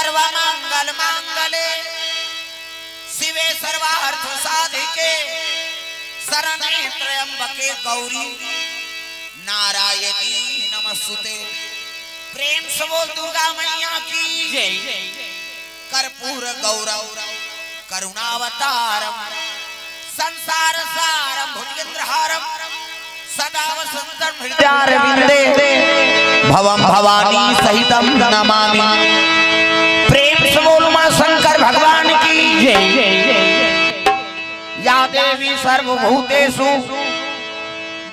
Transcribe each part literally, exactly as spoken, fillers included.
सर्वमंगल मांगल्ये शिवे सर्वार्थ साधिके शरण्ये त्र्यंबके गौरी नारायणी नमस्तुते। प्रेम से बोल दुर्गा मैया की जय। कर्पूर गौरम करुणावतारम संसार सारम भुजगेंद्रहारम सदा वसंतम हृदयारविंदे भवम भवानी सहितम नमामि। प्रेम से बोल मां शंकर भगवान की जय। या देवी सर्वभूतेषु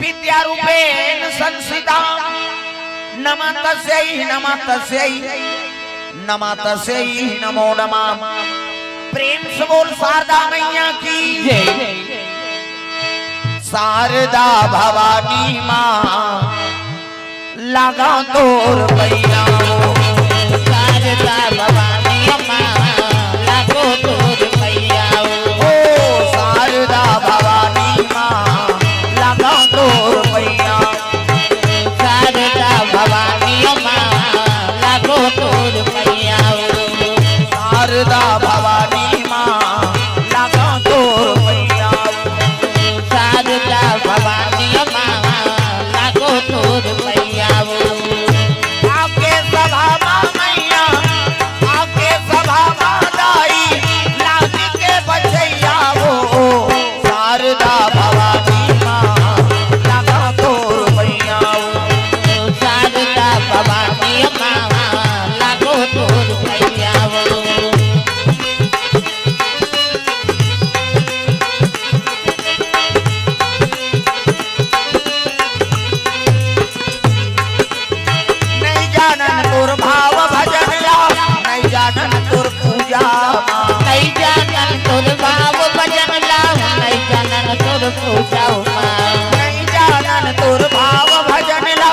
विद्यारूपेण संस्थिता। नमः तस्यै, नमः तस्यै, नमः तस्यै नमो नमः। प्रेम से बोल शारदा मैया की जय। शारदा भवानी मां लागा तोर पैया ओ। शारदा भवानी मां लागो तोर पैया ओ। ओ शारदा भवानी मां लागा तोर पैया। शारदा भवानी मां लागो तोर पैया ओ। शारदा भवानी मां लागा तोर पैया ओ। शारदा भवानी मां लागो तोर पैया ओ। आके सभा मा मैया, आके सभा मा दाई, लाज के बचैया ओ। शारदा भवानी मां लागा तोर पैया ओ। शारदा भवानी मां लागो तोर पैया ओ। नहीं जानन तोर भाव भजन ला, नहीं जानन तोर पूजा मा। नहीं जानन तोर भाव भजन ला, नहीं जानन तोर पूजा मा। नहीं जानन तोर भाव भजन ला,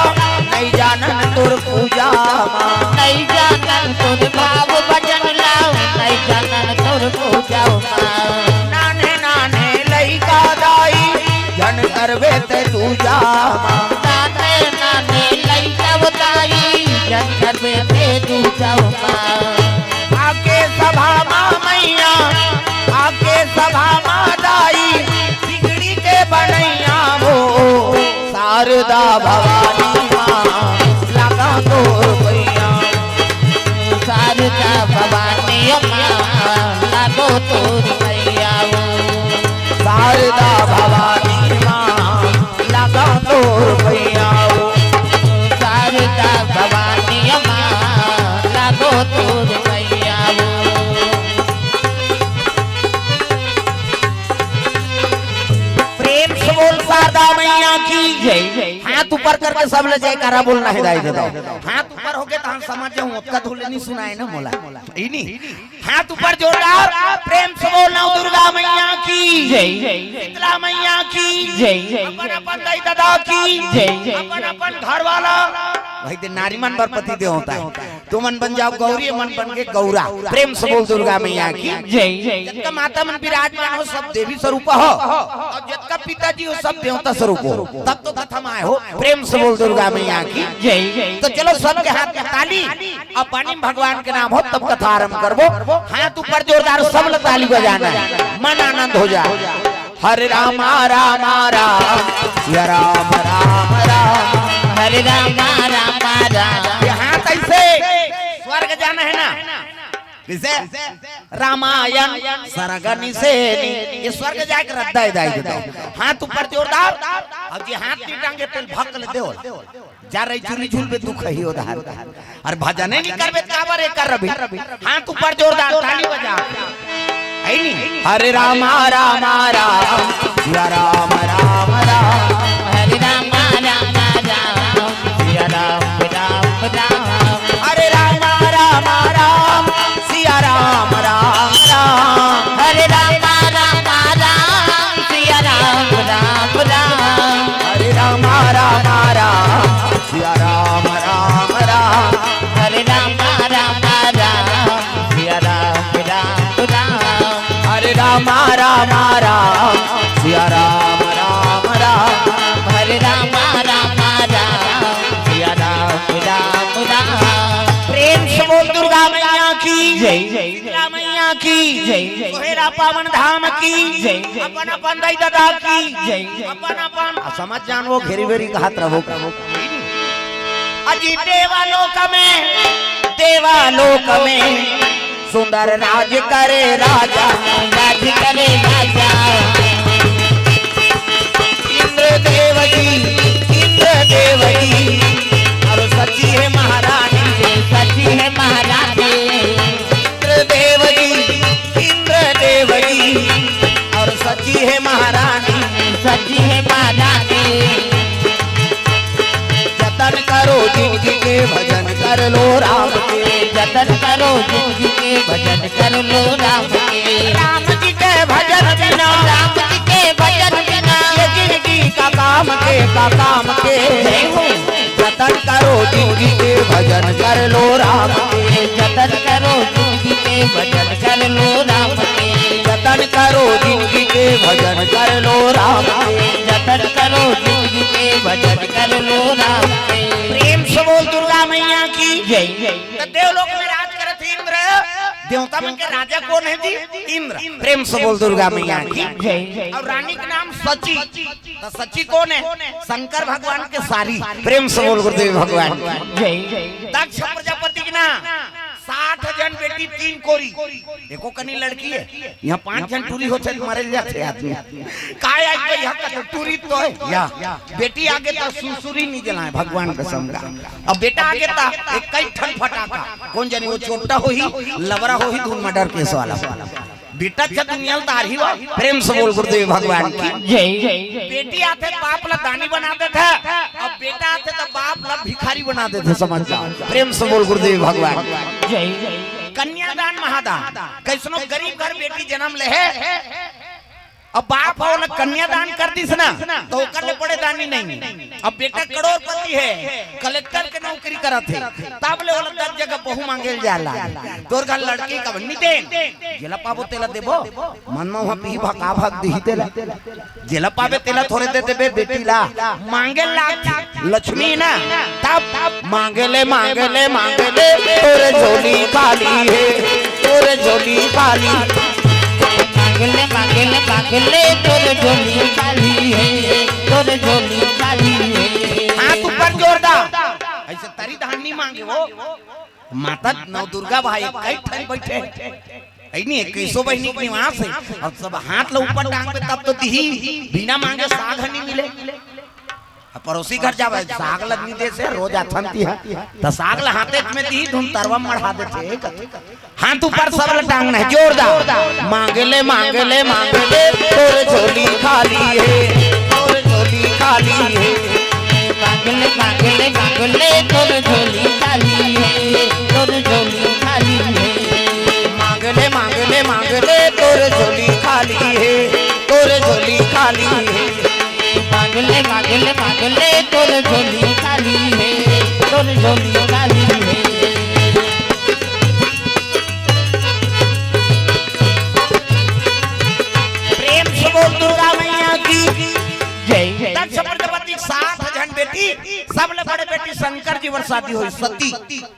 नहीं जानन तोर पूजा मा। नहीं जानन तोर भाव भजन ला, नहीं जानन तोर पूजा मा। नान्हे नान्हे लइका दाई, झन करबे ते दूजा मा। नान्हे नान्हे लइका दाई, झन करबे ते दूजा मा। आके सभा मा मैया, आके सभा मा दाई, बिगड़ी के बनैया ओ। शारदा भवानी मां लागा तोर पैया। शारदा भवानी मां लागो तोर पैया ओ। शारदा भवानी मां लागा तोर पैया ओ। शारदा भवानी मां लागो तोर पैया ओ। प्रेम से बोल शारदा मैया की जय। हाथ ऊपर करके सब ले जयकारा बोलना हे दाई ददा। हाथ ऊपर होके तो हम समझ जाऊं, ओतका धुले नहीं सुनाए ना मोला। ई नहीं। हाथ ऊपर जोरदार, प्रेम से बोल नव दुर्गा मैया की जय। शीतला मैया की जय। अपन अपन दाई ददा की जय। अपन अपन घर वाला। भाई दे नारी मन बर पति देवता हे। तुमन बन जाव गौरी, मन बन के गौरा। प्रेम से बोल दुर्गा मैया की जय। जतका माता मन विराजमान हो, सब देवी स्वरूप हो, अउ जतका पिताजी हो, सब देवता स्वरूप हो। तब तो कथा म आए हो। प्रेम से बोल दुर्गा मैया की जय। तो चलो, सबके हाथ में ताली, अउ पानी में भगवान के नाम हो, तब कथा आरंभ करबो। हाथ ऊपर जोरदार, सब ल ताली बजाना हे, मन आनंद हो जाए। हरे रामा रामा राम, सिया राम राम राम। हरे रामा रामा राम। ये हाथ ऐसे स्वर्ग जाना हे ना, जैसे रामायण सरग निसेनी, ये स्वर्ग जाए के रद्दा हे दाई ददा। हाथ ऊपर जोरदार, अब जे हाथ नहीं टांगे तेल भक ले देवल। जा रही झूली झूल में दुख ही उधार। अरे भजन नहीं करबे त काबर ए करबे। हाथ ऊपर जोरदार ताली बजा। है नी? हरे रामा रामा राम, सिया राम राम राम। हरे रामा रामा राम, सिया राम राम राम। हरे रामा रामा राम, सिया राम राम राम। हरे रामा रामा राम, सिया राम राम राम। हरे रामा रामा राम, सिया राम राम राम। हरे रामा रामा राम, सिया राम राम राम। हरे रामा रामा राम, सिया राम राम राम। जय। शीतला मैया की जय। सोहेरा पावन धाम की जय। अपन अपन दाई ददा की जय। अपन अपन आ, समझ जान वो घेरी बेरी कहत रहो। अजी देवालोक में, देवालोक में सुंदर राज करे राजा। राज करे राजा। इंद्र देव जी, इंद्र देव जी, और सची है महारानी। सची है महारानी। इंद्र देव जी, इंद्र देव जी, और सची है महारानी। सची है महारानी। जतन करो जिंदगी के, भजन कर लो राम के। जतन करो जिंदगी के, भजन कर लो राम के। राम जी के भजन बिना, राम जी के भजन बिना, ये जिंदगी का काम के, का काम के। जय हो। जतन करो जिंदगी के, भजन कर लो राम के। जतन करो जिंदगी के, भजन कर लो राम के। जतन करो जिंदगी के, भजन कर लो राम के। जतन करो जिंदगी के, भजन कर लो राम के। प्रेम से बोल दुर्गा मैया की जय। तो देवलोक में राज करत हे इंद्र, देवता मन के राजा कोन हे जी? इंद्र। प्रेम से बोल दुर्गा मैया की जय। और रानी के नाम सची। तो सची कोन हे? शंकर भगवान के सारी। प्रेम से बोल गुरुदेव भगवान की जय। दक्ष प्रजापति के ना साठ झन बेटी, तीन कोरी, एको कनी लड़की हे। यहाँ पांच झन टूरी होथे त मरे जाथे आदमी। काय आज भाई, यहाँ का तो टूरी तो हे या। बेटी आगे तो सुसुरी नहीं जलाए भगवान कसम का। अब बेटा आगे तो एक कई ठन फटाका। कोन जानी वो चोट्टा होही, लबरा होही, धुन मर्डर केस वाला। बेटा अच्छा दुनिया ल तारही हो। प्रेम से बोल गुरुदेव भगवान की जय। बेटी आथे त बाप ला दानी बना देथे, अब बेटा आथे त बाप ला भिखारी बना देथे, समझ जाओ। प्रेम से बोल गुरुदेव भगवान की जय। कन्यादान महादान, कैसनो गरीब घर बेटी जन्म ले हे, अब बाप ह ओला कन्यादान कर दिस ना, तो ओकर ले बड़े दानी नहीं। अब बेटा करोड़पति हे, कलेक्टर के नौकरी करत हे, तब ले ओला दस जगह बहू मांगे ल जाला। तोर घर लड़की का बनी दे, जेला पाबो तेला देबो, मन में वहाँ पीही भका भक दिही तेला। जेला पाबे तेला थोरे दे देबे बेटी ला। मांगे लाग लक्ष्मी ना, तब मांगे ले, मांगे ले, मांगे ले, तोरे झोली खाली हे, तोरे झोली खाली। मांगे ले, मांगे ले, मांगे ले, तोरे झोली खाली हे, तोरे झोली खाली हे। हाथ ऊपर जोर दा। ऐसे तरी धान नहीं मांगे वो। माता नव दुर्गा भाई कई ठन बैठे हे। ऐ नहीं, इक्कीसों बहिनी के निवास हे। अब सब हाथ ला ऊपर टांगबे तब तो दिही, बिना मांगे साग नहीं मिले। अब पड़ोसी घर जाबे, साग ला नहीं दे से, रोज आथन तिहा। त साग ला हाथे में दिही, धुन तरवा मढ़ा देथे। हाथ ऊपर सब ला टांगना हे, जोरदार। मांग ले, मांग ले, मांग ले, तोर झोली खाली हे, तोर झोली खाली हे। मांग ले, मांग ले, मांग ले, तोर झोली खाली हे, तोर झोली खाली हे। मांग ले, मांग ले, मांग ले, तोर झोली खाली हे, तोर झोली खाली हे। मांग ले, मांग ले, मांग ले, तोर झोली खाली हे, तोर झोली खाली हे। प्रेम से बोल दुर्गा मैया की जय। दक्ष प्रजापति के सात झन बेटी, सब ले बड़े बेटी शंकर जी बर शादी होइस सती।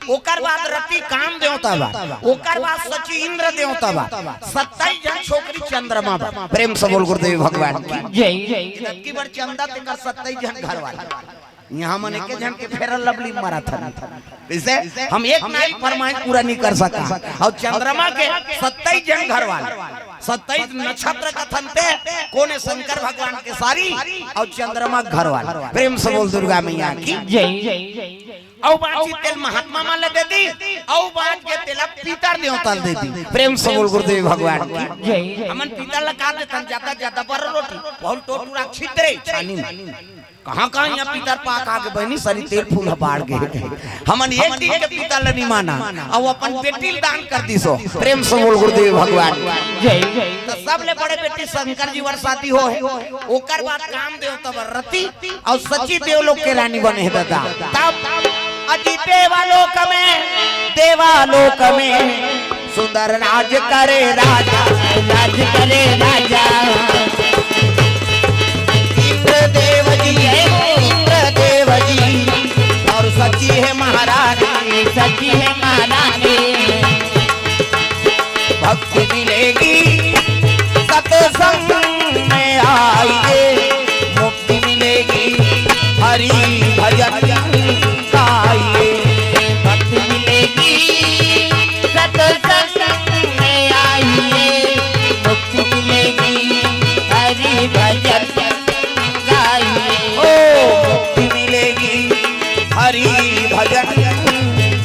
ओकर बाद रति काम देवता बा, ओकर बाद सची इंद्र देवता बा, सत्ताईस झन छोकरी चंद्रमा बा। प्रेम से बोल गुरुदेव भगवान की जय। जबकि बर चंदा तेकर सत्ताईस झन घर वाले। यहाँ मन एके झन के फेरल लवली मारत हन। जैसे हम एक नारी फरमाइश पूरा नहीं कर सका। और चंद्रमा के सत्ताईस झन घर वाले, सत्ताईस नक्षत्र कथन ते, कोने शंकर भगवान के सारी और चंद्रमा घर वाले। प्रेम से बोल दुर्गा मैया की जय। अउ बांची तेल महात्मा मन ल दे दी, अउ बांच के तेला पितर देवता ल दे दी। प्रेम से बोल गुरुदेव भगवान की जय। हमन पितर ल का देथन? ज्यादा ज्यादा बर रोटी, बहुत टोटुरा छितरे छानी में। कहाँ कहाँ यहाँ पितर पाक आगे बहिनी, सरी तेल फूल ह बाढ़ गे। हमन एक दिन के पितर ल नहीं माना, अउ अपन बेटी ल दान कर दिसो। प्रेम से बोल गुरुदेव भगवान की जय। तो सबले बड़े बेटी शंकर जी बर शादी हो हे, ओकर बाद काम देवता बर रति अउ सची देवलोक के रानी बने हे दादा। तब अजी देवालोक में, देवालोक में सुंदर राज करे राजा, राज करे राजा। इंद्र देव जी, इंद्र देव जी, और सची है महारानी, सची है महारानी। भक्ति मिलेगी सत्संग में आइए, मुक्ति मिलेगी हरि भजन गाइए। भक्ति मिलेगी सत्संग में आइए, मुक्ति मिलेगी हरि भजन गाइए। ओ, मुक्ति मिलेगी हरि भजन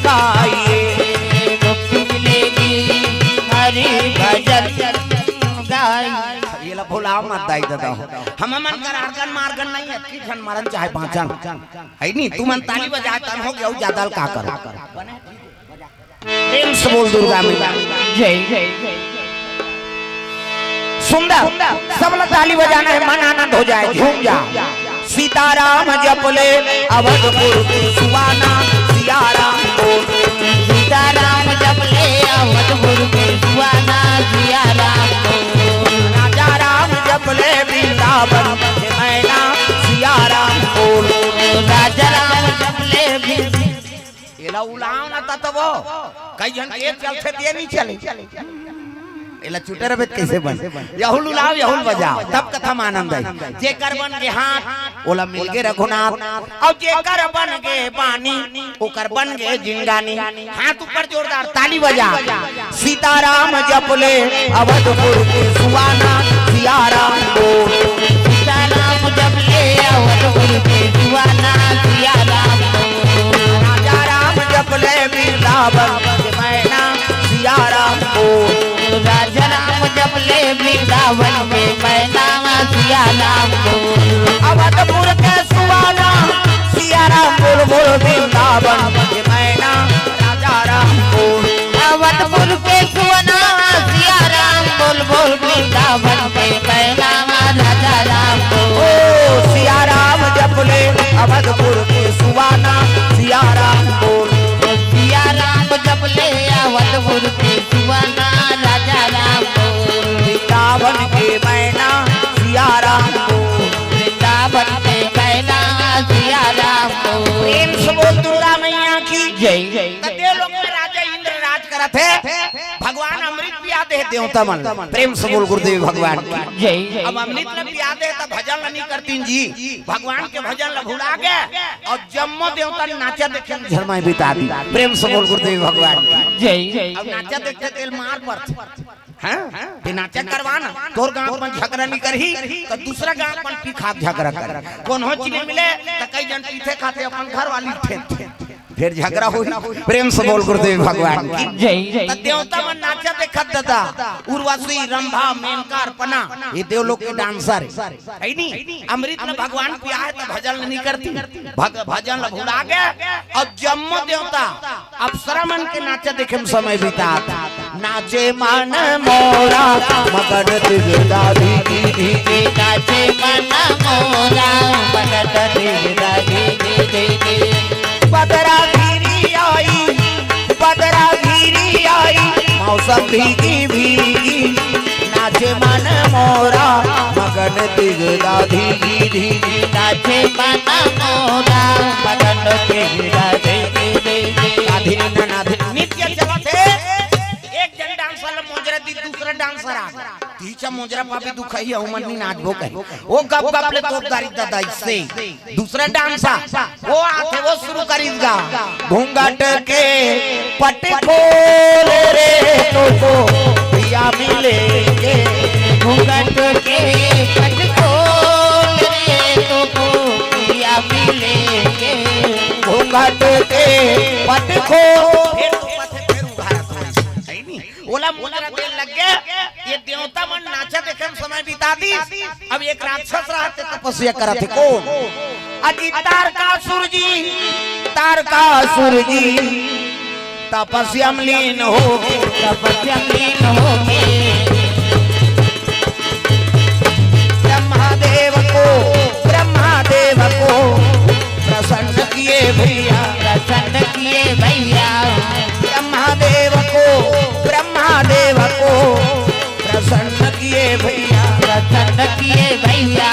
गाइए। मुक्ति मिलेगी हरि भजन गाइए। एला भुलाव मत दाई ददा हो। हमन कर आर्गन मार्गन नहीं है, तीन झन मरन चाहे पाँचन। है नी, तुमन ताली बजाए तन हो गया, ज्यादा का करो। प्रेम से बोल दुर्गा मैया। जय। सुंदर, सब लोग ताली बजाना है, मन आनंद हो जाए, झूम जा। सीताराम जप ले अवधपुर के सुवाना, सिया राम बोल। सीताराम जप ले अवधपुर के सुवाना, सिया राम बोल। राजा राम जप ले वृंदावन के मैना, सिया राम बोल। राजा राम जप ले वृंद- एला उलाव ना ततबो। कई झन के चलथे ते नहीं चले। एला चुटे रहे कैसे बन? यहुल उलाव, यहुल बजाव, तब कथा में आनंद आई। जेकर बन गे हाथ, ओला मिल गे रघुनाथ। अउ जेकर बन गे बानी, ओकर बन गे जिंगानी। हाथ ऊपर जोरदार, ताली बजा। सीताराम जप ले अवधपुर के सुवाना, सिया राम बोल। सीताराम जप ले अवधपुर के सुवाना, सिया राम बोल। राजा राम जप ले वृंदावन के मैना, सिया राम बोल। राजा राम जप ले वृंदावन के मैना, सिया राम बोल। अवधपुर के सुवाना, सिया राम बोल, बोल वृंदावन के मैना, राजा राम बोल। अवधपुर के सुवाना, सिया राम बोल, बोल वृंदावन के मैना, राजा राम बोल। ओ सिया राम जप ले अवधपुर के सुवाना, सिया राम बोल। सिया राम जप ले अवधपुर के सुवाना, राजा राम बोल। वृंदावन के मैना, सिया राम बोल। वृंदावन के मैना, सिया राम बोल। प्रेम से बोल दुर्गा मैया की जय। त देवलोक में राजा इंद्र राज करत हे, भगवान अमृत पिया दे देवता मन। प्रेम से बोल गुरुदेव भगवान की जय। अब अमृत ल पिया दे त भजन ल नहीं करतीन जी, भगवान के भजन ल भुला गे अउ जम्मो देवता नाचा देखे झरमाए बिता दी। प्रेम से बोल गुरुदेव भगवान की जय। अब नाचा देखते तेल मार पड़थे। हाँ? ते नाचा करवा ना, तोर गांव मन झगड़ा नहीं करही, त दूसरा गांव मन पी खा के झगड़ा कर। कोनो चीज नहीं मिले, त कई झन पीथे खाथे अपन घर वाली ठेन। फिर झगड़ा होही। प्रेम से बोल गुरुदेव भगवान की जय। त देवता मन नाचा देखत ददा, उर्वशी, रंभा, मेनका, अर्पणा, ये देवलोक के डांसर है। है नी? अमृत ल भगवान पिया हे त भजन ल नहीं करती, भग-, भजन ल भुला गे। अब जम्मो देवता अप्सरा मन के नाचा देखे में समय बितात। नाचे मन मोरा मगन दिगदारी दी दी। नाचे मन मोरा मगन दिगदारी दी दी। बदरा घिरी आई, बदरा घिरी आई, मौसम भीगी भीगी। नाचे मन मोरा मगन दिगदा धीगी धीगी। नाचे मन मोरा मगन दिगदा धीगी धीगी। आधी नन आधी नित्य चलत हे। एक जन डांसर ल मोजरा दी, दूसरा डांसर आ गया। तीचा मोजरा पापी दुखही अउ मन नी नाचबो कहे। ओ गप गप ले तोप दारी ददा इससे। दूसरा डांसर वो आथे, वो शुरू करिस गा। घूंघट के पट खोल रे तोको पिया मिलेंगे। घूंघट के पट खोल रे तोको पिया मिलेंगे। घूंघट के पट खोल। फिर तू पथे, फिर उघारा थोड़ी सी। है नी? ओला मुजरा दे लग गे। ये देवता मन नाचा देखे में समय बिता दी। अब एक राक्षस रहते तपस्या करत हे। कौन? अजी तारकासुर जी, तारकासुर जी तपस्या में लीन हो, तपस्या में लीन हो गए। ब्रह्मा देव को, ब्रह्मा देव को प्रसन्न किए भैया, प्रसन्न किए भैया। ब्रह्मा देव को, ब्रह्मा देव को प्रसन्न किए भैया, प्रसन्न किए भैया।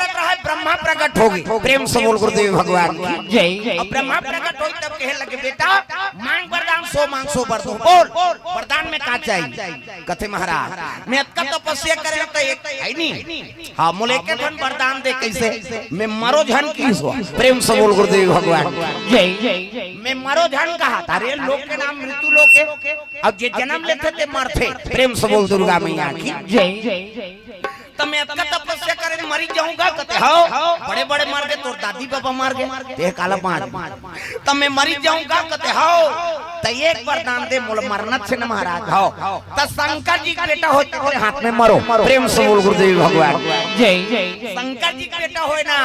रहा है, ब्रह्मा प्रकट हो गए। प्रेम से बोल गुरुदेव भगवान की। जय। अब ब्रह्मा प्रकट होई तब कहे लगे, "बेटा, मांग वरदान, सो मांग सो बर दूं।" बोल, वरदान में का चाहिए? कथे महाराज, मैं अतका तपस्या करे त एक है नहीं। हाँ, मोले के धन वरदान दे, कैसे? मैं मरो झन की सो। प्रेम से बोल गुरुदेव भगवान। जय। मैं मरो झन कहा था, अरे लोग के नाम मृत्यु लोग के। अब जे जन्म लेथे ते मरथे। प्रेम से बोल दुर्गा मैया की। जय। त मैं अतका तपस्या करे मरी जाऊंगा कते हो। बड़े बड़े मर गए, तोर दादी बाबा मर गए, ते काला पांच। त मैं मरी जाऊंगा कते हो। त एक वरदान दे, मोला मरना छे न महाराज हो। त शंकर जी के बेटा होय तेरे हाथ में मरो। प्रेम से बोल गुरुदेव भगवान। जय। शंकर जी के बेटा होय ना,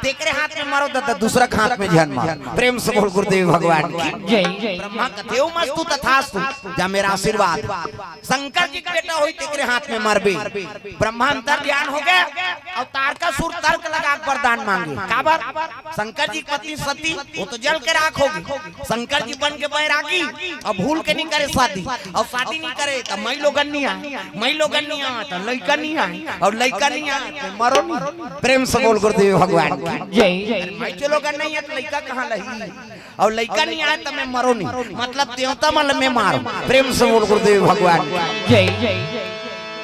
तेरे हाथ में मरो, त, त दूसरा के हाथ में झन मारो। प्रेम से बोल गुरुदेव भगवान की। जय। ब्रह्मा कथे, "ओम अस्तु तथास्तु, जा मेरा आशीर्वाद।" शंकर जी के बेटा होई तेकरे हाथ में मरबे। ब्रह्मा अंतर ध्यान हो गया। और तारकासुर तर्क लगा के वरदान मांगे। काबर? शंकर जी की पत्नी सती, वो तो जल के राख होगी। शंकर जी बन के बैरागी, अब भूल के नहीं करे शादी, और शादी नहीं करे तो मई लोगन नहीं आए, मई लोगन नहीं आए तो लइका नहीं आए, और लइका नहीं आए तो मरो नहीं। प्रेम से बोल गुरुदेव भगवान की। जय। अरे मई जो लोगन नहीं है तो लइका कहाँ लही? और लइका नहीं आए तो मैं मरो नहीं, मतलब देवता मन ल मैं मारो। प्रेम से बोल गुरुदेव भगवान। जय।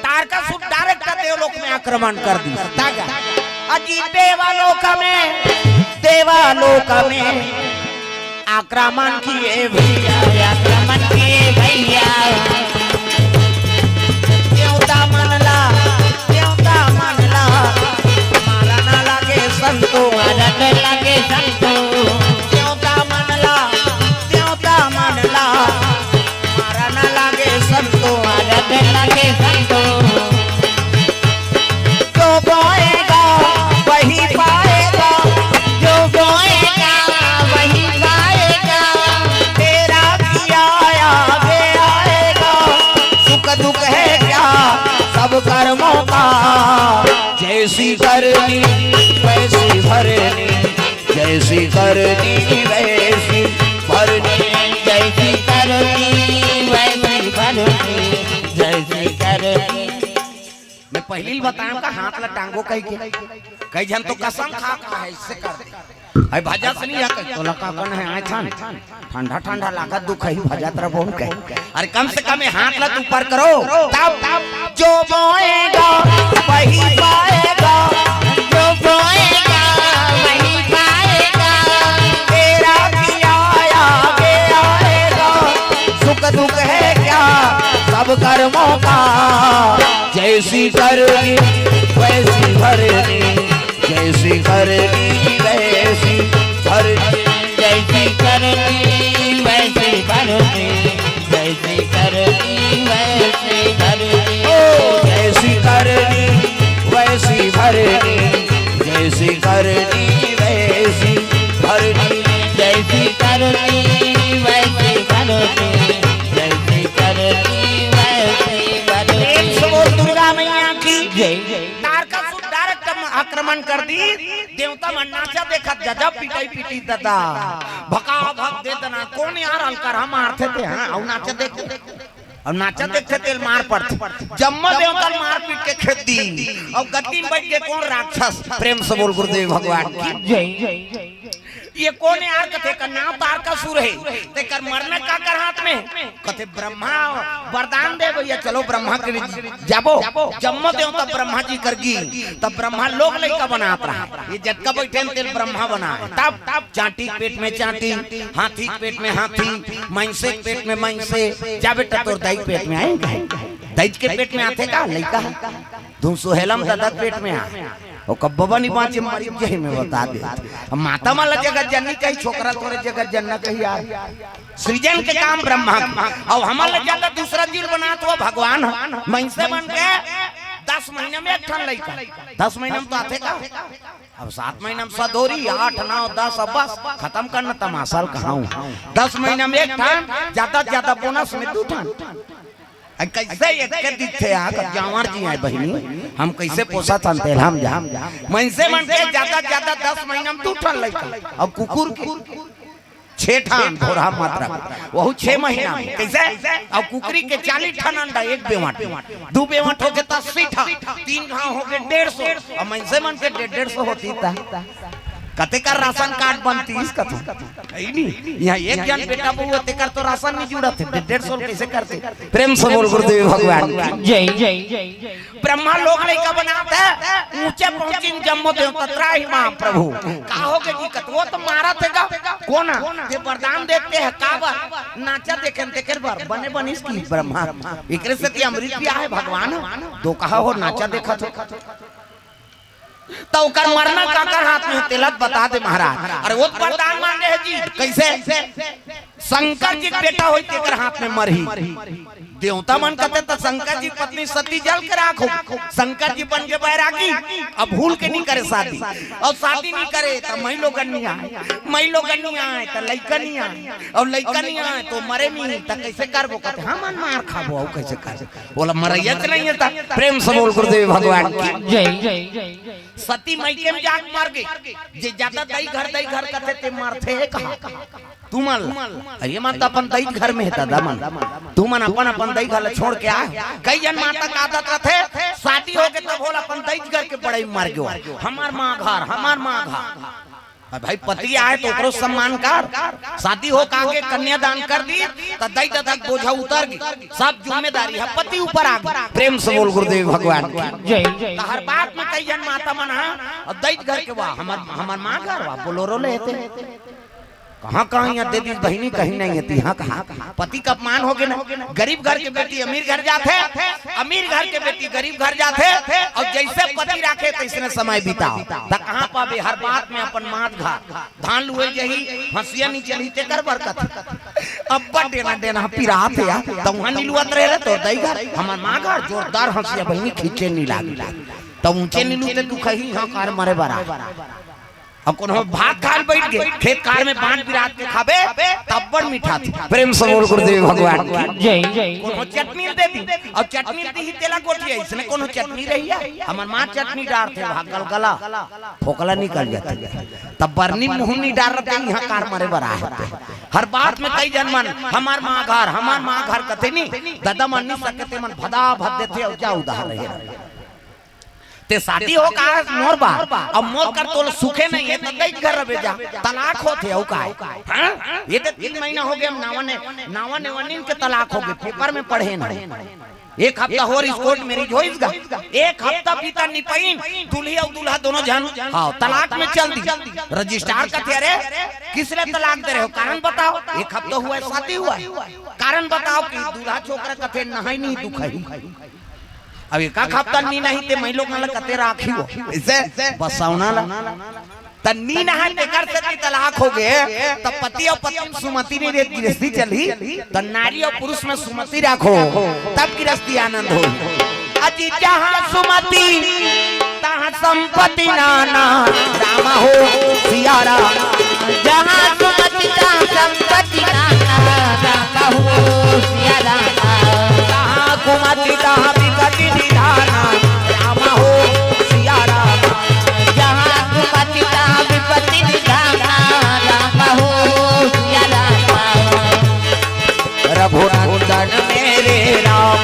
तारकासुर डायरेक्ट देवलोक में आक्रमण कर दी। तागा अजी देवालोक में, देवालोक में आक्रमण किए भैया, आक्रमण किए भैया। देवता मन ला, देवता मन ला मारन लागे संतो, मारन लागे संतो। देवता मन ला, देवता मन ला मारन लागे संतो, मारन लागे संतो। जो बोएगा वही पाएगा, जो बोएगा वही पाएगा। तेरा किया आगे आएगा, सुख दुख है क्या सब कर्मों का। जैसी करनी वैसी भरनी, जैसी करनी वैसी भरनी, जैसी करनी वैसी भरनी, जैसी करनी। मैं पहली ही बताया का हाथ ला टांगो कह के, कई झन तो कसम खा खा है इससे कर दे। अरे भजत नहीं है, कहीं तोला का कन है, आए थान ठंडा ठंडा लागत दुख ही भजत रह बोल कहे। अरे कम से कम ये हाथ ला तो ऊपर करो, तब जो बोएगा वही पाएगा, जो बोएगा वही पाएगा। तेरा किया आगे आएगा, सुख दुख है क्या सब कर्मों का। जैसी करनी वैसी भरनी, जैसी करनी वैसी भरनी, जैसी करनी वैसी भरनी, जैसी करनी वैसी भरनी। ओ जैसी करनी वैसी भरनी, जैसी करनी वैसी भरनी, जैसी करनी वैसी भरनी, जैसी करनी वैसी भरनी। प्रेम से बोल दुर्गा मैया की जय। तारकासुर डायरेक्ट आक्रमण कर दी। देवता मन नाचा देखत, गजब पिटाई पीटी दादा। भका भक दे दना, कोन यार अलकर हम मारथे ते, हाँ, अउ नाचा देख, अउ नाचा देखथे तेल मार पड़थे। जम्मा देवता ल मार पीट के खेद दी। अउ गद्दी में बैठ के कोन राक्षस, प्रेम से बोल गुरुदेव भगवान की। जय। ये कोन यार कथे का नाम तारकासुर है, तेकर मरना काकर हाथ में? कथे ब्रह्मा वरदान दे भैया, चलो ब्रह्मा के जाबो। जम्मो देवता ब्रह्मा जी कर गी, तब ब्रह्मा लोग लइका बनात रहा। ये जतका बैठे हैं तेल ब्रह्मा बनाए। तब चांटी के पेट में चांटी, हाथी के पेट में हाथी, मइनसे के पेट में मइनसे। जा बेटा तोर दाई के पेट में आए कहे, दाई के पेट में आथे का लइका? धुन सुहेलम दादा के पेट में आ, ओ कब्बो बनी बाँचे मरी जाही, मैं बता दे। अब माता मन ला जगत जननी कही, छोकरा तोरे जगत जनना कही यार। सृजन के काम ब्रह्मा के, अउ हमन ला ज्यादा दूसरा जीव बनात हो भगवान ह। मइनसे मन के दस महीना में एक ठन लइका, दस महीना में तो आथे का? अब सात महीना में सदोरी, आठ, नौ, दस, अब बस खतम करना तमाशा ल कहाऊं। दस महीना में एक ठन, ज्यादा से ज्यादा बोनस में दू ठन। अ, कैसे एक के दिथे आ, कब जांवर जी आए बहिनी, हम कैसे पोसत हन तेल हम जा। मइनसे मन के ज्यादा से ज्यादा दस महीना में दू ठन लइका, अउ कुकुर के छह ठन भोरहा मत रख, वहू छह महीना में। कइसे? अउ कुकरी के चालीस ठन अंडा एक बेवंट, दू बेवंट होगे त अस्सी ठन, तीन घांव होगे डेढ़ सौ। अउ मनसे मन के डेढ़ डेढ़ सौ होतिस त कतेक राशन कार्ड बनतिस कथों? हइ नी? इहां एक झन बेटा बहू हे, तेकर तो राशन नइ जुड़त हे, डेढ़ डेढ़ सौ कइसे करते? प्रेम से बोल गुरुदेव भगवान की। जय। ब्रह्मा लोग लइका बनात हे, ऊंचे पहुंचिन जम्मो देवता, त्राहि मां प्रभु। का होगे जी कथों? ओ तो मारत हे गा। कोन? ते वरदान देते हे, काबर? नाचा देखेन तेकर बर। बने बनिस कि ब्रह्मा? एकरे सेती अमृत पिया हे भगवान। तो कहा हो नाचा देखत हो। त ओकर मरना काकर हाथ में हे, तेला बता दे महाराज। अरे ओ तो वरदान मांगे हे जी। कइसे? शंकर जी के बेटा होही तेकर हाथ में मरही। देवता मन कथे त शंकर जी के पत्नी सती जल के राख हो। शंकर जी बन के बैरागी, अब भूल के नइ करे शादी। अउ शादी नइ करे त मई लोगन नइ आय, मई लोगन नइ आय त लइका नइ आय, अउ लइका नइ आय त मरे नइ, त कइसे करबो? कथे हमन मार खाबो, अउ कइसे करबो? बोला मरइया च नइ हे त। प्रेम से बोल गुरुदेव भगवान की। जय। सती मइके में जाके मर गे। जे जादा दई घर दई घर कथे ते मरथे कहा? तुमन ला। अरे मन त अपन दई घर में हे दादा मन। तुमन अपन अपन दई घर ला छोड़ के आय। कई झन माता के आदत रथे, शादी होगे तब होल अपन दई घर के बड़ई मर गयो। हमर मां घर, हमर मां घर। अब भाई पति आय त ओकरो सम्मान कर। शादी हो के आगे कन्यादान कर दी त दई ददा के बोझा उतर गे। सब जिम्मेदारी ह पति ऊपर आ गे। प्रेम से बोल गुरुदेव भगवान की। जय। त हर बात में कई झन माता मन ह, अउ दई घर के वा, हमर, हमर मां घर वा, बोलोरो लेते। कहां, कहां इहां दे दिस बहिनी, कहीं नइ हे, तिहां कहां? पति के अपमान होगे ना। गरीब घर के बेटी अमीर घर जाथे, अमीर घर के बेटी गरीब घर जाथे, अउ जइसे पति राखे तइसने समय बिताव। त कहां पाबे? हर बात में अपन मां घर। धान लुए जाही, हंसिया नइ चलही तेकर बर कथे। अब्बड़ डेना डेना पिरात हे यार, त उहां नइ लुवत रहे रे तोर दई घर, हमर मां घर जोरदार हंसिया बहिनी खींचे नइ लागे। त ऊंचे नइ लुवत हे दुखही, हां कार मरे बर आय। अउ कोनो भात खाय ल बइठ गे, खेत खार में बांट बिरात के खाबे, त अब्बड़ मिठाथे। प्रेम से बोल गुरुदेव भगवान की। जय। कोनो चटनी ल दे दी, अउ चटनी ल दिही तेला गोठिया, अइसने कोनो चटनी रही हे? हमर मां चटनी डारथे, भाग गलगला, फोकला निकल जाथे। त बरनी मुंह नइ डारत हे, इहां कार मरे बर आय हे। हर बात में कई झन मन, हमर मां घर, हमर मां घर कथे नी, ददा मन नइ सकथे, मन भदा भद देथे, अउ जा उधार रहे। ते शादी हो का मोर बर, अब मोर कर तोला सुखे नइ हे, त दई घर रबे जा, तलाक होथे, अउ काय? हां? ये ते तीन महीना होगे, हम नावा ने, नावा नेवनिन के तलाक होगे, पेपर में पढ़ेन। एक हफ्ता होर court marriage होइस गा, एक हफ्ता बीतन नइ पाइन, दूल्ही अउ दूल्हा दोनों झन, हां, तलाक में चल दिस। रजिस्ट्रार कथे, "अरे, किस ले तलाक दे रहे हो? कारण बताओ, एक हफ्ता हुआ है, शादी हुआ है, कारण बताओ।" कि दूल्हा छोकरा कथे, "नहाय नइ दुखही।" अब एक हफ्ता नइ नहाही ते मई लोगन ला कते राखही हो। अइसे बसौना ला। त नइ नहाय तेकर सेती तलाक होगे। त पति अउ पत्नी में सुमति नइ रहे, गिरस्ती चलही। त नारी अउ पुरुष में सुमति राखो, तब गिरस्ती आनंद होही। अजी जहां सुमति तहां संपत्ति नाना, राम हो सिया राम। जहां सुमति तहां संपत्ति नाना, राम हो सिया राम। जहां कुमति तहां विपत्ति निधाना, राम हो सिया राम। जहां सुमति तहां विपत्ति निधाना, राम हो सिया राम। रघुनंदन मेरे राम,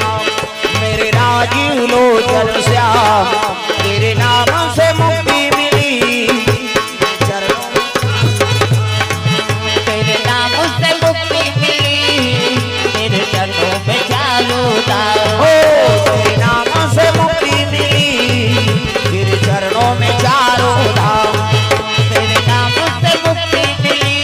मेरे राजीव लोचन श्याम, तेरे नाम से मुक्ति मिली। चरणों, तेरे नाम से मुक्ति मिली, तेरे चरणों में चालू धाम। ओ, तेरे नाम से मुक्ति मिली, तेरे चरणों में चारों धाम। तेरे नाम से मुक्ति मिली,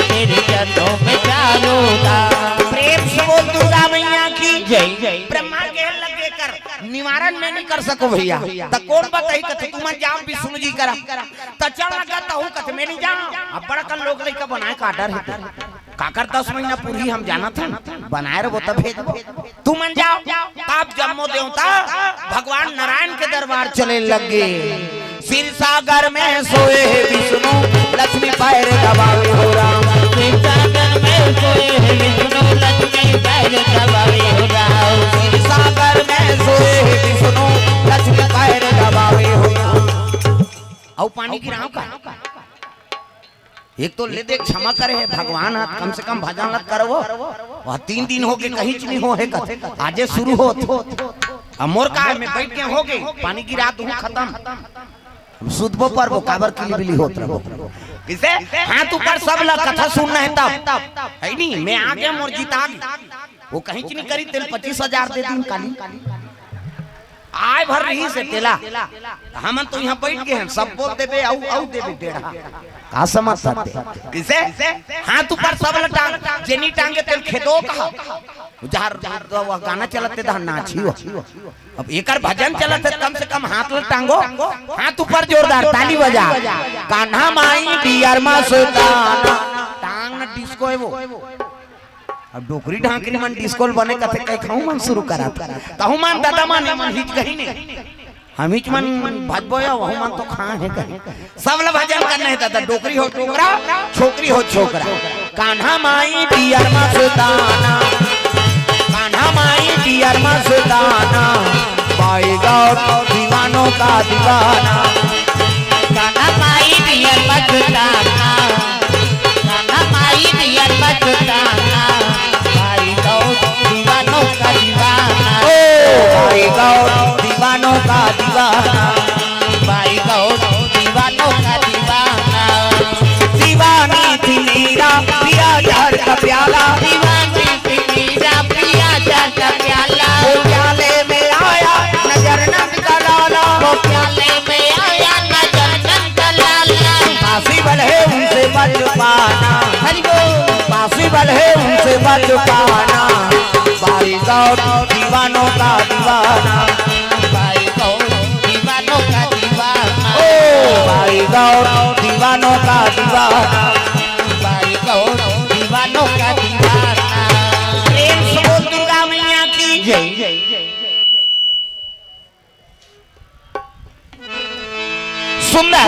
तेरे चरणों में चालू धाम। प्रेम से बोल दुर्गा मैया की जय। ब्रह्मा के लगे कर निवारण मैं नइ कर सकंव भइया। त कोन बताही? कथे तुमन जाव विष्णु जी करा। त चल लगा तहूं कथे मैं नइ जांव। अब्बड़ अकन लोग लइका बनाय का डर हे। काकर दस महीना पूरी हम जानत हन, बनाय रहो तब भेजबो। तुमन जाव। तब जम्मो देवता भगवान नारायण के दरबार चले लगे। क्षीर सागर में सोए हे विष्णु, लक्ष्मी पैर दबावे हो राम। क्षीर सागर में सोए हे विष्णु, लक्ष्मी पैर दबावे हो राम। क्षीर सागर में सोए हे विष्णु, लक्ष्मी पैर दबावे हो राम। अउ पानी गिराव का? एक तो ले दे, क्षमा करे हे भगवान, हा कम से कम भजन लत करवो। वह तीन दिन होगे, कहीं च नहीं हो हे कथे, आजे शुरू होत। अब मोर का हे, मैं बैठ के होगे, पानी गिरा दूं, खतम। हम सुतबो परबो, काबर किलीबिली होत रहबो। किसे? हाथ ऊपर सब ला, कथा सुनना हे तब। हे नहीं, मैं आगे, मोर जीत आगे। वो कहीं च नहीं करी, तेल पच्चीस हजार दे दिन काली। आय भर रही से तेला। हमन तो यहाँ बैठ गए हैं, सब बोल देबे, अउ, अउ देबे डेढ़ा। का समझ सकते? किसे? हाथ ऊपर सब ला टांग, जेनी टांगे तेल खेदो कहा। जहाँ वो गाना चलत हे, तहाँ नाची हो। अब एकर भजन चलत हे, कम से कम हाथ ला टांगो। हाथ ऊपर जोरदार ताली बजा। कान्हा माई डियर मस्ताना। टांग न डिस्को हे वो। अब डोकरी ढांकरी मन डिस्को ल बने कथे, कहे खाऊ मन शुरू करा था। तहु मन दादा मन, मन हिच कहीं नहीं। हम हिच मन भजबो या, वहू मन तो खा हे कहीं। सब ला भजन करना हे दादा, डोकरी हो डोकरा, छोकरी हो छोकरा। कान्हा माई डियर मस्ताना, कान्हा माई डियर मस्ताना, बाई गौर दीवानों का दीवाना। कान्हा माई डियर मस्ताना, कान्हा माई डियर मस्ताना, बाई गौर दीवानों का दीवाना। ओ, बाई गौर दीवानों का दीवाना। बाई गौर दीवानों का दीवाना। दीवानी थी मीरा, पिया जहर का प्याला। दीवानी थी मीरा, पिया जहर का प्याला। वो प्याले में आया नजर नंद का लाला। वो प्याले में आया नजर नंद का लाला। पासी बल है उनसे बच पाना। हरि बोल। पासी बल है उनसे बच पाना। बाई गौर दीवानों का दीवाना। बाई गौर दीवानों का दीवाना। ओ, बाई गौर दीवानों का दीवाना। बाई गौर दीवानों का दीवाना। प्रेम से बोल दुर्गा मैया की जय। सुंदर।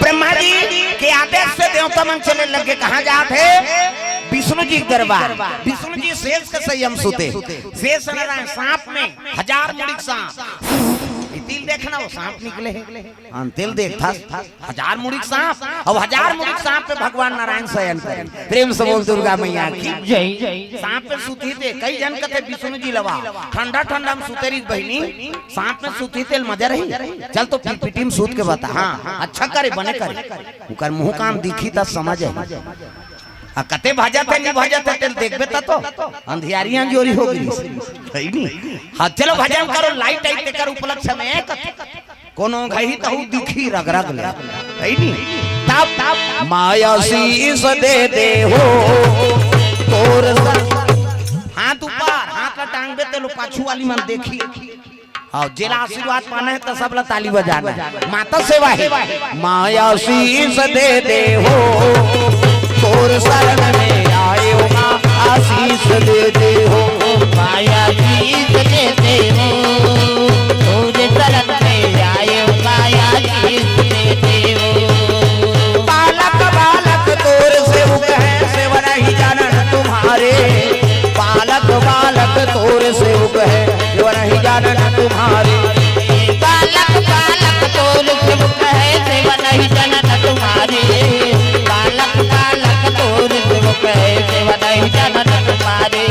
ब्रह्मा जी के आदेश से देवता मन चले लगे। कहाँ जात हे? विष्णु जी के दरबार। विष्णु जी शेष के संयम सुते। शेष नारायण सांप में, हजार मुड़ी के सांप। ये तिल देखना, वो सांप निकले हे। हाँ, तिल देख था, हजार मुड़ी के सांप। अब हजार मुड़ी के सांप पे भगवान नारायण शयन करे। प्रेम से बोल दुर्गा मैया की जय। सांप पे सुती थे, कई जन कथे विष्णु जी लवा। ठंडा ठंडा में सुते रही बहिनी, सांप में सुती तेल मजा रही। चल तो फिर पिटी में सूत के बता। हाँ, अच्छा करे, बने करे। उकर मुंह कान दिखी त समझ हे। आ कते भजत हे, नहीं भजत हे, तेल देखबे त तो। अंधियारी अंजोरी हो गई। सही नहीं। हाँ, चलो भजन करो, लाइट आई तेकर उपलक्ष्य में। कोनो घही तहु दिखी रग रग ले। सही नहीं। तब, तब माया शीस दे दे हो। तोर स-, हाथ ऊपर, हाथ ला टांगबे ते लो पाछू वाली मन देखी। हाँ, जेला आशीर्वाद पाना हे त सब ला ताली बजाना हे। माता सेवा हे। माया शीस दे दे हो, तोर शरण में आयो माँ, आशीष दे दे हो। माया शीस दे दे हो, तोर शरण में आयो माँ, आशीष दे दे हो। बालक बालक तोर सेवक है, सेवा नहीं जानन तुम्हारे। बालक बालक तोर सेवक है, सेवा नहीं जानन तुम्हारे। बालक बालक तोर सेवक है, सेवा नहीं जानन तुम्हारे। बालक बालक तोर सेवक है, सेवा नहीं जानन तुम्हारे।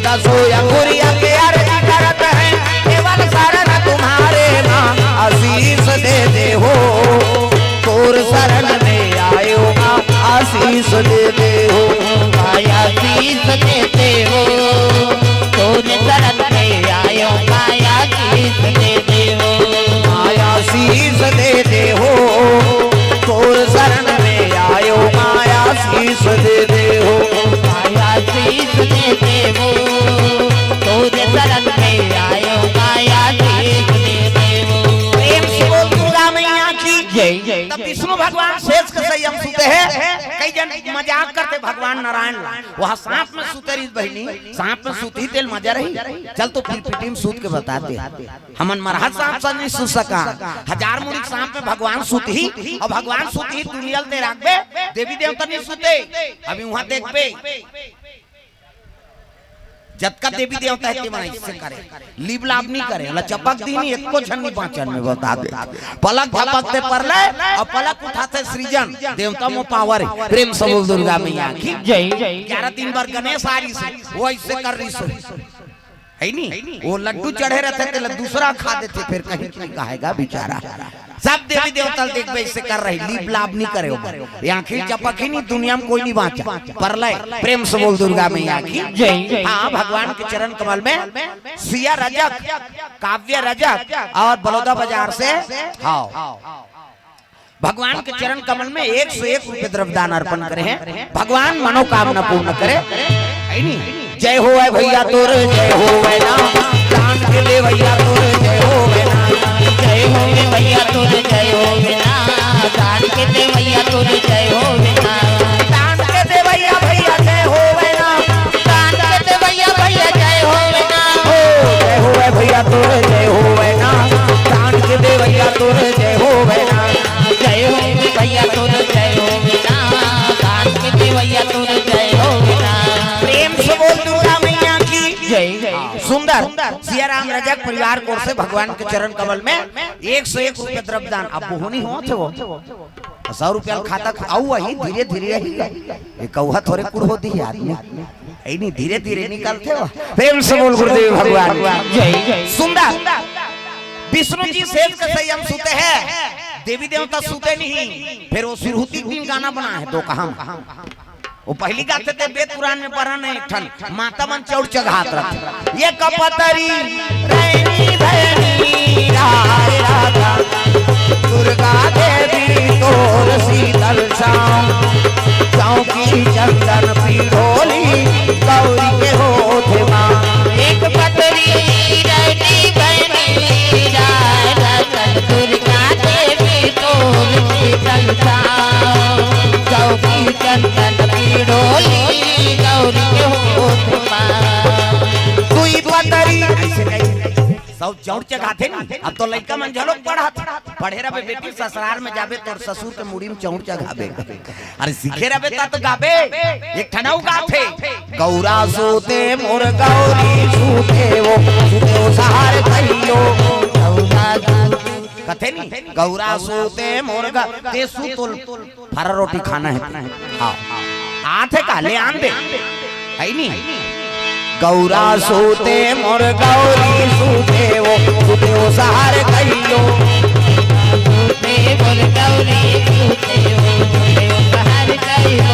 दसो अंगुरिया के अर्ज करत है, केवल शरण तुम्हारे माँ, आशीष दे दे हो। तोर शरण में आयो माँ, आशीष दे दे हो। माँ आशीष दे दे हो। तोर शरण में आयो माँ, आशीष दे दे हो। माँ आशीष दे दे हो। तोर शरण में आयो माँ, आशीष दे दे हो। माँ आशीष दे दे हो। तोर शरण में आयो माँ, आशीष दे दे हो। प्रेम से बोल दुर्गा मैया की जय। तब विष्णु भगवान शेष के संयम सुते हे। कई जन मजाक करते भगवान नारायण ला। वहाँ सांप में सुते रही बहिनी, सांप में सुती तेल मजा रही। चल तो फिर पिटी में सूत के बता दे। हमन मरहा सांप सा नहीं सुत सका। हजार मुड़ी सांप में भगवान सुत ही, अउ भगवान सुत ही दुनिया ल ते राखबे, देवी देवता नहीं सुते। अभी वहाँ देखबे। जतका देवी देवता हे, तेमन अइसे करे, लीब लाभ नइ करे, ओला चपक दिही, एको झन नइ बाँचे में, बता दे। पलक झपकथे परलय, अउ पलक उठाथे सृजन, देवता म पावर हे। प्रेम से बोल दुर्गा मैया की जय। ग्यारह दिन बर गणेश आ रिहिस हे, ओ अइसे कर रिहिस हे। हे नी? ओ लड्डू चढ़े रहिथे, तेला दूसरा खा देथे, फेर कहीं नइ खाय गा बेचारा। सब देवी देवता ल देखबे, अइसे कर रही, लीब लाभ नइ करे ओमन। ये आँखी चपकही नहीं, दुनिया में कोई नइ बाँचा। परलय, प्रेम से बोल दुर्गा मैया की जय। हाँ, भगवान के चरण कमल में सिया रजक, काव्य रजक अउ बलौदा बाजार से, हाँ, भगवान के चरण कमल में एक सौ एक रुपये द्रव्य दान अर्पण करे हे। भगवान मनोकामना पूर्ण करे। हे नी? जय होवय भैया तोर, जय होवय ना, दान के देवैया तोर, जय होवय ना। जय होवे भैया तोर, जय होवे ना, दान के देवैया तोर, जय होवे ना। दान के देवैया भैया जय होवय ना, दान के देवैया भैया जय होवे ना। हो, जय होवय भैया तोर, जय होवय ना, दान के देवैया तोर, जय होवय ना। जय होवे भैया तोर, जय होवे ना, दान के देवैया तोर, जय होवे ना। प्रेम से बोल दुर्गा मैया की जय। सुंदर सियाराम रजक परिवार की ओर से भगवान के चरण कमल में एक सौ एक रुपये द्रव्य दान। अब बोहनी होत हे वो, सौ रुपया ल खाता खु-, अउ वही धीरे धीरे ही, ये कौहा थोरे कुड़ होती है आदमी, हे नी, धीरे धीरे निकलथे वो। प्रेम से बोल गुरुदेव भगवान की जय। सुंदर विष्णु जी शेष के सैया म सुते हे, देवी देवता सुते नहीं, फेर ओ सुरहुती के दिन गाना बनाय हे, दोकहा म। ओ पहिली गाथे ते बेद पुरान में पढ़न हे एक ठन, माता मन चउर चघात रथे। एक पतरी रैनी भैनी राय राधा, दुर्गा देवी तोर शीतल छाँव, चौकी चंदन पीढ़ोली गौरी के होत हे माँ। एक पतरी रैनी भैनी राय राधा, दुर्गा देवी तोर शीतल छाँव, चौकी चंदन पीढ़ोली गौरी के होत हे माँ। दुई पतरी, अइसे कही, सब चउर चघाथे नी। अब तो लइका मन घलो पढ़त, पढ़े रहिबे बेटी, ससुरार में जाबे तोर ससुर के मुड़ी में चउर चघाबे। अरे सीखे रहिबे त तो गाबे। एक ठन अउ गाथे, गौरा सूते मोर गौरी सूते वो, सूते वो सहार कहियो। गौरा सूते कथे नी, गौरा सूते मोर ग-, ते सूत ओल फरा रोटी खाना हे। हाँ। आथे का ले आन दे। हे नी? गौरा सूते मोर गौरी सूते वो, सूते वो सहार कहियो। सूते मोर गौरी सूते वो, सूते वो सहार कहियो।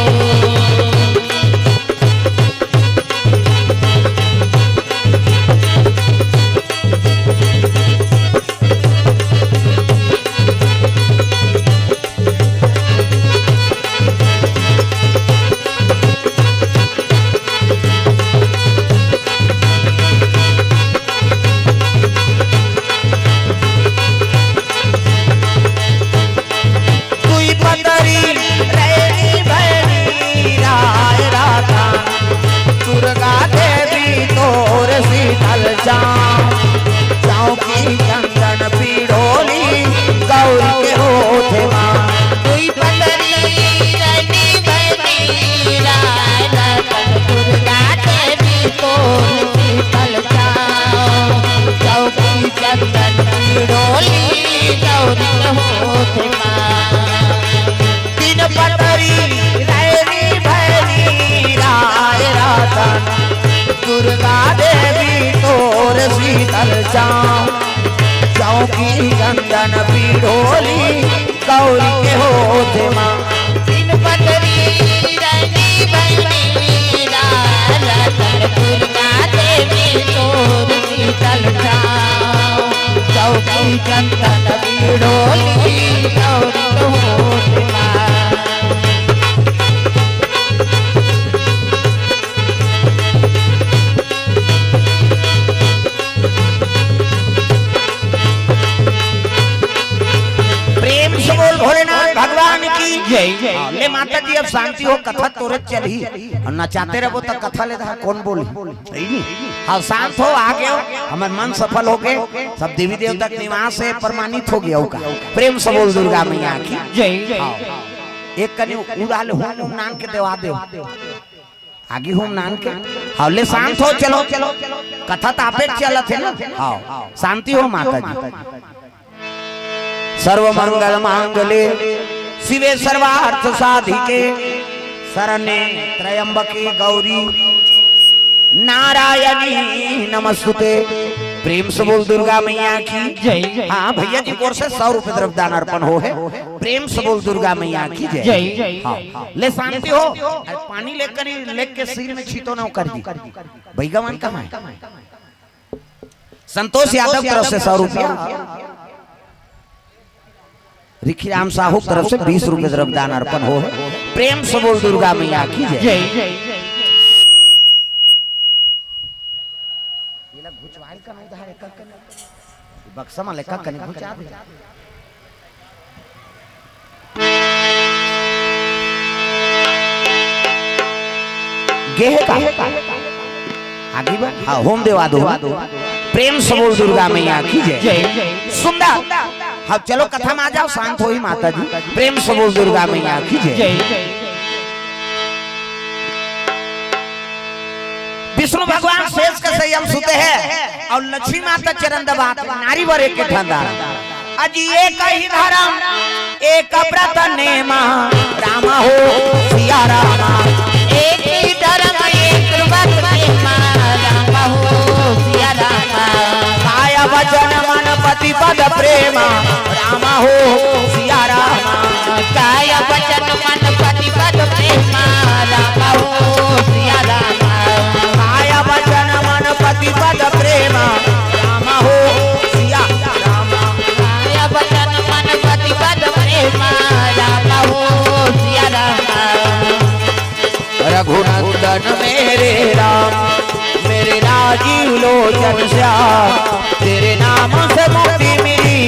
दुई पतरी रैनी भैनी राय राधा, दुर्गा देवी तोर शीतल छाँव, चौकी चंदन पीढ़ोली गौरी के होत हे माँ। दुई पतरी रैनी भैनी राय राधा, दुर्गा देवी तोर शीतल छाँव, चौकी चंदन पीढ़ोली गौरी के होत हे माँ। तीन पतरी रैनी भैनी राय राधा, दुर्गा देवी तोर शीतल छाँव, चौकी चंदन पीढ़ोली गौरी के होत हे माँ। तीन पतरी रैनी भैनी राय राधा, दुर्गा देवी तोर शीतल छाँव, चौकी चंदन पीढ़ोली गौरी के होत हे माँ। प्रेम से बोल भोलेनाथ भगवान की जय। हाँ, ले माता जी, अब शांति हो, कथा तोरे चलही। अउ नचाते रहिबो त कथा ले दहा कोन बोलही? हे नी? हाँ, शांत हो, आ गे हो, हमर मन सफल होगे, सब देवी देवता के निवास हे, प्रमाणित होगे। अउ का? प्रेम से बोल दुर्गा मैया की जय। हाँ। एक कनी उड़ा ले, हूँ, हूँ, नाम के देवा दे। आगी हो नान के। हाँ, ले शांत हो, चलो। कथा तो आपे चलत हे ना। हाँ, शांति हो माता जी। सर्व मंगल मांगल्ये शिवे सर्वार्थ साधिके शरण्ये त्र्यंबके गौरी नारायणी नमस्तुते। प्रेम से बोल दुर्गा मैया की जय। हाँ भैया जी, ओर से सौ रुपए द्रव्य दान अर्पण हो हे। प्रेम से बोल दुर्गा मैया की जय। जय। हाँ, ले शांति हो। अरे पानी लेकर ही लेके सिर में छीतो ना कर दी। बैगा मन कहाँ है? संतोष यादव तरफ से सौ रुपया, रिखीराम साहू तरफ से बीस रुपए द्रव्य दान अर्पण हो हे। प्रेम से बोल दुर्गा मैया की जय। जय। ये ला घुचवाइल कन उधार है, कन, कन, बक्सा में लेखा कने घुचा दे। गे हे का? आगे बा? हाँ, होम देवा दो। प्रेम से बोल दुर्गा मैया की जय। जय। सुंदर। हाँ, चलो कथा में आ जाओ, शांत होई माता जी। प्रेम से बोल दुर्गा मैया की जय। जय। विष्णु भगवान शेष के संयम सुते हैं और लक्ष्मी माता चरण दबात नारी वर एक ठंडा। अजी एक ही धर्म एक व्रत नेमा, राम हो सिया राम। एक ही धर्म एक व्रत नेमा, राम हो सिया राम। काय वचन मन पति पद प्रेमा, राम हो सिया राम। काय वचन मन पति पद प्रेमा, राम हो सिया राम। काय वचन मन पति पद प्रेमा, राम हो सिया राम। काय वचन मन पति पद प्रेमा, राम हो सिया राम। रघुनंदन मेरे राम, मेरे राजीव लोचन श्याम, तेरे नाम से मुक्ति मिली,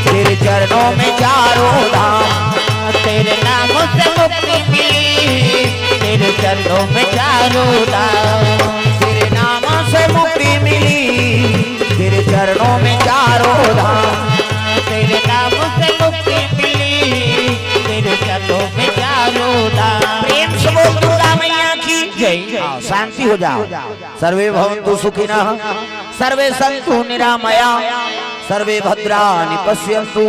तेरे चरणों में चारों धाम। तेरे नाम से मुक्ति मिली, तेरे चरणों में चारों धाम। तेरे नाम से मुक्ति मिली, तेरे चरणों में चारों धाम। तेरे नाम से मुक्ति मिली, तेरे चरणों में चारों धाम। प्रेम से बोल दुर्गा मैया की जय। हाँ, शांति हो जाओ। सर्वे भवन्तु सुखिनः, सर्वे सन्तु निरामया, सर्वे भद्राणि पश्यन्तु,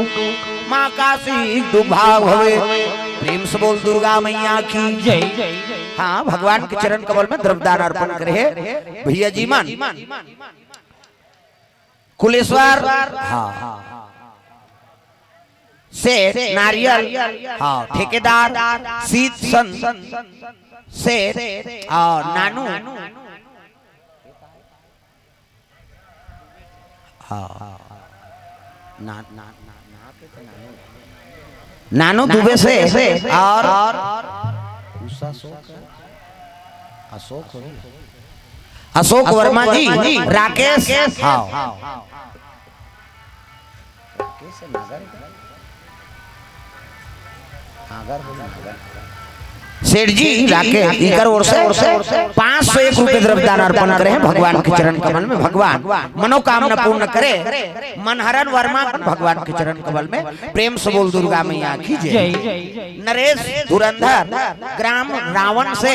माँ काशी दुर्भाग भवे। प्रेम से बोल दुर्गा मैया की जय। हाँ, भगवान के चरण कमल में द्रव्यदान अर्पण करे हे भैया जी मन। कुलेश्वर, हाँ, सेठ, नारियल, हाँ, ठेकेदार, सीत, सन, सेठ, और नानू, हाँ, ना, ना, ना, ना, नानू दुबे से, और उषा अशोक, अशोक हो गया। अशोक वर्मा जी, राकेश, हाँ। राकेश है, नागर है। नागर हो, नागर। सेठ जी, राकेश, इनकर ओर से पाँच सौ एक रुपए द्रव्यदान अर्पण करे हे भगवान के चरण कमल में। भगवान मनोकामना पूर्ण करे। मनहरन वर्मा भगवान के चरण कमल में। प्रेम से बोल दुर्गा मैया की जय। जय। नरेश धुरंधर ग्राम रावण से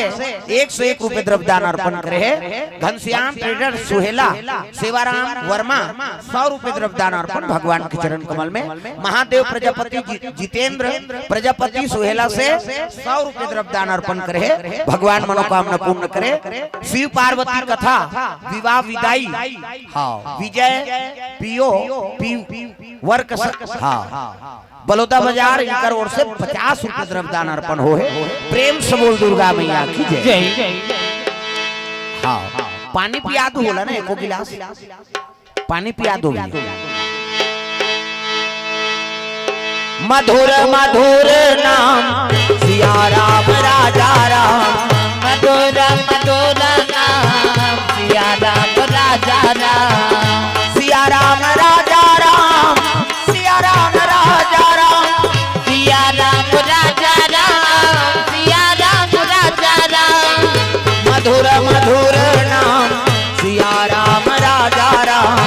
एक सौ एक रुपए द्रव्यदान अर्पण करे हे। घनश्याम ट्रेडर सुहेला, सेवाराम वर्मा सौ रुपए द्रव्यदान अर्पण भगवान के चरण कमल में। महादेव प्रजापति जी, जितेंद्र प्रजापति सुहेला से सौ रुपए द्रव्यदान अर्पण करे हे, भगवान मनोकामना पूर्ण करे। शिव पार्वती कथा विवाह विदाई, हाँ, विजय पीओ पी वर्क स-, हाँ, बलौदा बाजार, इनकर ओर से पचास रुपए द्रव्यदान अर्पण हो हे। प्रेम से बोल दुर्गा मैया की जय। जय। हाँ, पानी पिया दो बोला ना, एको गिलास पानी पिया दो भैया। मधुर मधुर नाम सिया राम राजा राम। मधुर मधुर नाम सिया राम राजा राम। सिया राम राजा राम, सिया राम राजा राम। सिया राम राजा राम, सिया राम राजा राम। मधुर मधुर नाम सिया राम राजा राम।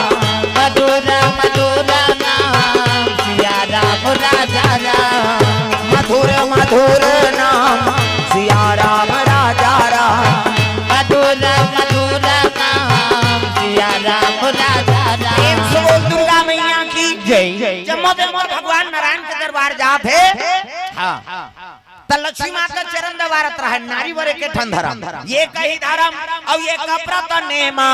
मधुर मधुर नाम सिया राम राजा राम। मधुर मधुर नाम सिया राम राजा राम। मदेव भगवान नारायण के दरबार जात हे। हाँ। त लक्ष्मी माता चरण दबारत रहे, नारी बर एके ठन धरम, ये कही धरम, अउ ये कपरत नेमा,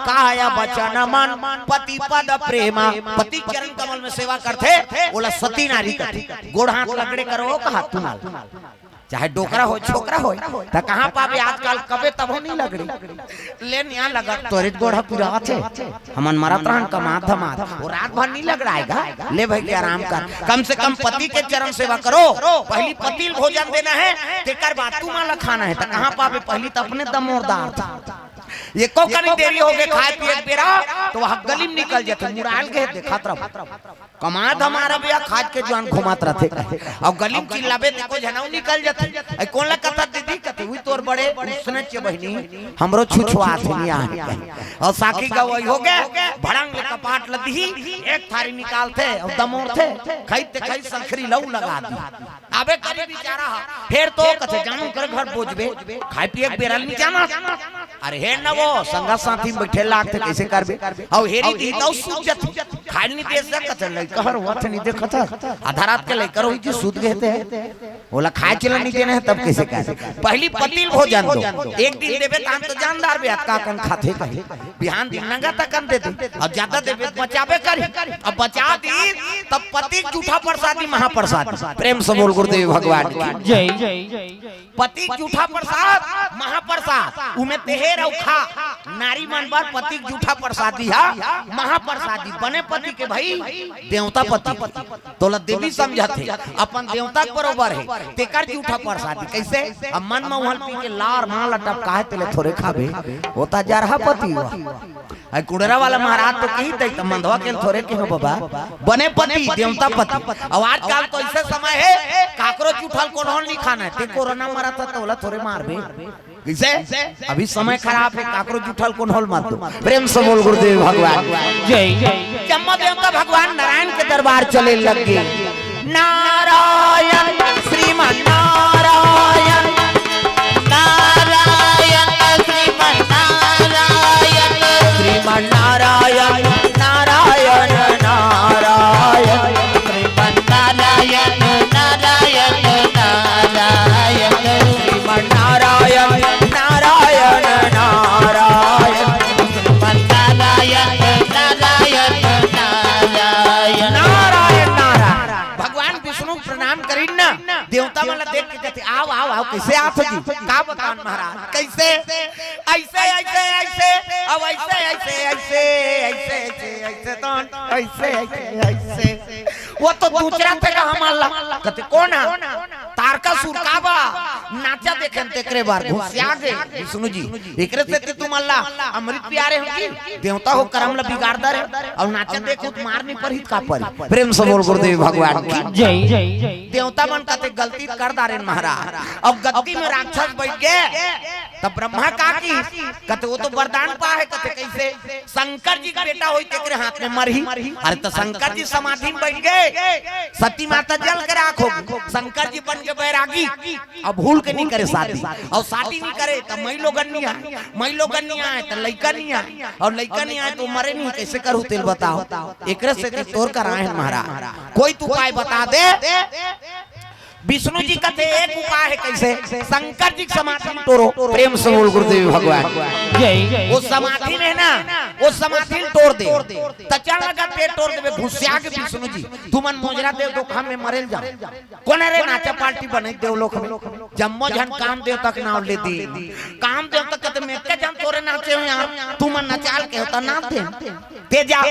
काय बचन मन पति पद प्रेमा। पति चरण कमल में सेवा करथे, ओला सती नारी कथे। गोड़ हाथ लगड़े करो, कहा तुमन। चाहे डोकरा हो, छोकरा हो, त कहाँ पाबे आजकल, कबे तभो नहीं लगड़े। ले निया लगड़, तोरे गोड़ ह पिरात हे। हमन मरत रहन कमात धमात, वो रात भर नहीं लगड़ाएगा। ले भाई के आराम कर, कम से कम पति के चरण सेवा करो। पहली पति ल भोजन देना है, तेकर बाद तुमन ला खाना है। त कहाँ पाबे, पहली त अपने दमोरदार था। ये को कनी देरी हो गए खाए पिए के बेरा, त वह गली में निकल जाथे, मुड़ाल के देखत रहो। कमाए धमारा भैया, खाज के जुआन घुमात रथे। अउ गली में चिल्लाबे, देखो झनऊ निकल जाथे। "ए, कोन ला कथा दीदी?" कथे, "उही तोर बड़े उसने चे बहिनी, हमरो छुछुआत हे यहाँ।" अउ साखी गवई हो गए, भड़ंग ले कपाट ल दिही, एक थारी निकालथे अउ दमोरथे, खई ते खई संखरी लऊ लगा दी। अबे करी बिचारा हा, फेर तो कथे, "जानू कर घर बोझबे, खाए पिए के बेरा ल नहीं जाना।" अरे हे न वो, संगा साथी में बैठे लागथे, कैसे करबे? अउ हेरी दी तउ सूत जथे। खाए नहीं दे सकत हे, लइका हर वथ नहीं देखत हे। आधा रात के लइका रोही जी सूत गए थे। ओला खाए चला नहीं देने हैं, तब कैसे करबे? पहली पति ल भोजन दो। एक दिन देबे तान तो जानदार बे, अतका कन खाथे कही। बिहान दिन नंगा तकन दे दे। अउ ज्यादा देबे त बचाबे करी। अब बचा दी, तब पति के जूठा प्रसादी महाप्रसादी। प्रेम से बोल गुरुदेव भगवान की। जय। पति के जूठा प्रसाद, महाप्रसाद, उमे तेहर अउ खा। नारी मन बर पति के जूठा प्रसादी हा महाप्रसादी। बने पति के भाई, देवता पति। तोला देवी समझत हे, अपन देवता के बरोबर हे, तेकर जूठा प्रसादी। कैसे? अब मन में उहल पी के लार मां लटप काहे तेले थोरे खाबे, होता जरहा पति हुआ। आई कुड़रा वाला महाराज तो कही तई त मंधवा के थोरे के हो बाबा, बने पति, देवता पति। अब आजकल तो ऐसे समय हे, काकरो जूठा ल कोनो ल नहीं खाना हे, ते कोरोना मरत हे त ओला थोरे मारबे। कैसे? अभी समय खराब हे, काकरो जूठा ल कोनो ल मत दो। प्रेम से बोल गुरुदेव भगवान। जय। जम्मा देवता भगवान नारायण के दरबार चले लग गए। नारायण श्रीमन नारायण, नारायण श्रीमन नारायण, श्रीमन नारायण, नारायण नारायण, श्रीमन नारायण, नारायण नारायण, श्रीमन नारायण, नारायण नारायण, श्रीमन नारायण, नारायण नारायण। नारायण नारायण। भगवान विष्णु प्रणाम करिन ना, देवता मन ला देख के कथे, "आओ, आओ, आओ, कैसे आत हो जी?" का बतान महाराज, कैसे? ऐसे, ऐसे, ऐसे, अब ऐसे, ऐसे, ऐसे, ऐसे, ऐसे, ऐसे, तो ऐसे, ऐसे, ऐसे। वो तो दूसरा थे का हमार ला। कथे, "कौन है?" "तारकासुर का बा, नाचा देखेन तेकरे बार घुसिया गे विष्णु जी, एकरे सेती तुमन ला अमृत पियारे हो जी, देवता हो करम ला बिगाड़ डारे, अउ नाचा देखो त मार नहीं परही का परी।" प्रेम से बोल गुरुदेव भगवान की। जय। देवता मन कथे गलती कर डारेन महाराज, अउ गद्दी में राक्षस बैठ गए, तब ब्रह्मा का की कथे, "वो तो वरदान पा है।" कथे, "कैसे?" "शंकर जी के बेटा होई तेकरे हाथ में मरही।" अरे त शंकर जी समाधि में बैठ गए, सती माता जल के राख हो गई, शंकर जी बन के बैरागी, अब भूल के नहीं करे शादी, अउ शादी नहीं करे त मई लोगन नहीं आए, मई लोगन नहीं आए त लइका नहीं आए, अउ लइका नहीं आए त मरे नहीं, कैसे करू तेल बताओ? एकरे सेती तोर कराए हैं महाराज, कोई तो उपाय बता दे। विष्णु जी कथे एक उपाय है, कैसे? शंकर जी के समाधि ल टोरो। प्रेम से बोल गुरुदेव भगवान। जय। वो समाधि में ना, वो समाधि ल टोर दे, त चल लगा पेट टोर देबे, घुसिया के विष्णु जी, तुमन मोजरा देव धोखा में मरेल जा। कोन रे नाचा पार्टी बने देव लोक में? जम्मो झन काम देवता के नाव ले दी। काम देवता कथे, "मैं के जन तोरे नाचे हो यार, तुमन नचाल के होता नाच दे।" ते जा,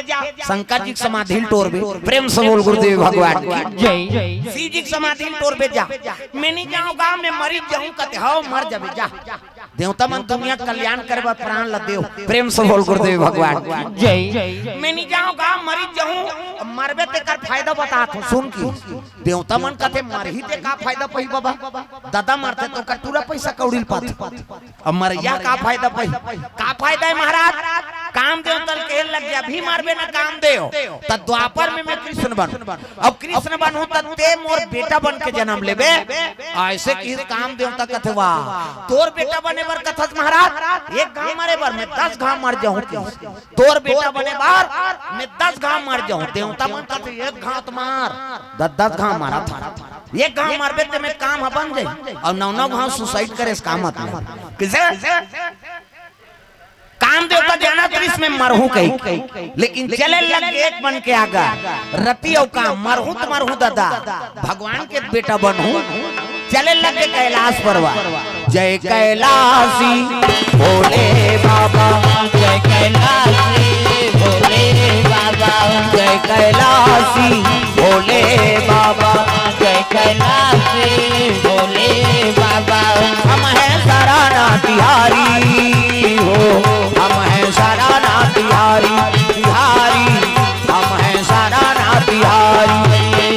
शंकर जी के समाधि ल टोरबे। प्रेम से बोल गुरुदेव भगवान की। जय। शिव जी के समाधि ल टोरबे जा। "मैं नहीं जाऊंगा, मैं मरी जाऊं।" कथे, "हव, मर जाबे जा।" देवता मन दुनिया के कल्याण करे बर प्राण ल देव। प्रेम से बोल गुरुदेव भगवान की। जय। "मैं नहीं जाऊंगा, मरी जाऊं।" मरबे तेकर फायदा बतात हूं, सुन की। देवता मन कथे, "मरही ते का फायदा पही बाबा? दादा मरथे त ओकर पूरा पैसा कौड़ी ल पाथे। अब मरइया का फायदा पही?" का फायदा है महाराज? कामदेव तल के लग जा, अभी मारबे ना कामदेव, त द्वापर में मैं कृष्ण बन, अब कृष्ण बनहूं त ते मोर बेटा बन के जन्म लेबे। ऐसे कि कामदेव तक कथे, "वाह, तोर बेटा बने बर कथस महाराज, एक घाव मारे बर मैं दस घाव मर जाहूं।" तोर बेटा बने बर मैं दस घाव मर जाहूं। देवता मन कथे, "एक घाव त मार, द-, दस घाव मारा था, एक घाव मारबे ते में काम ह बन जाई, अउ नौ नौ घाव suicide करे से का मतलब?" किसे? कामदेव का जाना दृश्य में मरहूं कही, लेकिन चले लग एक मन के आगा, रति अउ काम, मरहूं त मरहूं दादा, भगवान के बेटा बनहूं। चले लगे कैलाश पर्वत। जय कैलाशी भोले बाबा, जय कैलाशी भोले बाबा, जय कैलाशी भोले बाबा, जय कैलाशी भोले बाबा। हम हैं सराना तिहारी हो, हम हैं सराना तिहारी, तिहारी। हम हैं सराना तिहारी,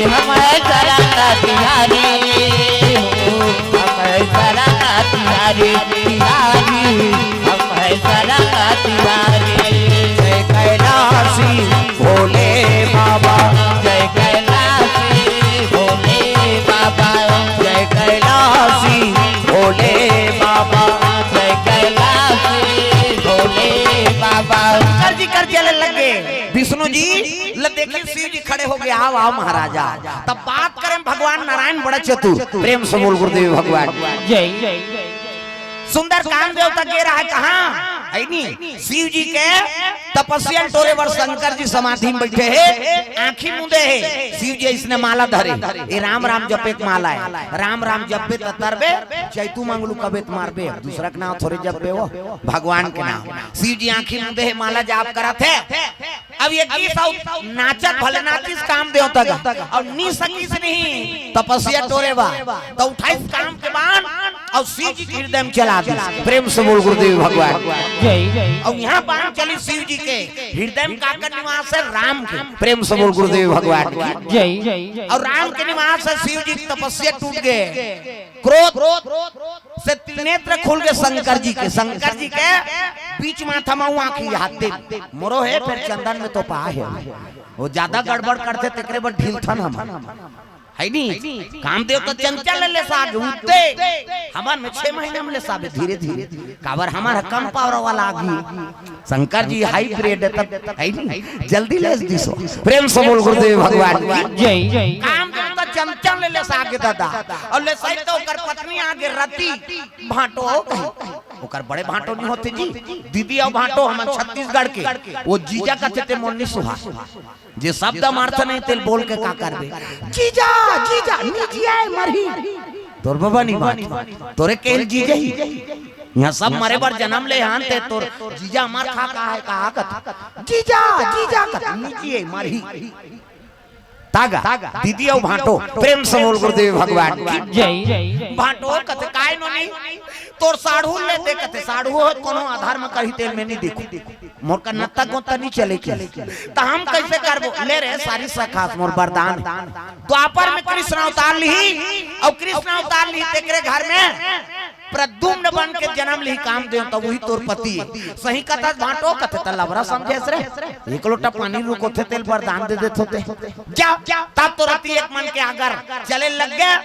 हम हैं सराना तिहारी हो, हम हैं सराना तिहारी, तिहारी। हम हैं सराना तिहारी। जय कैलाशी भोले बाबा, जय कैलाशी भोले बाबा, जय कैलाशी भोले बाबा, जय कैलाशी भोले बाबा। शंकर जी कर चले लगे। विष्णु जी ल देखे शिव जी खड़े हो गए, "आओ, आओ महाराजा।" तब बात करें भगवान नारायण बड़ा चतुर। प्रेम से बोल गुरुदेव भगवान। जय। सुंदर कामदेव तक गे रहा है कहाँ? है नी? शिव जी के तपस्या टोरे बर शंकर जी समाधि में बैठे हे, आँखी मूंदे हे। शिव जी इसने माला धरे, ये राम राम जपे के माला है। राम राम जपबे त तरबे, चैतू मंगलू कबे त मारबे, दूसरा के नाम थोड़े जपबे, वो भगवान के नाम। शिव जी आँखी मूंदे हे, माला जाप करत हे। अब ये गीत अउ नाचत भले नाचिस काम देवता का, अउ नी सकिस नहीं तपस्या टोरे बा, त उठाइस काम के बाण अउ शिव जी के हृदय में चला दिस। प्रेम से बोल गुरुदेव भगवान। जय। अउ यहाँ बाण चली शिव जी के हृदय में, काकर निवास है? राम के। प्रेम से बोल गुरुदेव भगवान की। जय। अउ राम के निवास है शिव जी की तपस्या टूट गए, क्रोध से त्रिनेत्र खुल गए शंकर जी के। शंकर जी के बीच माथा में आँखी हाथे मोरो हे, फिर चंदन में तो पा हे। वो ज्यादा गड़बड़ करथे तेकरे बर ढीलथन हम, है नी? कामदेव तो चंचल ले साग उठते, हमन में छह महीना में ले साबे धीरे धीरे, काबर हमर कम पावर वाला आगी। शंकर जी hybrid है, तब है नी, जल्दी ले दिसो। प्रेम से बोल गुरुदेव भगवान की। जय। कामदेव तो चंचल ले ले साग दादा, अउ ले सही तो ओकर पत्नी आगे रति भांटो कही, ओकर बड़े भांटो नहीं होते जी, दीदी अउ भांटो हमन छत्तीसगढ़ के, वो जीजा कथे ते मोर नी सुहा। जे शब्द मारत नहीं तेल बोल के का करबे? जीजा, जीजा, नी जिए मरही। तोर बाबा नी मार, तोरे केल जीजा ही। यहाँ सब मरे बर जन्म ले हन ते तोर जीजा मर खा का है, का कथे? जीजा, जीजा कथे, नी जिए मरही। तागा, दीदी अउ भांटो, प्रेम से बोल गुरुदेव भगवान की। जय। भांटो कथे, "काय नोनी, तोर साढ़ू ले दे," कथे, "साढ़ू हो कोनो आधार में कही तेल में नहीं देखो, मोर का नत्ता गोता नहीं चले की, त हम कैसे करबो?" ले रे सारी सखास मोर वरदान। द्वापर में कृष्ण अवतार लिही, अउ कृष्ण अवतार लिही तेकरे घर में प्रद्युम्न बन के जन्म लिही काम देव, त वही तोर पति है। सही कथा भांटो कथे, त लबरा समझे रे, एक लोटा पानी रुकोथे तेल वरदान दे देत होते। जा, तब तो रति एक मन के आगर चले लग गए।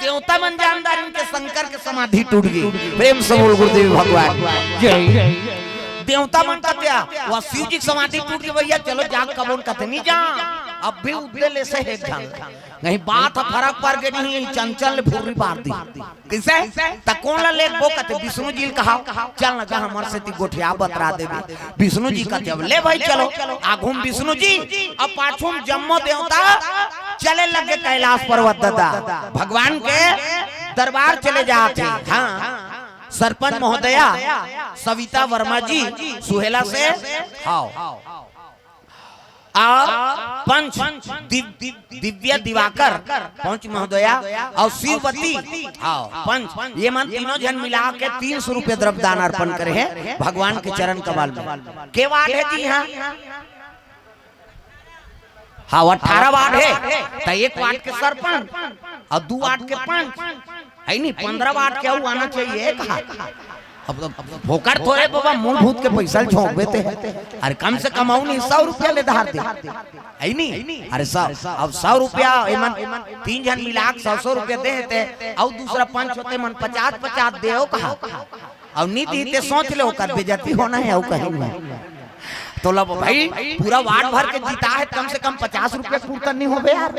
देवता मन जानदार इनके शंकर के समाधि टूट गई। प्रेम से बोल गुरुदेव भगवान। जय। देवता मन का क्या? वह शिव जी की समाधि टूट गई भैया, चलो जाग कबोन कथे नहीं जा। अब भी उद्दे ले से है ढंग। कहीं बात ह फरक पड़ गई नहीं, चंचल ने फुर्री पार दी। कैसे? त कौन ला लेबो कथे विष्णु जी ल कहा, "चल न जा हमर सेती गोठिया बतरा देबे।" विष्णु जी कथे, "अब ले भाई चलो।" आघू म विष्णु जी, अब पाछू म जम्मो देवता चले लगे कैलाश पर्वत दादा। भगवान के दरबार चले जात हे। हाँ, सरपंच महोदया सविता वर्मा जी सुहेला से, हाँ। आ पंच दिव-, दिव्या दिवाकर, पंच महोदया, अउ शिववती, हाँ, पंच, ये मन तीनों झन मिला के तीन सौ रुपये द्रव्य दान अर्पण करे हे भगवान के चरण कमल में। के वार्ड हे जी? हाँ, हाँ, अठारह वार्ड हे, त एक वार्ड के सरपंच अउ दू वार्ड के पंच, है नी, पन्द्रह वार्ड के अउ आना चाहिए, कहा। अब, अब फोकट थोरे बाबा, मूलभूत के पैसा ल झोंकबे ते। अरे कम से कम अउ नहीं, सौ रुपया ले धार दे, है नी? अरे सौ, अब सौ रुपया एमन तीन झन मिला के सौ सौ रुपया दे हे ते, अउ दूसरा पंच होते मन पचास पचास दे, अउ कहा, अउ नहीं दी ते सोच ले, ओकर बेइज्जती होना हे, अउ कहीं नहीं। तो लब भाई, पूरा वार्ड भर के जीता हे, कम से कम पचास रुपया कुर्ता नहीं होबे यार,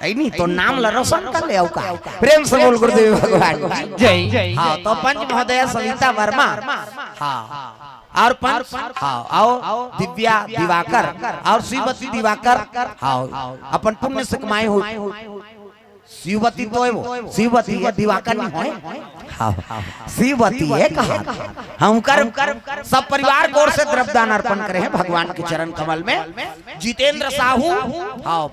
है नी? तो नाम ला रोशन कर ले, अउ का? प्रेम से बोल गुरुदेव भगवान की जय। हाँ, तो पंच महोदय सविता वर्मा, हाँ, और पंच, हाँ, और दिव्या दिवाकर और शिवती दिवाकर, हाँ, अपन पुण्य से कमाए हुए शिवती तो हे वो, शिवती हे, दिवाकर नहीं होय। हाँ, शिवती हे कहा। हम कर सब परिवार की ओर से द्रव्यदान अर्पण करे हे भगवान के चरण कमल में। जितेंद्र साहू, हाँ,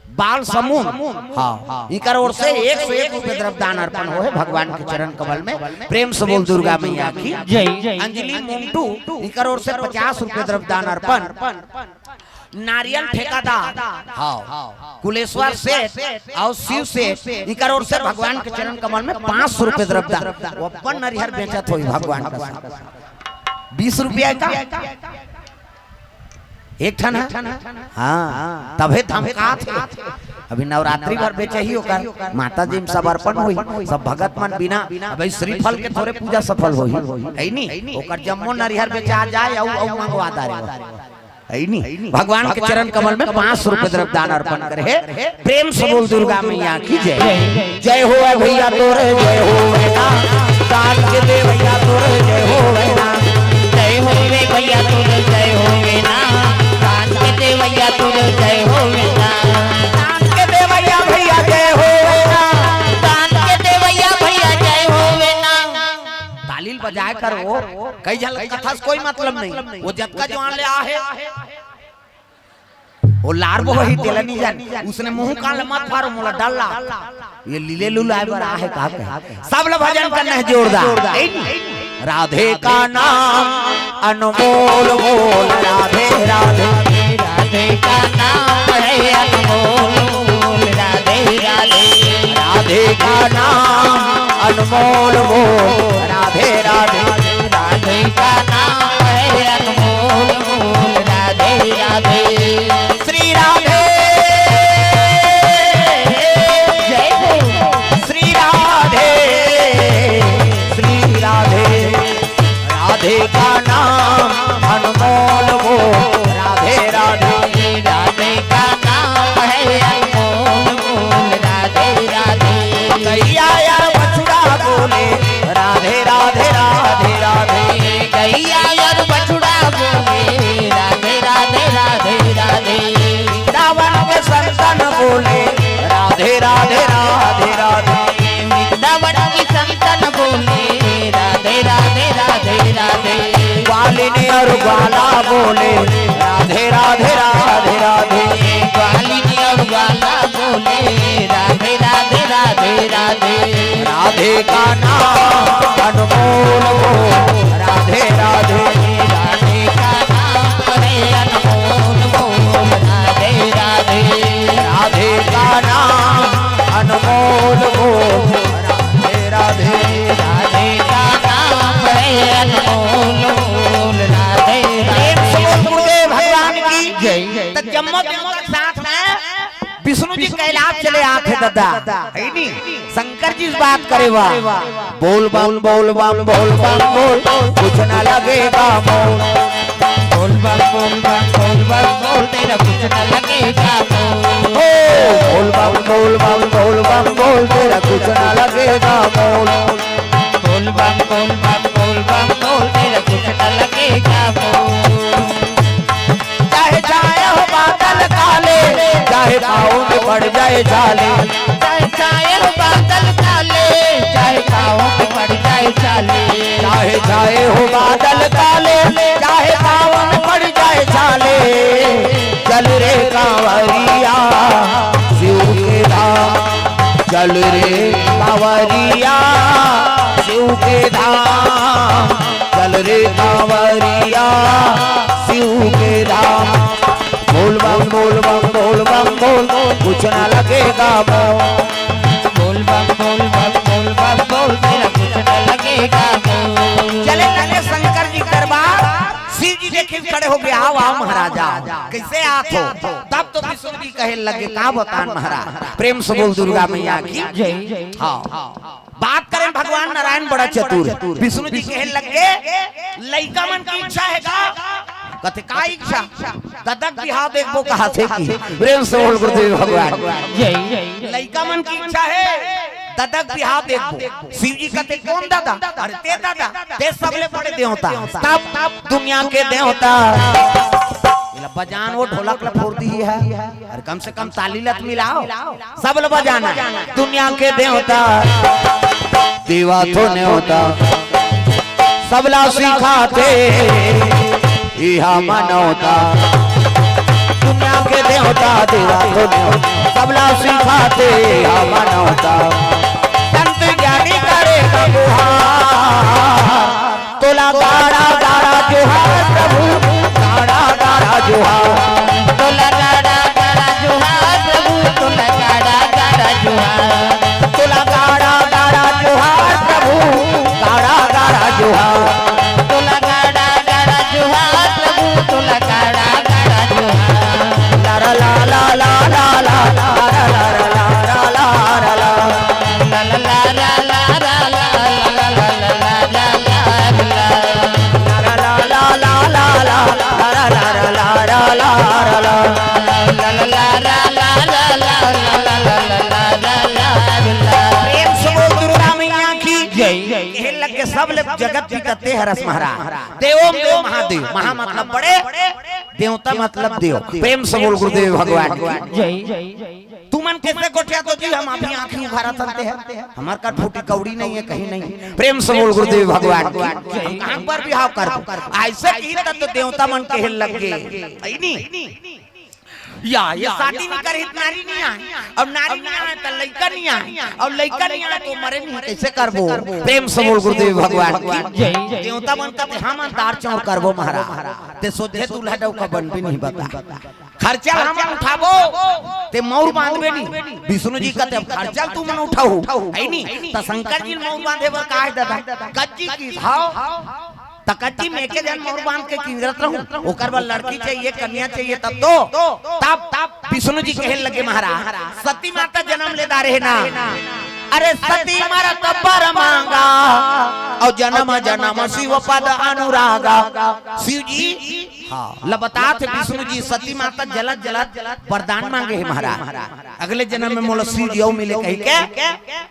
बाल समूह, हाँ, इकर ओर से एक सौ एक रुपये द्रव्यदान अर्पण होहे भगवान के चरण कमल में। प्रेम से बोल दुर्गा मैया की जय। अंजलि मोंटू, इकर ओर से पचास रुपये द्रव्यदान अर्पण। नारियल ठेकेदार, हाँ, कुलेश्वर सेठ और शिव सेठ, इकर ओर से भगवान के चरण कमल में पाँच सौ रुपये द्रव्यदान। वो अपन नरिहर बेचत होही भगवान का, बीस रुपया का एक ठन हे। हाँ, तभे धमकात हे। अभी नवरात्रि भर बेचही ओकर, माता जी में समर्पण होही, सब भगत मन बिना, अभी श्रीफल के थोरे पूजा सफल होही, है नी? ओकर जम्मो नरिहर बेचा जाए, अउ, अउ मंगवा डारे, है नी? भगवान के चरण कमल में पाँच सौ रुपये द्रव्यदान अर्पण करे हे। प्रेम से बोल दुर्गा मैया की जय। जय हो भैया तोरे जय हो ना, दान के दे भैया तोरे जय हो ना। जय हो रे भैया तोरे जय हो ना, दान के दे भैया तोरे जय हो ना। दान के दे भैया, भैया जय हो ना। दान के दे भैया, भैया जय हो ना। ताली ल बजाए कर वो, कई झन कथा से कोई मतलब नहीं, वो जतका जुआर ले आहे। वो लार वो ही तेला नहीं जान, उसने मुंह कान ल मत फारो, मोला डर ला। ये लीले लुलाए बर आहे का कहे? सब ल भजन करना हे जोरदार। राधे का नाम अनमोल मोल, राधे राधे। राधे का नाम है अनमोल मोल, राधे राधे। राधे का नाम अनमोल मोल, राधे राधे। राधे का नाम है अनमोल मोल, राधे राधे। श्री राधे, जय हो। श्री राधे, श्री राधे। राधे का नाम अनमोल मोल, राधे राधे। राधे का नाम है अनमोल मोल, राधे राधे। गैया यार बछड़ा बोले, राधे राधे राधे राधे। गैया यार बछड़ा बोले, राधे राधे राधे राधे। वृंदावन के संतन बोले, राधे राधे राधे राधे। वृंदावन की संतन बोले, राधे राधे राधे राधे। ग्वालिनी और ग्वाला बोले, राधे राधे राधे राधे। ग्वालिनी और ग्वाला बोले, राधे राधे राधे राधे। राधे का नाम अनमोल मोल, राधे राधे। राधे का नाम है अनमोल मोल, राधे राधे। राधे का नाम अनमोल मोल, राधे राधे। राधे का नाम है अनमोल मोल, राधे राधे। प्रेम से बोल गुरुदेव भगवान की जय। त जम्मो देवता के साथ में विष्णु जी कैलाश चले आथे ददा, है नी? शंकर जी से बात करे बा। बोल बम, बोल बम, बोल बम, बोल, कुछ ना लगेगा मोल। बोल बम, बोल बम, बोल बम, बोल, तेरा कुछ ना लगेगा मोल। ओ, बोल बम, बोल बम, बोल बम, बोल, तेरा कुछ ना लगेगा मोल। बोल बम, बोल बम, बोल बम, बोल, तेरा कुछ ना लगेगा मोल। चाहे छाए हो बादल काले, चाहे पाँव में पड़ जाए छाले। चाहे छाए हो बादल काले, चाहे पाँव में पड़ जाए छाले। चाहे छाए हो बादल काले, चाहे पाँव में पड़ जाए छाले। चल रे कांवरिया शिव के धाम, चल रे कांवरिया शिव के धाम। चल रे कांवरिया शिव के धाम। बोल बम, बोल बम, बोल बम, बोल, कुछ ना लगेगा मोल। बोल बम, बोल बम, बोल बम, बोल, तेरा कुछ ना लगे। चले लगे शंकर जी दरबार, शिव जी देखे खड़े हो गए, "आओ, आओ महाराज, आओ।" कैसे आत हो? तब तो विष्णु जी कहे लगे, "का बतान महाराज।" प्रेम से बोल दुर्गा मैया की। जय। हाँ, बात करें भगवान नारायण बड़ा चतुर। विष्णु जी कहे लगे, "लइका मन की इच्छा हे का?" कथे, "का इच्छा?" "ददा के बिहाव देखबो कहाथे।" कि प्रेम से बोल गुरुदेव भगवान। जय। "लइका मन की इच्छा हे, ददा के बिहाव देखबो।" शिव जी कथे, "कोन ददा?" "अरे ते ददा, ते सबले बड़े देवता।" तब, तब दुनिया के देवता। एला बजान वो ढोलक ला फोर दिही हे। अरे कम से कम ताली ला तो मिलाओ। सब ला बजाना। दुनिया के देवता, देवा तो नेवता, सबला सिखाथे इहा मनौता। दुनिया के देवता, देवा तो नेवता, सबला सिखाथे इहा मनौता। संत ज्ञानी करे गुहार, तोला गाड़ा गाड़ा जोहार प्रभु, गाड़ा गाड़ा जोहार। तोला गाड़ा गाड़ा जोहार प्रभु, तोला गाड़ा गाड़ा जोहार। तोला गाड़ा गाड़ा जोहार प्रभु, गाड़ा गाड़ा जोहार। तोला गाड़ा गाड़ा जोहार प्रभु, तोला गाड़ा गाड़ा जोहार। ला ला ला ला ला ला ला ला ला ला ला ला ला। प्रेम से बोल दुर्गा मैया की जय। कहे लगे सब ले जगत पिता ते हरस महाराज। देवों में देव महादेव, महा मतलब बड़े, देवता मतलब देव। प्रेम से बोल गुरुदेव भगवान की जय। तुमन कैसे गोठियाथो जी? हम अभी आँखी उघारत हन ते हर। हमर कठपुटी कौड़ी नहीं है, कहीं नहीं। प्रेम से बोल गुरुदेव भगवान की। हम कहाँ पर बिहाव करबो? ऐसे किही त तो देवता मन कहे लगे। ऐ नी? या, ये शादी नहीं करही त नारी नहीं आए। अब नारी नहीं आए त लइका नहीं आए। अब लइका नहीं आए तो मरे नहीं, कैसे करबो? प्रेम से बोल गुरुदेव भगवान की। देवता मन कथे, "हम दार चौर करबो महाराज।" ते सोझे दूल्हा डौका बनबे नहीं बता। खर्चा ल हमन उठाबो, ते मउर बांधबे नी। विष्णु जी कथे, "अब खर्चा ल तुमन उठाहू, ऐ नी? त शंकर जी ल मउर बांधे बर का हे ददा?" कज्जी किहिस, "हव।" त कज्जी में एके झन मउर बांध के किंजरत रहूं, ओकर बर लड़की चाहिए, कन्या चाहिए, तब तो, तब, तब विष्णु जी कहे लगे, "महाराज, सती माता जनम ले डारे हे ना, अरे सती मरत बर मांगा, अउ जनम जनम शिव पद अनुरागा।" शिव जी हाँ, ल बतात हे विष्णु जी, सती माता जलत जलत वरदान मांगे हे महाराज, अगले जनम में मोला शिव जी अउ मिले कहिके।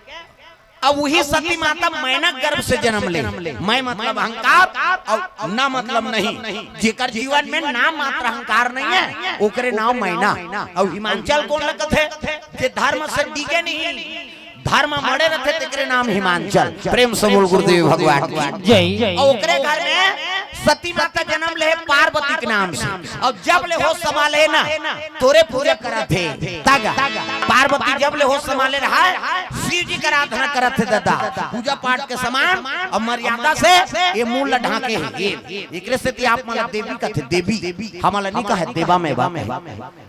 अब उही सती माता मैना गर्भ से जनम ले। मैं मतलब अहंकार अउ ना मतलब नहीं। जेकर जीवन में नाम मात्र अहंकार नहीं हे, ओकरे नाम मैना। अउ हिमांचल कोन ल कथे? जे धर्म से डिगे नहीं, धर्म मड़े रथे, तेकरे नाम हिमांचल। प्रेम से बोल गुरुदेव भगवान की जय। अउ ओकरे घर में सती माता जनम ले पार्वती के नाम से। अउ जब ले होश संभाले ना, तोरे पूजा करत हे। तगा, पार्वती जब ले होश संभाले रहा, शिव जी के आराधना करत हे ददा। पूजा पाठ के समान अउ मर्यादा से ये मुंह ल ढांके हे। ये, एकरे सेती आप मन ल देवी कथे, देवी। हमन ल नी कहे, देवा में बा।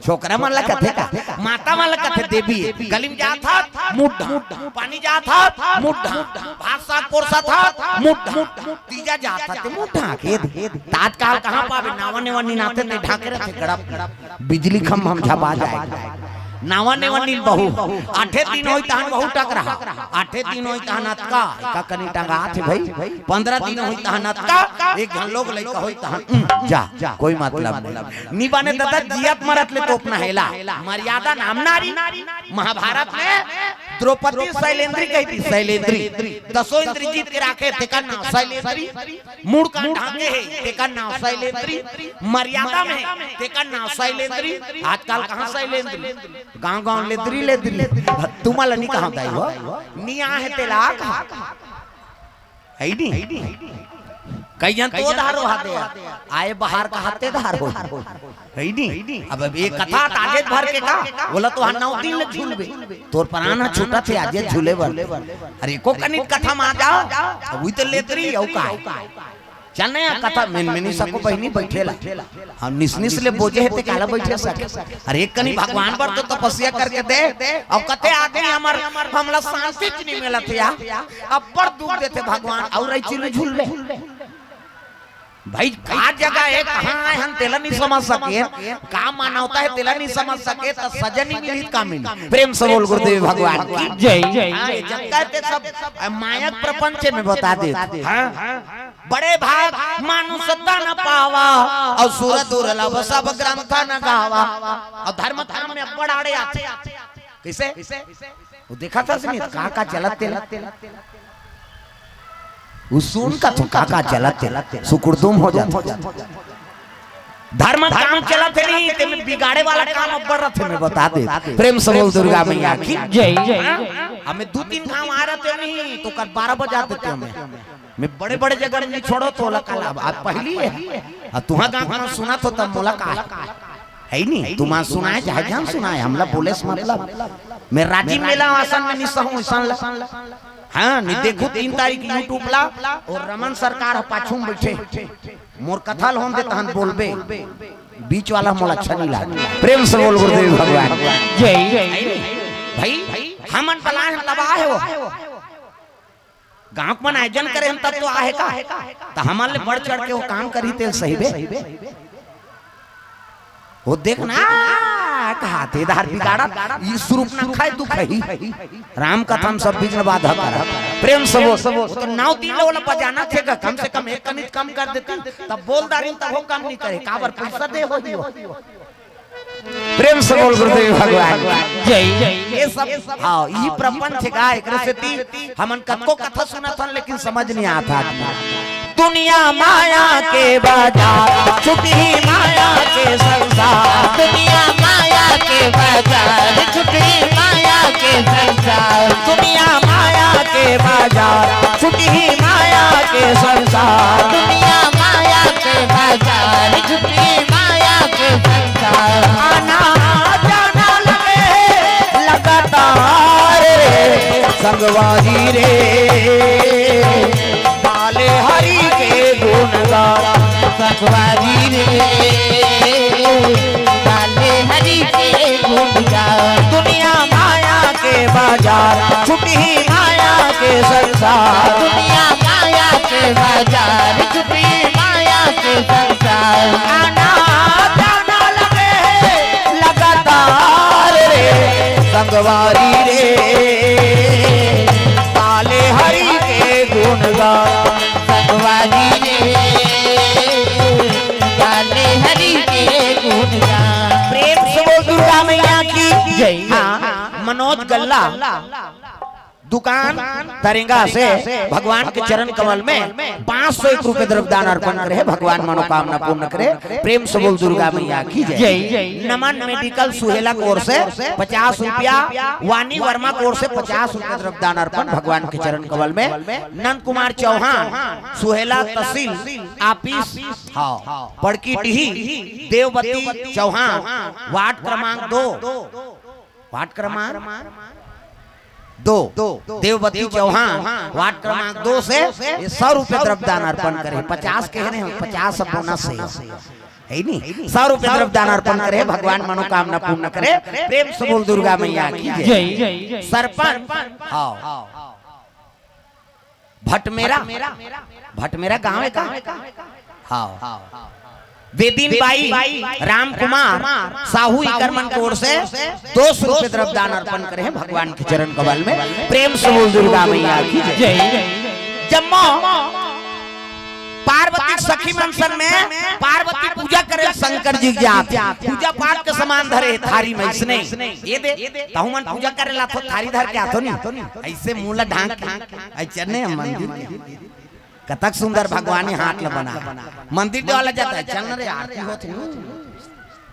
छोकरा मन ला कथे का, माता मन ला कथे देवी। गली में जात हस, मुंह ढांक, पानी जात हस, मुंह ढांक, भात साग परोसत हस, मुंह ढांक, तीजा जात हस, ते मुंह ढांक। ये आजकल कहाँ पाबे, नावा नेवा निनाथे ते ढांके रथे गड़प। बिजली खंभा म झपा जाय। नावा नेवा नीन बहू, आठे दिन होई तहन बहू टकरहा, आठे दिन होई तहन अतका, एका कनी टंगात हे भई, पंद्रह दिन होई तहन अतका, एक झन लोग लइका होई तहन, उम, जा, कोई मतलब नहीं। नी बने ददा, जियत मरत ले तोपना हे ला। मर्यादा नाम नारी। महाभारत में द्रौपदी शैलेंद्री कहिथे, शैलेंद्री। दसों इंद्री जीत के राखे, तेकर नाम शैलेंद्री। मुड़ कान ढांके हे, तेकर नाम शैलेंद्री। मर्यादा में, तेकर नाम शैलेंद्री। आजकल कहाँ शैलेंद्री? गांव गांव लेद्री, लेद्री। तुमन ल नी कहांव दाई हो। नी आहे तेला कहा। हे नी? कइयन तो धारो हाथे, आए बाहर का हाथे धारो। हे नी? अब, अब एक कथा ताजेत भर के का, ओला तो हर नौ दिन ले झूलबे। तोर परान ह छूटत हे आजे झूले बर। अरे एको कनिक कथा मा जाओ, अब उही तो लेद्री, अउ का? चल ना यार, कथा मिनमिनी सको बहिनी बइठे ला। हम निस निस ले बोजे हे ते काला बइठे सके। अरे एक कनी भगवान बर तो तपस्या करके दे। अब कथे आदमी हमर, हमला शांति च नहीं मिलत हे यार। अब्बड़ दुख देथे भगवान। अउ रही चिल्लू झुलबे। भाई का जगह हे, कहाँ आए हन तेला नहीं समझ सके, का मानवता हे तेला नहीं समझ सके, त सजन ही मिलित का मिली। प्रेम से बोल गुरुदेव भगवान की जय। हाँ, ये जगह ते सब मायक प्रपंच में बता दे। हाँ? बड़े भाग मानुष तन पावा, अउ सुर दुर्लभ सब ग्रंथ न गावा। अउ धर्म धाम में अब्बड़ आड़े आथे। कइसे? वो देखा था समित, का का चलत तेला। वो सुन का तो का का चलत तेला, सुकुरदुम हो जाता। धर्म काम चलत हे नहीं, ते में बिगाड़े वाला काम अब्बड़ रथे, मैं बता दे। प्रेम से बोल दुर्गा मैया की जय। हाँ? हमें दू तीन घाव आ रहे थे नहीं, तो कल बारह बजा देते हमें। मैं बड़े-बड़े जगह नहीं छोड़ो तो ओला काला, अब पहली हे। अब तुहा गाँव में सुनत हो तब मोला का हे? हे नहीं, तुमा सुनाए चाहे जान सुनाए, हमला बोले से मतलब। मैं राजी मेला आसन में नहीं सहूँ, ऐसा ला। हाँ, नहीं देखो तीन तारीख YouTube ला, अउ रमन सरकार ह पाछू में बइठे। मोर कथा ल होन दे तहन बोलबे। बीच वाला मोला अच्छा नहीं लागे। प्रेम से बोल गुरुदेव भगवान। जय। भाई, हमन बलाए हन तब आहे वो। गाँव के मन आयोजन करे हन तब तो आहे का? त हमन ले बढ़ चढ़ के वो काम करही तेल सही बे। वो देख ना, कहा थे धार बिगाड़ा, ये स्वरूप ना खाए दुख ही। राम कथा में सब विघ्न बाधा करा। प्रेम से बोल, वो तो नौ दिन ले ओला बजाना थे का, कम से कम एक कनित कम कर देती, तब बोल दारिन तब वो काम नहीं करे, काबर पैसा दे हो ही हो। प्रेम से बोल गुरुदेव भगवान की जय। ये सब, हाँ, ये प्रपंच का एकरे सेती हमन कतको कथा सुनत हन, लेकिन समझ नहीं आता। दुनिया माया के बाजार, छुटही माया के संसार। दुनिया माया के बाजार, छुटही माया के संसार। दुनिया माया के बाजार, छुटही माया के संसार। दुनिया माया के बाजार, छुटही माया के संसार। आना जाना लगे लगातार रे, संगवारी रे, गाले हरि के गुणगान। संगवारी रे, गाले हरि के गुणगान। दुनिया माया के बाजार, छुटही माया के संसार। दुनिया माया के बाजार, छुटही माया के संसार। आना जाना लगे लगातार रे, संगवारी रे, गाले हरि के गुणगान। संगवारी रे, गाले हरि के गुणगान। प्रेम से बोल दुर्गा मैया की जय। हाँ, मनोज गल्ला दुकान तरेंगा से भगवान के चरण कमल में पाँच सौ एक रुपए द्रव्य दान अर्पण करे हे, भगवान मनोकामना पूर्ण करे। प्रेम से बोल दुर्गा मैया की जय। जय। नमन मेडिकल सुहेला कोर से पचास रुपया, वाणी वर्मा कोर से पचास रुपया द्रव्य दान अर्पण भगवान के चरण कमल में। नंद कुमार चौहान सुहेला तहसील ऑफिस, हाँ, पड़की डीही, देववती चौहान, वार्ड क्रमांक दो, वार्ड क्रमांक दो, देववती चौहान, वार्ड क्रमांक दो से ये सौ रुपए द्रव्य दान अर्पण करे। पचास कहे रहे हम, पचास अब बोनस हे, हे नहीं? सौ रुपए द्रव्य दान अर्पण करे, भगवान मनोकामना पूर्ण करे। प्रेम से बोल दुर्गा मैया की जय। जय। सरपंच, हाँ, भटमेरा, भटमेरा गाँव हे का? हाँ। वेदिन बाई, राम कुमार साहू, इकर मन कोर से दो सौ रुपए द्रव्य दान अर्पण करे हे भगवान के चरण कमल में। प्रेम से बोल दुर्गा मैया की जय। जय। जम्मो पार्वती सखी मन संग में पार्वती पूजा करे शंकर जी के जात। पूजा पाठ के सामान धरे थारी में इसने। ये दे, तहु मन पूजा करे ला तो थारी धर के आथो नहीं। ऐसे मुँह ला ढांक के, ऐसे नहीं हम मंदिर। कतक सुंदर भगवान ही हाथ ला बना। मंदिर देवाला जाता है, चल न रे, आरती होत हे।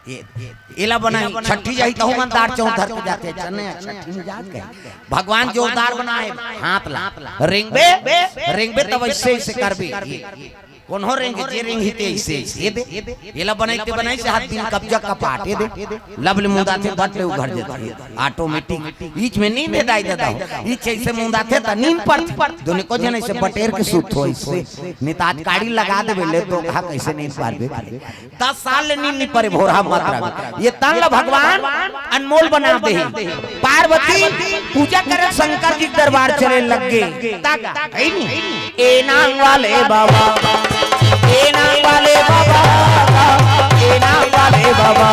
ये, एला बनाई, छठी जाही तहु मन दार चौंक धर के जाते, चल न, छठी में जात के। भगवान जोरदार बनाए, हाथ ला। रेंगबे, रेंगबे तब ऐसे, ऐसे करबे। ये, कोनो रेंग, जे रेंग ही ते अइसे, अइसे दे। एला बनाई ते बनाई से हाथ दिन कब्जा कपाट, ए दे। लब ले मुंदाथे, बट ले उघर जाथे। ऑटोमेटिक। ईच में नींद हे दाई ददा हो। ईच अइसे मुंदाथे त नींद पड़थे। दुनो को झन अइसे बटेर के सुत हो अइसे। नितात काड़ी लगा देबे ले तो कहा कइसे नींद पारबे। दस साल ले नींद नी परे भोरहा मत रह। ये तन ल भगवान अनमोल बना दे। पार्वती पूजा करे शंकर जी के दरबार चले लग गे। तक है नी। ए नांग वाले बाबा, ए नांग वाले बाबा, ए नांग वाले बाबा,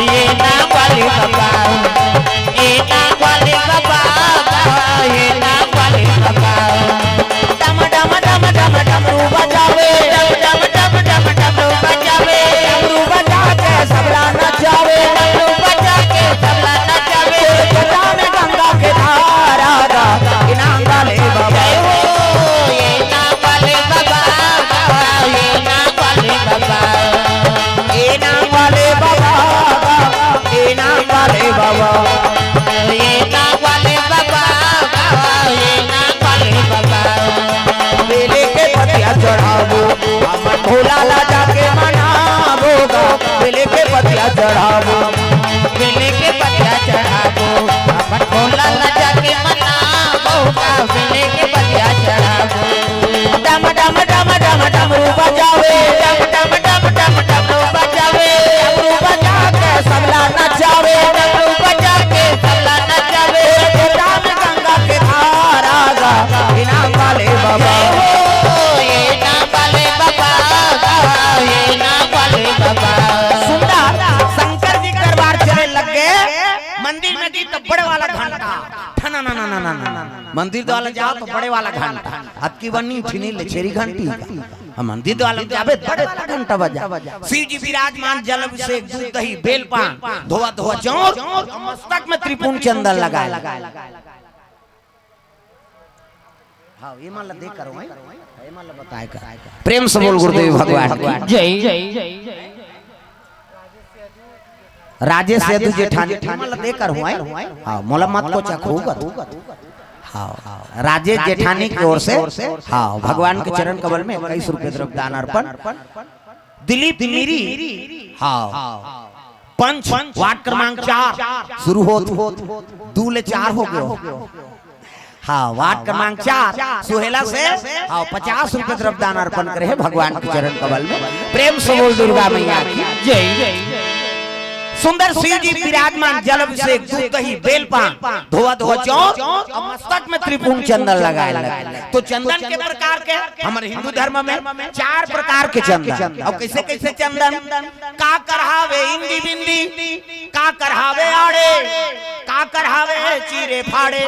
ए नांग वाले बाबा, ए नांग वाले बाबा, ए नांग वाले बाबा। डम डम डम डम डमरू बजावे, डम डम डम डम डमरू बजावे, डमरू बजा के सबला नचावे, डमरू बजा के सबला नचावे। जटा में गंगा के धारा गा, ए नांग वाले बाबा। जय हो, ए नांग वाले बाबा, ए नांग वाले बाबा। ए नांग वाले बाबा, ए नांग वाले बाबा। ए नांग वाले बाबा, ए नांग वाले बाबा। बेले के पतिया चढ़ाबो, अपन भोला ला जाके मनाबो गा। बेले के पतिया चढ़ाबो, बेले के पतिया चढ़ाबो, अपन भोला ला जाके मनाबो गा। बेले के पतिया चढ़ाबो। डम डम डम डम डमरू बजावे, डम डम डम डम डमरू बजावे, डमरू बजा के सबला नचावे, डमरू बजा के सबला नचावे। जटा में गंगा के धारा गा, ए नांग वाले बाबा। जय हो, ए नांग वाले बाबा, ए नांग वाले बाबा। सुंदर शंकर जी के दरबार चले लग गे। मंदिर में दी तो बड़े वाला घंटा, ठना ना ना ना ना ना। मंदिर वाला जाओ तो बड़े वाला घंटा। अतकी बनी ठिनी ले छेरी घंटी। हम मंदिर वाला जाबे बड़े घंटा बजा। शिव जी विराजमान, जल अभिषेक, दूध दही, बेल पान, धोवा धोवा चौर, मस्तक में त्रिपुंड चंदन लगाए। हाँ, ये मान ला देख करो, भाई। ये मान ला बताए कर। प्रेम से बोल गुरुदेव भगवान की। जय। राजेश यदु जेठानी, ये मान ला देख कर हुआ है। हाँ, मोला मत को चखू कर। हाँ, राजेश जेठानी की ओर से, हाँ, भगवान के चरण कमल में इक्कीस रुपए द्रव्य दान अर्पण। दिलीप मिरी, हाँ, पंच, वार्ड क्रमांक चार, शुरू होत, दू ले चार हो गए हो। हाँ, वार्ड क्रमांक चार, सुहेला से, हाँ, पचास रुपए द्रव्य दान अर्पण करे हे भगवान के चरण कमल में। प्रेम से बोल दुर्गा मैया की जय। सुंदर शिव जी विराजमान, जल अभिषेक, दूध दही, बेल पान, धोवा धोवा चौर, और मस्तक में त्रिपुंड चंदन लगाए लगे। तो चंदन के प्रकार के, हमारे हिंदू धर्म में चार प्रकार के चंदन। और कैसे कैसे चंदन? काकर हावे इंदी बिंदी, काकर हावे आड़े, काकर हावे चीरे फाड़े,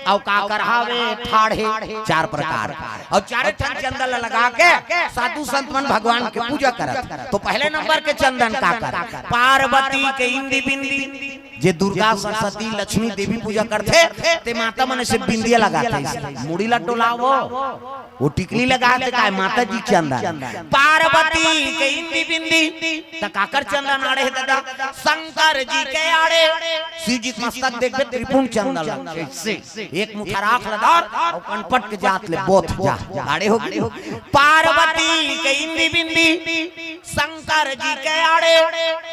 और काकर हावे ठाढ़े। चार प्रकार। और चारे ठन चंदन ल लगा के साधु संत मन भगवान के पूजा करत। तो पहले नंबर के चंदन काकर? पार्वती के इंदी बिंदी। जे दुर्गा, सरस्वती, लक्ष्मी, देवी पूजा करथे, ते माता मन से बिंदिया लगाथे, मुड़ी ला डोलावो, वो टिकली लगाथे, काय माता जी चंदन। पार्वती के इंदी बिंदी, त काकर चंदन आड़े हे ददा? शंकर जी के आड़े। शिव जी के मस्तक देखबे, त्रिपुंड चंदन लगथे, एक मुठा राख ल धर, अउ कनपट के जात ले बोथ जा, आड़े होगे। पार्वती के इंदी बिंदी, शंकर जी के आड़े,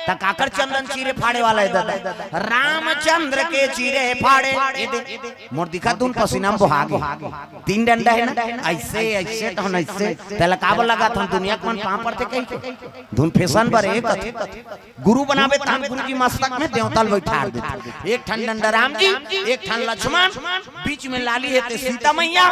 त काकर चंदन चीरे फाड़े वाला हे ददा? रामचंद्र के चीरे फाड़े। ये दे, मोर दिखा दुन पसीना में बोहा गे। तीन डंडा हे ना, अइसे, अइसे, तहन अइसे। तेला काबर लगाथन दुनिया के मन पाँव परथे कहिके? धुन फैशन बर एक गुरु बनाबे तहन गुरु जी मस्तक में देवता ल बइठार देथे। एक ठन डंडा राम जी, एक ठन लक्ष्मण, बीच में लाली हे ते सीता मैया,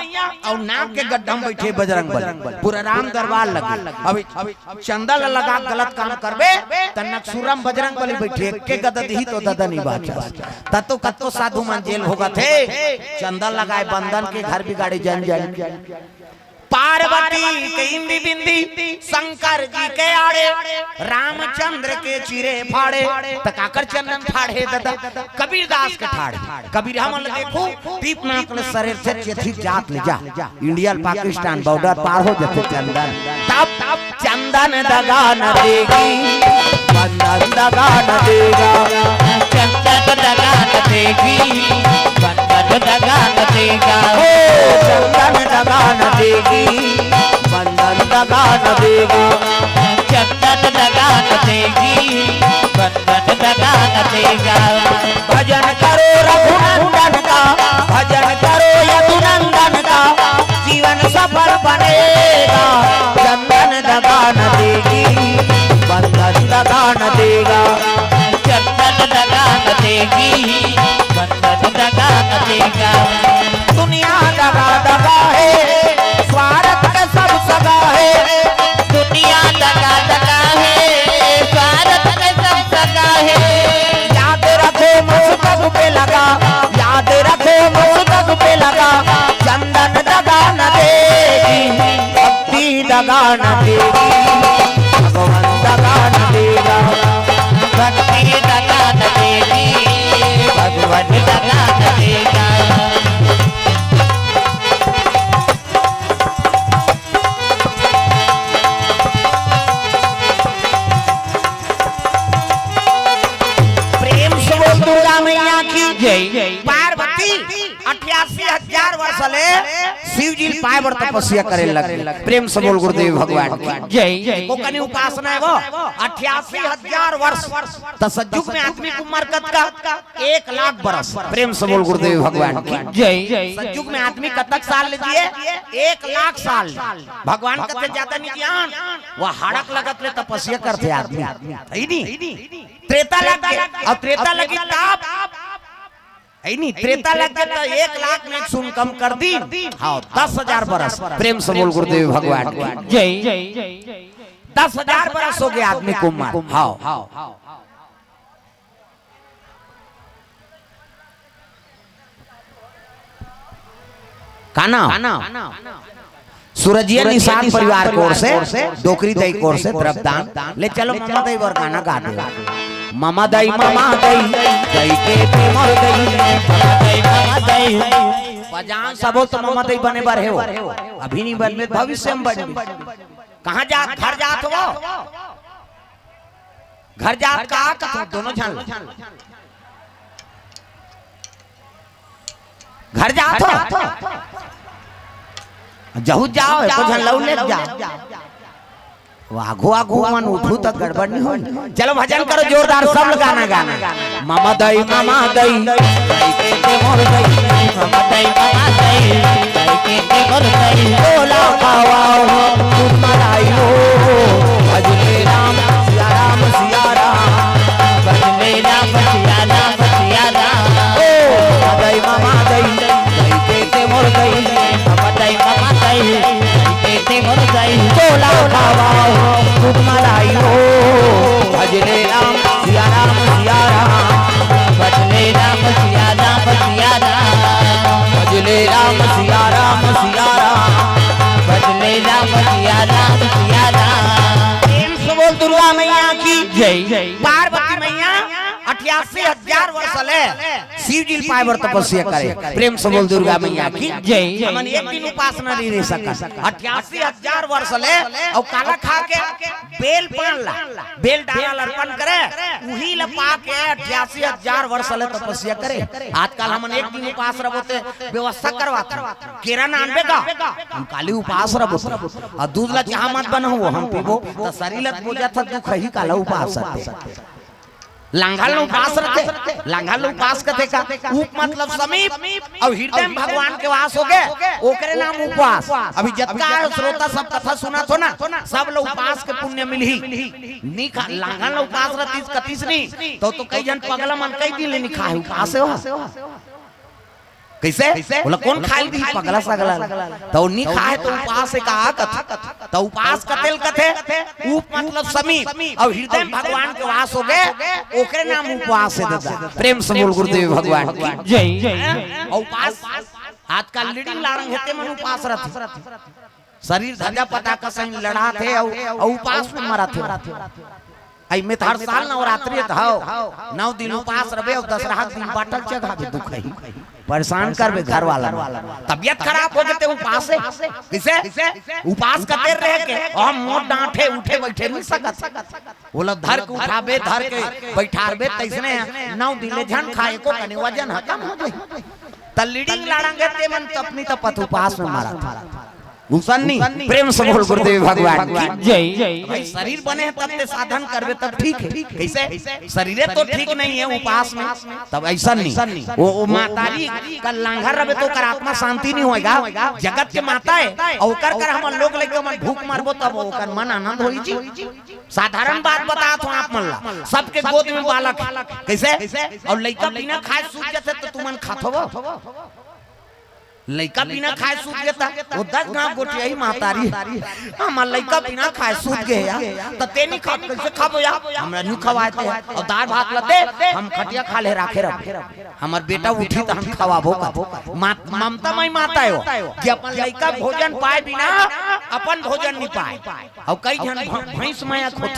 अउ नाक के गड्ढा में बइठे बजरंग बली। पूरा राम दरबार लगे। अब चंदा ल लगा के गलत काम करबे, त नकसुरम बजरंग बली बइठे, के गदा दिही तो ददा नइ बाचस। त तो कतको साधु मन जेल भोगत हे, चंदा लगाए बंदन के घर बिगाड़े जन जन। पार्वती के इंदी बिंदी, शंकर जी के आड़े, रामचंद्र के चीरे फाड़े, त काकर चंदन फाड़े ददा? कबीरदास के फाड़े। कबीर हमन ल देखो, दीप नाक ले सरेर से चेथी जात ले जा। इंडिया ल पाकिस्तान बॉर्डर पार हो जाथे चंदन। तब चंदन दगा न देगी, बंदन दगा न देगा। चंदन दगा न देगी, बंदन दगा न देगा। ओ चंदन दगा न देगी, बंदन दगा चंदन दगा न देगी, बंधन दगा न देगा। भजन करो रघुनंदन का, भजन करो यदुनंदन का, जीवन सफल बनेगा। चंदन दगा न देगी, बंधन दगा न देगा। चंदन दगा न देगी, बंधन दगा न देगा। दुनिया दगा दगा है, स्वार्थ के सब सगा है। दुनिया दगा दगा है, स्वार्थ के सब सगा है। याद रखो मस्तक पे लगा, याद रखो मस्तक पे लगा, चंदन दगा न देगी, भक्ति दगा न देगी, भगवान दगा न देगा। भक्ति दगा न देगी, भगवान दगा न देगा। प्रेम से बोल दुर्गा मैया की जय। पार्वती अठासी हजार वर्ष ले शिव जी पाए बर तपस्या करे लग। प्रेम से बोल गुरुदेव भगवान की जय। वो कनी उपासना है वो, अठासी हजार वर्ष। त सज्जुग में आदमी के उम्र कतका? एक लाख बरस। प्रेम से बोल गुरुदेव भगवान की जय। सज्जुग में आदमी कतक साल ले जिए? एक लाख साल। भगवान कथे ज्यादा नहीं ज्ञान, वो हड़क लगत ले तपस्या करथे आदमी, है नी? त्रेता लग गए, अब त्रेता लगी तब, है नी? त्रेता लग गए तो एक लाख में सुन कम कर दी। हाँ, दस हजार बरस। प्रेम से बोल गुरुदेव भगवान की जय। दस हजार बरस हो गए आदमी को उम्र। हाँ, का नाम? सूरजिया निषाद परिवार की ओर से, डोकरी दई की ओर से द्रव्यदान। ले चलो ममा दई बर गाना गा दे। ममा दई, ममा दई, दई के ते मोर दई, ममा दई, ममा दई। बजान सबो तो ममा दई बने बर हे वो। अभी नहीं बनबे, भविष्य में बनबे। कहाँ जात, घर जात हो? घर जात का कथो दोनों झन ल? घर जात हो? जहू जाओ, एको झन लऊ ले जाओ। वो आघू आघू मन उठू त गड़बड़ नहीं होई। चलो भजन करो जोरदार, सब गाना गाना। ममा दई, ममा दई, दई के ते मोर दई। ममा दई, ममा दई, दई के ते मोर दई। तोला खावा हो, दूध मलाई हो। भजले राम, सिया राम, सिया राम। भजले राम, सिया राम, सिया राम। ओ, ममा दई, ममा दई, दई के ते मोर दई। ममा दई, ममा दई, दई के ते मोर दई। तोला खावा हो, दूध मलाई हो। भजले राम, सिया राम, सिया राम। भजले राम, सिया राम, सिया राम। भजले राम, सिया राम, सिया राम। भजले राम, सिया राम, सिया राम। प्रेम से बोल दुर्गा मैया की जय। पार्वती मैया अठासी हजार वर्ष ले शिव जी पाए बर तपस्या करे। प्रेम से बोल दुर्गा मैया की जय। हमन एक दिन उपास न रह सकत। अठासी हजार वर्ष ले अउ काला खा के? बेल पान ला, बेल डाला ल अर्पण करे, उही ल पा के अठासी हजार वर्ष ले तपस्या करे। आजकल हमन एक दिन उपास रहो ते व्यवस्था करवात हन। केरा नानबे का? हम काली उपास रहो ते। अउ दूध ला चाह मत बनाओ, हम पीबो। त शरीर ल बोजा था दुख ही काला उपास हते। लांघा ल उपास रथे, लांघा ल उपास कथे का? उप मतलब समीप, अउ हृदय में भगवान के वास हो गए, ओकरे नाम उपवास। अभी जतका है श्रोता सब कथा सुनत हो ना, सब ल उपास के पुण्य मिलही। नी खा, लांघा ल उपास रथिस कथिस नी, तो, तो कई झन पगला मन कई दिन ले नी खाए, उपास है वो। कइसे? ओला कोन खाए ल दिही पगला सगला ल? त ओ नी खाए त उपास हे का कथे? त उपास कते ल कथे? उप मतलब समीप, अउ हृदय में भगवान के वास हो गए, ओकरे नाम उपास हे दादा। प्रेम से बोल गुरुदेव भगवान की जय। अउ उपास आजकल लीडिंग लाड़ंग हे ते मन उपास रथे। शरीर धजा पताका सही लड़ात हे अउ, अउ उपास में मरत हे। अई में त हर साल नवरात्रि त हव, नौ दिन उपास रबे अउ दसरहा के दिन बाटल चघाबे दुख ही। परेशान करबे घर वाला मन। तबियत खराब हो गे ते उपास हे। कइसे? उपास कते रह के हम मोर डांठे उठे बइठे नहीं सकत। ओला धर के उठाबे, धर के बइठारबे, तइसने नौ दिन ले झन खाए को कने वजन ह कम हो जाही। त लीडिंग लाड़ंग हे ते मन तपनी तपत उपास में मरत। घुसन नहीं। प्रेम से बोल गुरुदेव भगवान की। जय। भाई, शरीर बने हे तब ते साधन करबे तब ठीक हे। कैसे? शरीरे तो ठीक नहीं हे उपास में, तब ऐसा नहीं। वो, वो मातारी का लांघर रहे तो ओकर आत्मा शांति नहीं होएगा। जगत के माता हे, अउ ओकर कर हमन लोग लइका मन भूख मरबो तब ओकर मन आनंद होई जी। साधारण बात बतात हों आप मन ला, सबके गोद में बालक हे। कैसे? अउ लइका बिना खाए सूत जाथे त तुमन खाथो वो? लइका बिना खाए सूत गे त वो दस गांव गोठियाही महतारी हे। हमर लइका बिना खाए सूत गे हे यार, त ते नहीं खा, कैसे खाबो यार? हमरा नहीं खवाए ते। अउ दार भात ल दे, हम खटिया खाल्हे राखे रहो। हमर बेटा उठी त हम खवाबो का। मात-, ममता मई माता हे वो, कि अपन लइका भोजन पाए बिना अपन भोजन नहीं पाए। अउ कई झन भ-, भैंस मया खोत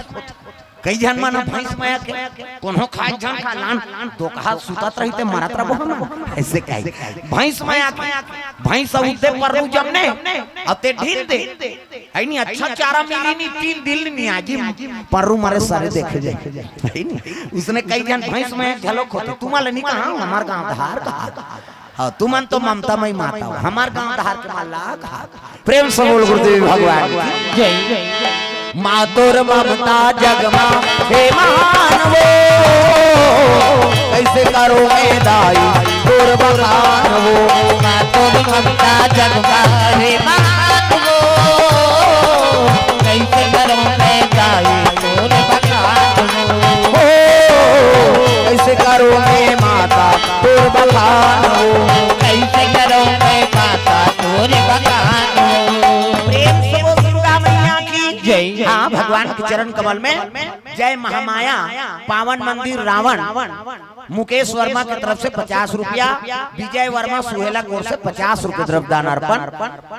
कई झन मन भैंस मया के, कोनो खाए झन खा लान, तो कहा सुतत रही ते मरत रहो हम, ऐसे कहे। भैंस मया के, भैंस उद्दे पर जमने, अउ ते ढील दे। है नहीं, अच्छा चारा मिली नहीं, तीन दिन नहीं आजी, पररू मरे सरे देखे जाए। है नहीं, उसने कई झन भैंस मया घलो खोते, तुम्हारे नहीं कहा, हमार गांव धार कहा। हाँ, तुमन तो ममता मई माता हो, हमार गांव धार के माला कहा। प्रेम से बोल गुरुदेव भगवान की। जय। मातुर ममता जगमा हे महान वो, कैसे करो मैं दाई तोर बखान वो। मातुर ममता जगमा हे महान वो, कैसे करो मैं दाई तोर बखान वो। हो, कैसे करो मैं माता तोर बखान वो। कैसे करो मैं माता तोर बखान वो। प्रेम से बोल दुर्गा मैया की। जय। हाँ, भगवान के चरण कमल में जय महामाया, पावन मंदिर रावण, मुकेश वर्मा के तरफ से पचास रुपया, विजय वर्मा सुहेला कोर से पचास रुपये द्रव्य दान अर्पण,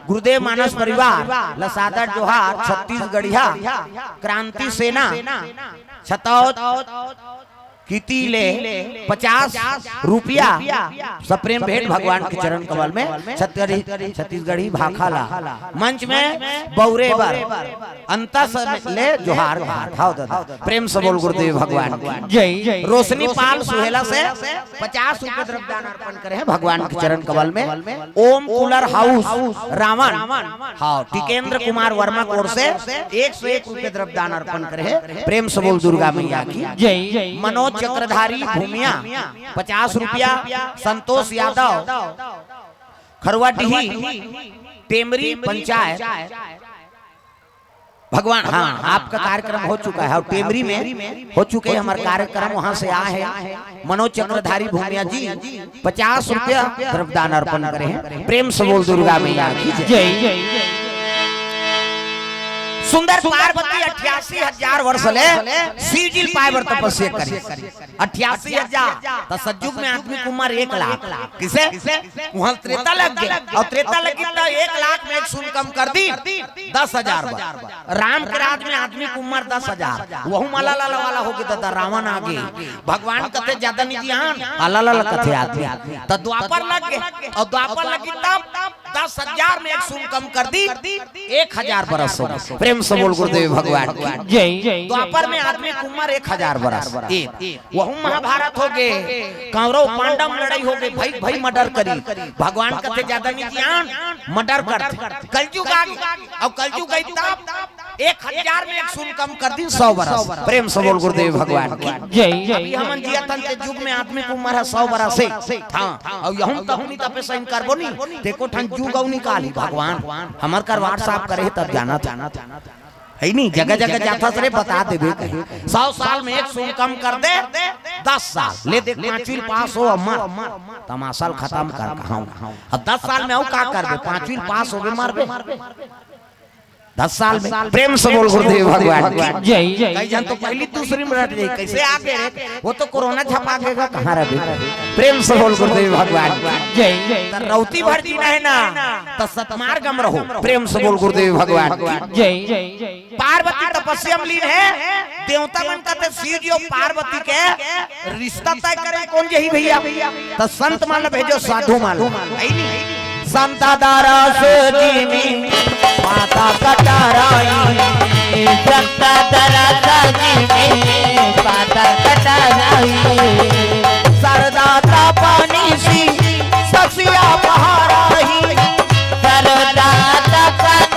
गुरुदेव मानस परिवार ल सादर जोहार, छत्तीसगढ़िया क्रांति सेना छतौद किती ले पचास रुपया सप्रेम भेंट भगवान के चरण कमल में छत्तीसगढ़ी, छत्तीसगढ़ी भाखा ला मंच में बउरे बर अंतस ले जोहार कहात हव दादा। प्रेम से बोल गुरुदेव भगवान की। जय। रोशनी पाल सुहेला से पचास रुपये द्रव्यदान अर्पण करे हे भगवान के चरण कमल में। ओम कूलर हाउस रावण, हाँ, टिकेंद्र कुमार वर्मा कोर से एक सौ एक रुपये द्रव्यदान अर्पण करे हे। प्रेम से बोल दुर्गा मैया की। जय। मनोज चक्रधारी भूमिया पचास रुपया, संतोष यादव खरवाडीही टेमरी पंचायत। भगवान, हाँ, आपका कार्यक्रम हो चुका है और टेमरी में हो चुके हैं हमारे कार्यक्रम, वहां से आए हैं मनोज चक्रधारी भूमिया जी, पचास रुपया द्रव्यदान अर्पण करे हैं। प्रेम से बोल दुर्गा मैया की जय। जय। सुंदर पार्वती अट्ठासी हजार वर्ष ले शिव जी पाए बर तपस्या करी। अट्ठासी हजार, त सतयुग में आदमी के उम्र एक लाख। किसे? वहां त्रेता लग गे, अउ त्रेता लगी त एक लाख में एक शून्य कम कर दी, दस हजार बर। राम के राज में आदमी के उम्र दस हजार, वहू म अलाला वाला हो गे दादा, रावण आ गे। भगवान कथे ज्यादा नहीं जिहान, अलाला कथे आदमी। त द्वापर लग गे, अउ द्वापर लगी तब दस हजार में एक शून्य कम कर दी, एक हजार बरस हो गे। प्रेम से बोल गुरुदेव भगवान की। जय। द्वापर में आदमी के उम्र एक हजार बरस, एक, वहू महाभारत हो गे, कौरव पांडव लड़ाई हो गे, भाई भाई मर्डर करी। भगवान कथे ज्यादा नहीं जिहान, मर्डर करथे। कलयुग आ गे, अउ कलयुग आई तब एक हजार में एक शून्य कम कर दिन, सौ बरस। प्रेम से बोल गुरुदेव भगवान की। जय। अभी हमन जियत हन ते युग में आदमी के उम्र है सौ बरस हे। हाँ, अउ यहू तहू नहीं तपे सही करबो नहीं, ते एको ठन युग अउ निकाली भगवान। हमर कर WhatsApp करे तब जानत हे नहीं, जगह जगह जाथस रे, बता देबे कहीं। सौ साल में एक शून्य कम कर दे, दस साल ले देख, पांचवी पास हो अमर, तमाशा ल खत्म कर कहाऊं। अब दस साल में अउ का करबे, पांचवी पास होबे, मरबे। दस साल में। प्रेम से बोल गुरुदेव भगवान की। जय। कई झन तो पहली दूसरी में रट जाई, कैसे आ गे रे? वो तो कोरोना झपा के गा, कहाँ रहे? प्रेम से बोल गुरुदेव भगवान की। जय। त रौती भर जीना है ना, त सतमार्ग में रहो। प्रेम से बोल गुरुदेव भगवान की। जय। पार्वती तपस्या में लीन है, देवता मन कथे शिव जी अउ पार्वती के रिश्ता तय करे कोन जही भैया, त संत मन भेजो, साधु मन। आई नहीं? संत दरस जिमि माता कटाराई। संत दरस जिमि माता कटाराई। सरदा तपनिसि ससिया पहाराई। सरदा तप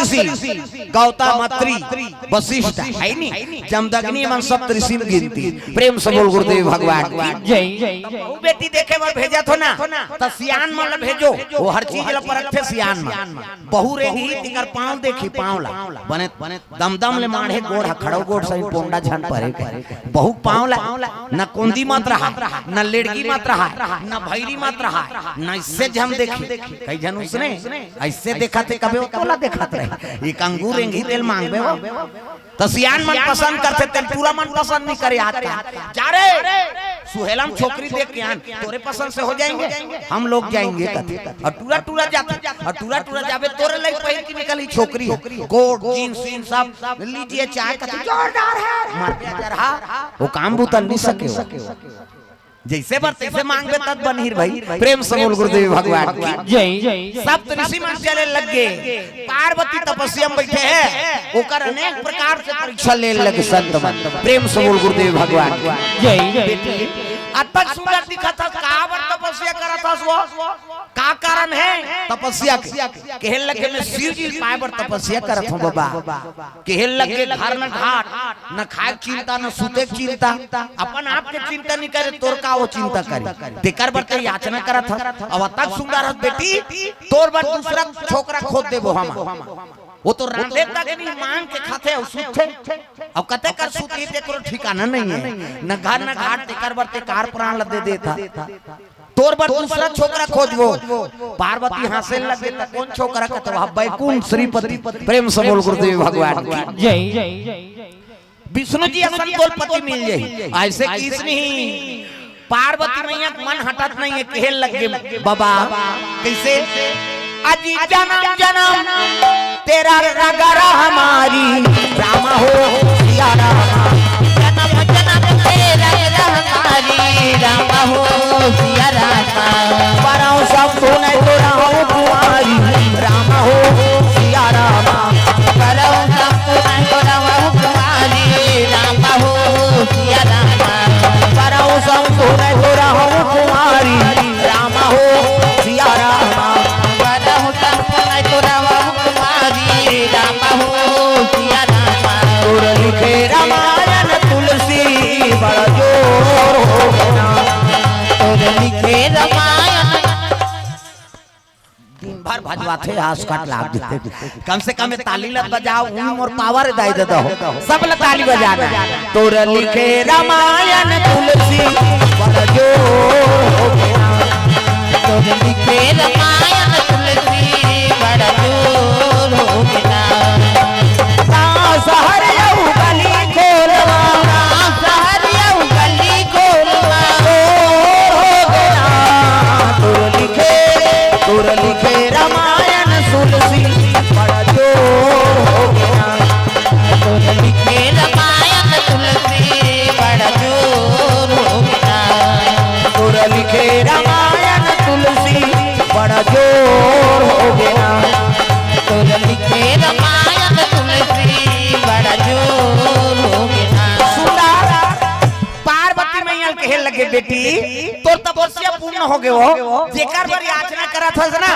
ऋषि, गौतम, अत्रि, वशिष्ठ, है नी, जमदग्नि, मन सप्त ऋषि में गिनती। प्रेम से बोल गुरुदेव भगवान की। जय। बहू बेटी देखे बर भेजत हो ना, त सियान मन ल भेजो, वो हर चीज ल परखथे सियान मन। बहू रेंगही, तिकर पाँव देखी, पाँव ला। बने दमदम ले माढ़े गोड़ ह, खड़ो गोड़ सही पोंडा झन परे के। बहू पाँव ला, न कोंदी मत रहा, न लेड़गी मत रहा, न भैरी मत रहा, न इससे झन देखी। कई झन उसने ऐसे देखा थे, कभी वो तोला देखत रहे। एक अंगूर रेंगही तेल मांगबे वो। त सियान मन पसंद करथे, तेल टूरा मन पसंद नहीं करे। आज का जा रे, सुहेलम छोकरी देख के आन, तोरे पसंद से हो जाएंगे, हम लोग जाएंगे कथे। और टूरा टूरा जाथे, और टूरा टूरा जाबे, तोरे लई पहिर के निकली छोकरी, कोट, जींस, वींस सब लीजिए, चाहे कथे जोरदार है, मार के चढ़ा, वो काम बुतल नहीं सके हो। जैसे बर तैसे मांगबे तब बनही भाई। प्रेम से बोल गुरुदेव भगवान की। जय। सप्त ऋषि मन चले लग गे, पार्वती तपस्या में बैठे हैं, ओकर अनेक प्रकार से परीक्षा ले लगे संत मन। प्रेम से बोल गुरुदेव भगवान की। जय। बेटी, अतक सुंदर दिखत हस, काबर तपस्या करत हस वो? का कारण है तपस्या के? कहे लगे, मैं शिव जी पाए बर तपस्या करत हूँ बाबा। कहे लगे, घर न घाट, न खाए के चिंता, न सूते के चिंता, अपन आप के चिंता नहीं करे, तोर का वो चिंता करे? तेकर बर ते याचना करत हस। अब अतक सुंदर हस बेटी, तोर बर दूसरा छोकरा खोज देबो हम। वो तो रांधे तक नहीं, मांग के खाथे अउ सूतथे। अब कते कर सूतही, तेकरो ठिकाना नहीं है, न घर न घाट, तेकर बर ते कार प्राण ल दे देत हस। तोर बर दूसरा छोकरा खोजबो। पार्वती हाँसे लगे त कोन छोकरा कथे, वह बैकुंठ श्रीपति। प्रेम से बोल गुरुदेव भगवान की। जय। विष्णु जी असन तोर पति मिल जाही। ऐसे किस नहीं, पार्वती मैया के मन हटत नहीं है, कहे लगे बाबा। कैसे? अजी जन्म जन्म तेरा रगा रहा हमारी, राम हो सिया राम। जन्म जन्म तेरा रगा हमारी, राम हो सिया राम। परम शंभु नहीं तो रहु कुमारी, राम हो सिया राम। परम शंभु नहीं तो रहु कुमारी, राम हो सिया राम। परम शंभु नहीं तो रहु कुमारी, राम हो सिया राम। परम शंभु नहीं तो रहु कुमारी, राम हो सिया राम। तोर लिखे रामायण तुलसी बड़ा जोर हो गया। तोर लिखे रामायण। दिन भर भजवाथे, आस काट लाग देथे। कम से कम ये ताली ल बजाओ, उन मोर पावर दाई दे दो। सब ल ताली बजाना। तोर लिखे रामायण तुलसी बड़ा जोर हो गया। तोर लिखे रामायण तुलसी बड़ा जोर हो गया। का शहर अउ गली खोलवा, का शहर अउ गली खोलवा, जोर हो गया। तोर लिखे, तोर लिखे रामायण तुलसी बड़ा जोर हो गया। तोर लिखे रामायण तुलसी बड़ा जोर हो गया। तोर लिखे रामायण तुलसी बड़ा जोर हो गया। तोर लिखे रामायण तुलसी बड़ा जोर हो गया। सुंदर पार्वती मैया ल कहे लगे, बेटी, तोर तपस्या पूर्ण हो गे हो, जेकर बर याचना करत हस ना,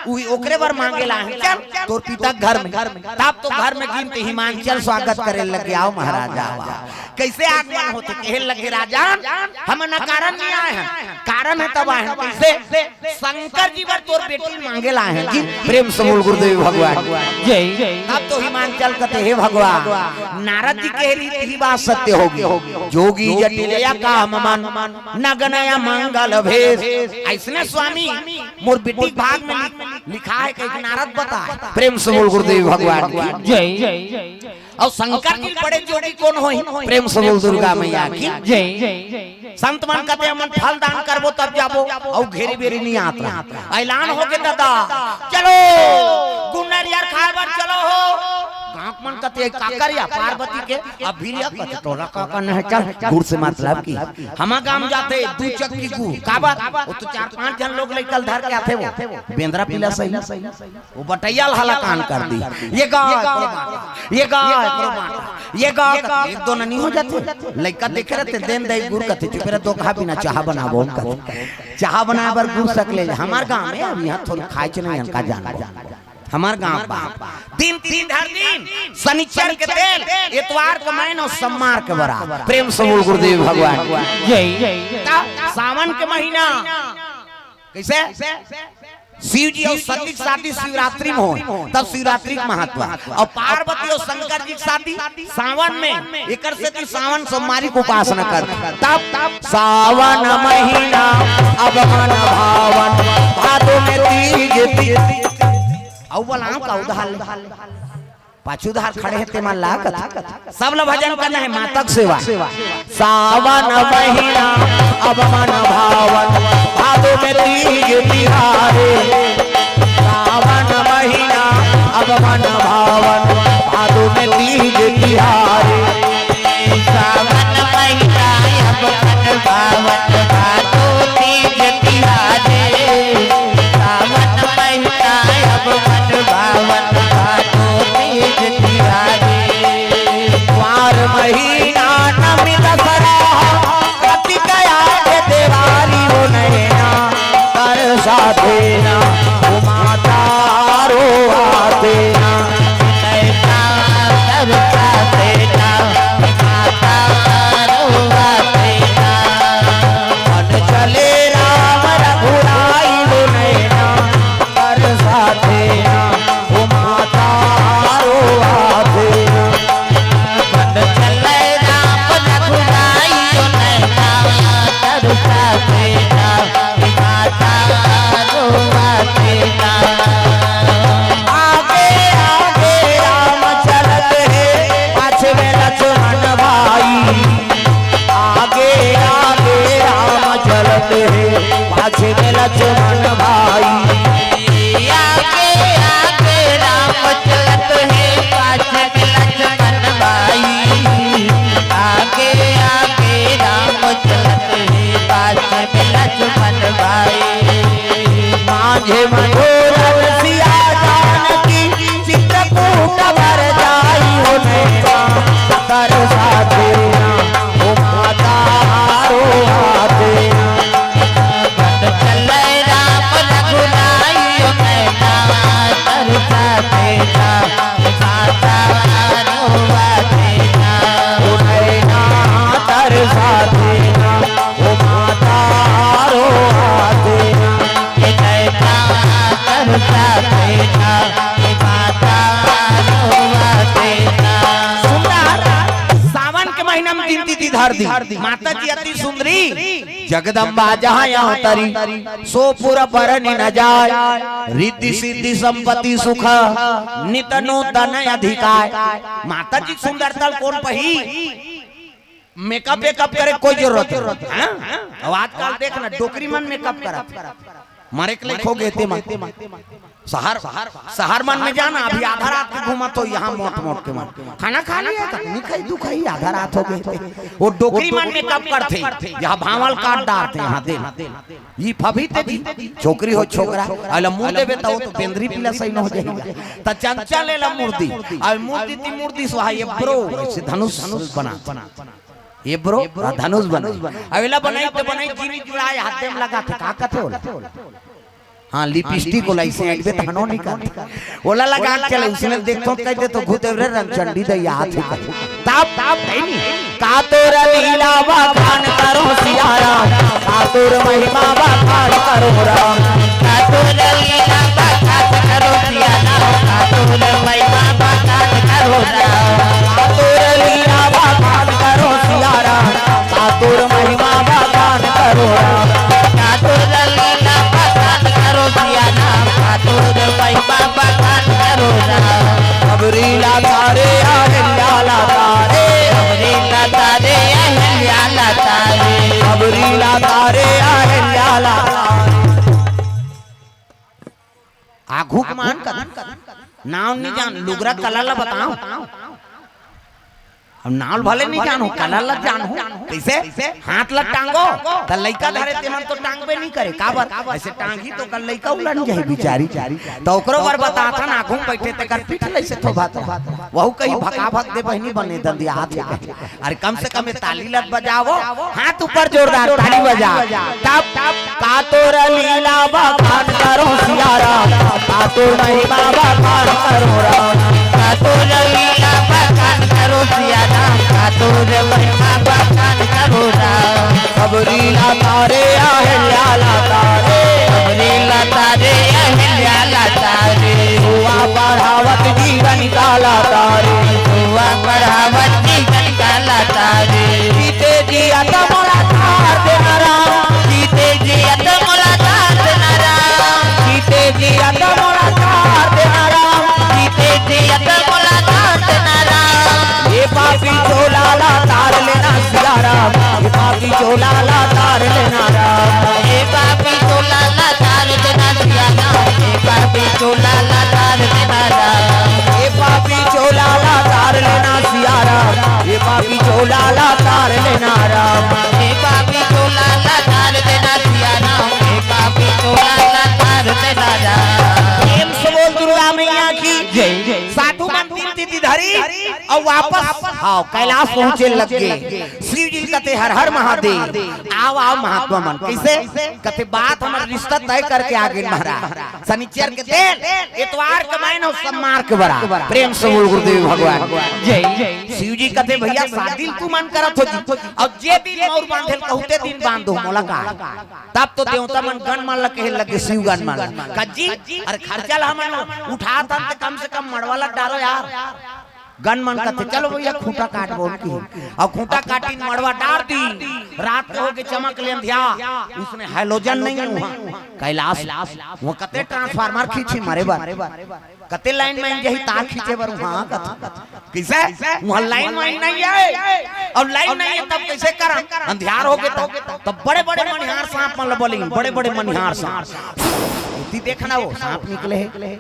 उही ओकरे बर मांगे ला हे। चल तोर पिता घर में, तब तो घर में गिनती हिमांचल स्वागत करे लगे, आओ महाराज, आओ। कैसे आगमन होथे? कहे लगे, राजन, हमन अकारण नहीं आए हन, कारण हे तब आए हन। कैसे? शंकर जी बर तोर बेटी मांगे ला हे जी। प्रेम से बोल गुरुदेव भगवान। जय। तब तो हिमांचल कथे, हे भगवान, नारद जी कहे रहिस, यही बात सत्य होगी। जोगी जटिल या काम मन, नगनया मंगल भेष। ऐसने स्वामी मोर बेटी के भाग में लिख-, लिखा हे, कहिके नारद बताय। प्रेम से बोल गुरुदेव भगवान की। जय। अउ शंकर जी बड़े जोगी कोन होही? प्रेम से बोल दुर्गा मैया की। जय। संत मन कथे, हमन फल दान करबो तब जाबो, अउ घेरी बेरी नहीं आत रहा। ऐलान हो गे दादा, चलो गुन्नरियर खाए बर चलो हो। गाँव मन कथे, काकर या पार्वती के, अब भी लिया कथे, तोला काकर नहीं, चल गुड़ से मतलब की। हमा गाँव जाथे दू चक्की गुड़, काबर? वो तो चार पांच झन लोग लइका ल धर के आथे वो। बेंदरा पीला सही। वो बटैया ल हलाकान कर दी। ये गा, ये गा, ये गा, एक दो ननी हो जाथे। लइका देखे रहते, देन दई गुड़ कथे, चुप रह, दो कहा बिना चाहा बनाबो कथे। चाहा बनाए बर गुड़ सकले, हमार गाँव में अब यहाँ थोड़ी खाए च नहीं, इनका जान। हमर गांव बा। दिन तीन हर दिन, शनिचर के तेल, एतवार के मैन अउ सम्मार के बरा। प्रेम से बोल गुरुदेव भगवान। जय। त सावन के महीना कइसे? शिव जी अउ सती के शादी शिवरात्रि में होय, तब शिवरात्रि के महत्व। अउ पार्वती अउ शंकर जी के शादी सावन में, एकर सेती सावन सोमवारी के उपासना कर। तब, तब सावन महीना अब मन भावन, भादो में तीज, तीज। अउ बोलाओ का उधार ले। पाछू धार खड़े हे तेमन ला कथा। सब ला भजन करना हे, माता के सेवा। सावन महीना अब मन भावन, भादो में तीज तिहारे। सावन महीना अब मन भावन, भादो में तीज तिहारे। सावन महीना अब मन भावन, भादो तीज तिहारे। सावन महीना अब मन भावन, भादो तीज तिहारे। कुंवार महीना नमी दसरा, कार्तिक आगे देवारी हो नैना, कर साथे ना, ओ माता रो आते ना। नैना कर साथे ना, माता रो आते ना। मन चले राम रघुराई हो नैना, कर साथे ना, ओ माता रो आथे ना। मन चले राम रघुराई ओ नैना, तरसा बेटा, माता रोवा बेटा। आगे आगे राम चलत हे, पाछे में लक्ष्मण भाई। आगे आगे राम चलत हे, पाछे में लक्ष्मण भाई। आगे आगे राम चलत हे, पाछे में लक्ष्मण भाई। आगे आगे राम चलत हे, पाछे में लक्ष्मण भाई। माझे मधुर सिया जानकी, चित्रकूट वर जाई हो नैना, तरसा देना, ओ माता रो आते ना। बन चले राम रघुराई ओ नैना, तरसा देना, माता रोवा देना। ओ नैना तरसा देना, ओ माता रो आते ना। ए नैना तरसा देना, ए माता रोवा देना। सुंदर, सावन के महीना में दिन तिथि धर दी। माता जी अति सुंदरी जगदम्बा जहाँ यहाँ तरी, सो पुर बरनि न जाय, रिद्धि सिद्धि संपत्ति सुख, नित नूतन अधिकाय। माता जी के सुंदरता ल कोन पही? मेकअप वेकअप करे कोई जरूरत नहीं। हाँ? अब आजकल देख ना, डोकरी मन मेकअप करत, मरे के लायक हो गे ते मन। शहर, शहर मन में जाना, अभी आधा रात के घूमत हो यहाँ मोट मोट के मन। खाना खा लिया का? नहीं खाई, तू खाई, आधा रात हो गे ते। वो डोकरी मन मेकअप करथे, यहाँ भांवल काट डारथे, यहाँ दे। ई फभी ते जी, छोकरी हो छोकरा, अइला मुंह देबे त वो तो बेंदरी पिला सही न हो जाएगा। त चंचल एला मुर्दी, अउ मुर्दी ती मुर्दी सुहा, ये ब्रो, ऐसे धनुष बना। ये ब्रो, हाँ, धनुष बना। अउ एला बनाई त बनाई, जीवी जुड़ाए, हाथे में लगा थे, का कथे ओला? हाँ, लिपस्टिक ओला, इसे अइबे त हनो निकाल। ओला लगा के चले, उसने देखतो कह दे तो घुत रे रंगचंडी दे याद ही कहे। तब, तब, नहीं, नहीं। का तोर लीला बखान करो सिया राम, का तोर महिमा बखान करो राम। का तोर लीला बखान करो सिया राम, का तोर महिमा बखान करो राम। का तोर लीला बखान करो सिया राम, का तोर महिमा बखान करो राम। का तोर लीला बखान करो सिया राम, का तोर महिमा बखान करो राम। अबरी ला तारे अहिल्या ला तारे। अबरी ला तारे अहिल्या ला तारे। अबरी ला तारे अहिल्या ला तारे। आघू के मान कर। नाव नहीं जान, लुगरा कला ला बताओ। अब नाव भले नहीं जानो, कला ला जानो। कैसे? हाथ ला टांगो, त लइका धरे तेमन तो टांगबे नहीं करे। काबर? ऐसे टांगी तो कल लइका उलन जाही बिचारी। त ओकरो बर बताथन, आघू में बैठे तेकर पीठ लइसे थोभात रहा। वहू कही भका भक दे बहिनी बने दंदिया हाथ में। अरे कम से कम ये ताली लत बजावो, हाथ ऊपर जोरदार ताली बजा। तब, तब का तोर लीला बखान करो सिया राम, का तोर महिमा बखान करो राम। का तोर लीला बखान करो सिया राम, का तोर महिमा बखान करो राम। सब लीला तारे अहिल्या ला तारे। सब लीला तारे अहिल्या ला तारे। दुआ बढ़ावत जीवन काला तारे। दुआ बढ़ावत जीवन काला तारे। जीते जियत मोला तार देना राम। जीते जियत मोला तार देना राम। जीते जियत मोला तार देना राम। जीते जियत मोला तार देना राम। ये पापी चोला ला तार लेना सिया राम। ये पापी चोला ला तार लेना राम। ये पापी चोला ला तार देना सिया राम। ये पापी चोला ला तार देना राम। ये पापी चोला ला तार लेना सिया राम। ये पापी चोला ला तार लेना राम। ये पापी चोला ला तार देना सिया राम। ये पापी चोला ला तार देना राम। प्रेम से बोल दुर्गा मैया की जय। साधु मन तीन तिथि धरी अउ वापस, हाँ, कैलाश पहुंचे लग गे। शिव जी कथे, "हर हर महादेव।" "आव आव महात्मा मन।" "कइसे?" कथे, "बात हमर रिश्ता तय करके आ गे महाराज। शनिचर के दिन, एतवार के मैं अउ सोमवार के बरात।" प्रेम से बोल गुरुदेव भगवान। जय। शिव जी कथे, "भैया, शादी ल तुमन करत हो जी, अउ जे दिन मउर बांधे ल कहू ते दिन बांध दो, मोला का।" तब तो देवता मन गन मन ल कहे लगे, शिव गन मन ल, "का जी, अरे खर्चा ल हमन उठात हन, त कम से कम मड़वा ल डारो यार।" गन मन कथे, "चलो भैया, खूंटा काट बोल के।" अउ खूंटा काटिन, मड़वा डार दी। रात के होके चमक ले अंधिया, उसने हैलोजन नहीं है वहाँ कैलाश, वो कते ट्रांसफार्मर खींची मरे बर, कते लाइन में जही तार खींचे बर वहाँ कथे। कइसे? वहाँ लाइन वाइन नहीं है, अउ लाइन नहीं है तब कइसे करन? अंधियार होगे तब, तब बड़े बड़े मनिहार सांप मन ल बोलिन, बड़े बड़े मनिहार सांप। एती देखना वो सांप निकले हे।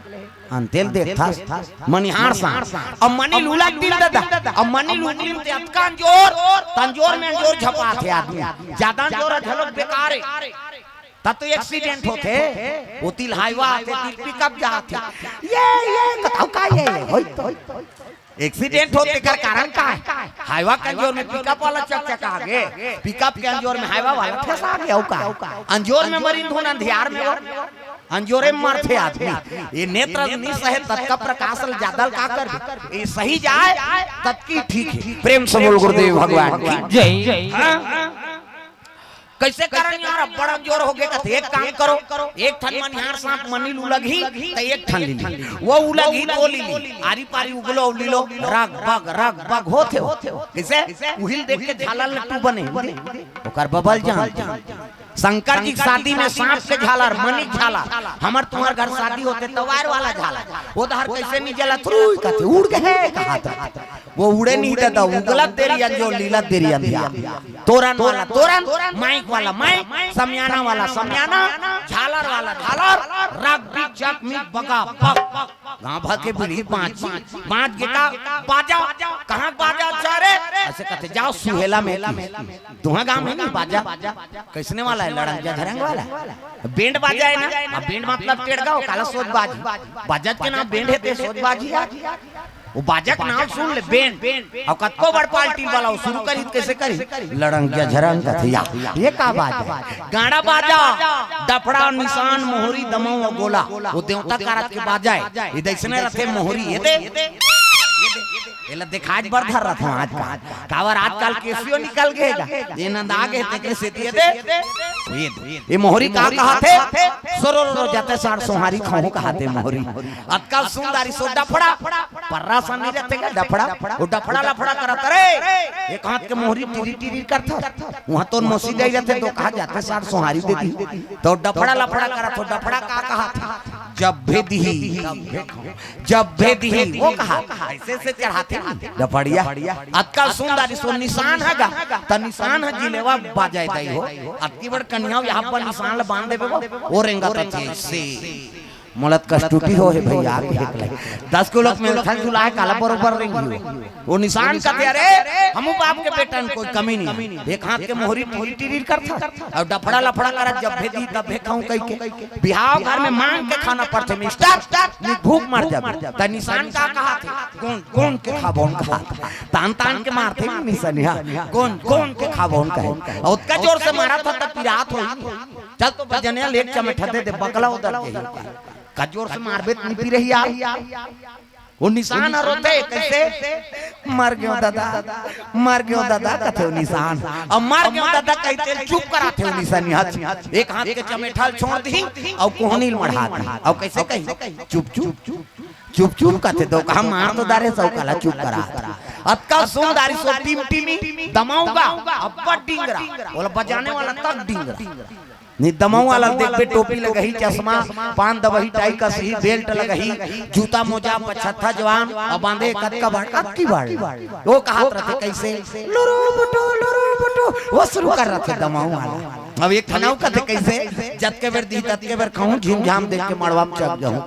अंते ल देखथस, मनिहार सांप। अब मनी लूला दिल ददा, अब मनी लूला ते अतका अंजोर, त अंजोर में अंजोर झपाथे आदमी। जादा अंजोर ह घलोक बेकार हे। तब तो एक्सीडेंट होथे, ओती ल हाईवा आथे, ओती ल पिकअप जाथे। ये, ये, बताओ का ये, ये, होई तो। एक्सीडेंट होथे तेकर कारण का हे? हाईवा के अंजोर में पिकअप वाला चकचका गे, पिकअप के अंजोर में हाईवा वाला फंसा गे, अउ का? अंजोर में मरिन धुन अंधियार में वो। अंजोरे म मरथे आदमी। ये नेत्र नि सहे ततका प्रकाश ल जादा ल का करबे? ये सही जाय ततकी ठीक हे। प्रेम से बोल गुरुदेव भगवान की जय। हाँ? कइसे करन यार, अब बड़ा जोर होगे कथे, एक काम करो, एक ठन मनिहार सांप मनी ल उलगही, त एक ठन ली ली। वो उलगही त वो ली ली। आरी पारी उगलो, ली लो, रग बग, रग बग होथे हो। कइसे? उही ल देख के झालर लट्टू बने। ओकर बबल जान। शंकर जी के शादी में सांप के झालर, मनी के झालर, हमर तुम्हर घर शादी होथे त वायर वाला झालर। वो डहर कइसे नहीं जलत, रुई कथे, उड़ गे हे, कहात रथे। वो उड़े नहीं ददा, उगलत देरी अंजोर, लीलत देरी अंधियार। तोरन वाला तोरन, माइक वाला माइक, समियाना वाला समियाना, झालर वाला झालर, रग बिग जग मिग बगा बग। गांव भर के बीड़ी बांच, बांच गे का बाजा, कहाँ बाजा अच्छा रे? अइसे कथे, "जाव सुहेला में।" तुहा गांव में नहीं बाजा, कइसने वाला हे? लड़ंग झझरंग वाला। बैंड बाजा हे ना, अब बैंड मतलब टेड़गा हो, काला सोज बाजी। बाजा के नाम बैंड हे ते सोज बाजी यार। वो बाजा के नाम सुन ले, बैंड। अउ कतको बड़ पार्टी वाला हो, शुरू करही त कइसे करही? लड़ंग झझरंग कथे, या, ये का बाजा हे? गाड़ा बाजा, डफड़ा, निसान, मोहरी, दमऊ अउ गोला, वो देवता कारत के बाजा हे। ये दइसने रथे मोहरी, ये दे, ये दे, ये ला देखाय बर धर रथों आज का। काबर आजकल केसियो निकल गे हे गा। ये नंदा गे हे, तेकरे सेती ये दे। ये दे। ये मोहरी का कहाथे? सोरो रो रो जाते साढ़ सोहारी खाहूं कहाथे मोहरी। अतका सुंदरी सो डफड़ा। पर्रा सन नहीं रथे का डफड़ा? वो डफड़ा लफड़ा करत रे। एक हाथ के मोहरी टिरी टिरी करत। उहाँ तोर मौसी जाई रथे तो कहा जाते साढ़ सोहारी दे दी। तो डफड़ा लफड़ा करत हो, डफड़ा का कहाथे? जब भेदी ही। जब भेदी ही, वो कहा, अइसे अइसे चढ़ाथे ना, डफड़िया। अतका सुंदर इसो निसान हे गा, त निसान हे जिलेवा बाजा दई हो। अतकी बड़ कनिहा यहाँ पर निसान ल बांध देबे वो, वो रेंगत रथे से। मोला त कष्टुटी हो हे भैया, आके हेक ले। दस किलो के मेंथन झुलाए काला बरोबर रेंगी हो। वो निसान कथे, अरे, हमू बाप के बेटन, कोई कमी नहीं। एक हाथ के मोहरी टिरी टिरी करथा, अउ डफड़ा लफड़ा करत, जब भेदी तब भेखाऊं कहि के। बिहाव घर में मांग के खाना पड़थे मिस्टर, नहीं भूख मर जाबे। त निसान का कहाथे? गोंद, गोंद के खाबोन कहाथे। तान तान के मारथे निसनिया। गोंद, गोंद के खाबोन कहे। अउ ओतका जोर से मारत हो त पिरात होही। चल तो बजनिया ले एक चमेठा दे दे, बकला उदर के। का जोर से मारबे त निपी रही यार। वो निशान हर होथे, कइसे? "मर गयो दादा, मर गयो दादा," कथे वो निशान। अब "मर गयो दादा" कहिथे, चुप कराथे वो निशान। हाथ, एक हाथ के चमेठा ल छोड़ दिही अउ कोहनी ल मढ़ा दिही। अउ कइसे कही? "चुप, चुप, चुप, चुप," कथे। तो कहा, "मार तो डारे सौ काला चुप करा।" अतका सुंदर सो टिमटिमी दमाऊ गा, अब्बड़ डिंगरा, ओला बजाने वाला तक डिंगरा। नहीं, दमाऊ वाला देखबे, टोपी लगही, चश्मा, पान दबही, टाई कसही, बेल्ट लगही, जूता मोजा, पछत्था जवान, अउ बांधे कतका बाड़, कतकी बाड़। वो कहात रथे कइसे? "लुरु बुटु, लुरु बुटु," वो शुरू कर रथे दमाऊ वाला। अब एक ठन अउ कथे कइसे? "जतके बेर दिही, ततके बेर खाहूं, झिमझाम देख के मड़वा म चल जाहूं।"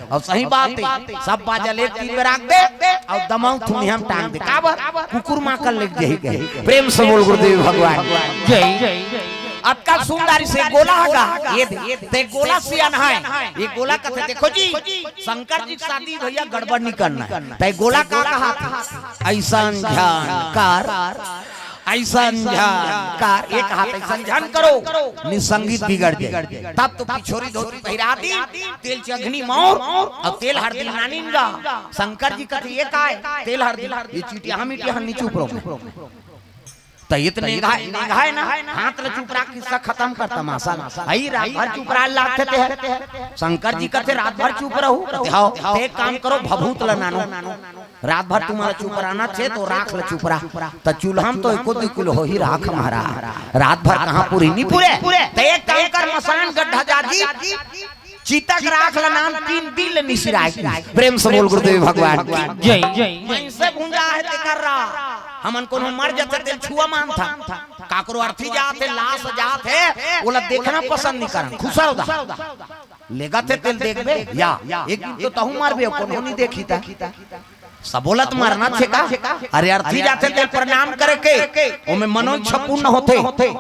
अउ सही बात हे, सब बाजा ले तीन बेर आंख दे, अउ दमाऊ थुनिया म टांग दे। काबर? कुकुर मां कर ले जाही कहे। प्रेम से बोल गुरुदेव भगवान। जय। अतका सुंदर से गोला हगा, ये दे, ते गोला सियान है। ये गोला कथे, देखो जी, शंकर जी के शादी भैया गड़बड़ नहीं करना है। ते गोला का कहा था? "अइसन झन कर, अइसन झन कर," ये कहा था, "अइसन झन करो, नहीं संगीत बिगड़ जाए।" तब तो पिछोरी धोती पहिरा दी, तेल चघनी मौर अउ तेल हरदी नानिन गा। शंकर जी कथे, "ये काय? तेल हरदी, ये चिटिया हम इटिया हम नहीं चुप रहो।" त इतने निंघाय, निंघाय ना, हाथ ल चुपरा, किस्सा खतम कर तमाशा। अई रात भर चुपरा लागथे ते हर। शंकर जी कथे, "रात भर चुप रहू?" कथे, "हव।" "ते एक काम करो, भभूत ल नानो। रात भर तुम्हारा चुपराना थे तो राख ल चुपरा।" त चूल्हा म तो एको दू किलो होही राख महाराज। रात भर कहाँ पूरी, नहीं पूरे। त एक काम कर, मसान गड्ढा जाजी, चिता के राख ल नान, तीन दिन ले निसिराय। प्रेम से बोल गुरुदेव भगवान की। जय। मइनसे भुंजा हे तेकर रा। हमन कोनो मर जाथे तेल छुआ मानथन। काकरो अर्थी जाथे, लाश जाथे, ओला देखना पसंद नहीं करन। खुसर उदा। लेगथे तेल देखबे या। एक दिन तो तहूं मरबे, कोनो नहीं देखी ता। सबोला त मरना छे का? अरे अर्थी जाथे तेल प्रणाम करे के, ओमे मनोइच्छा पूर्ण होथे।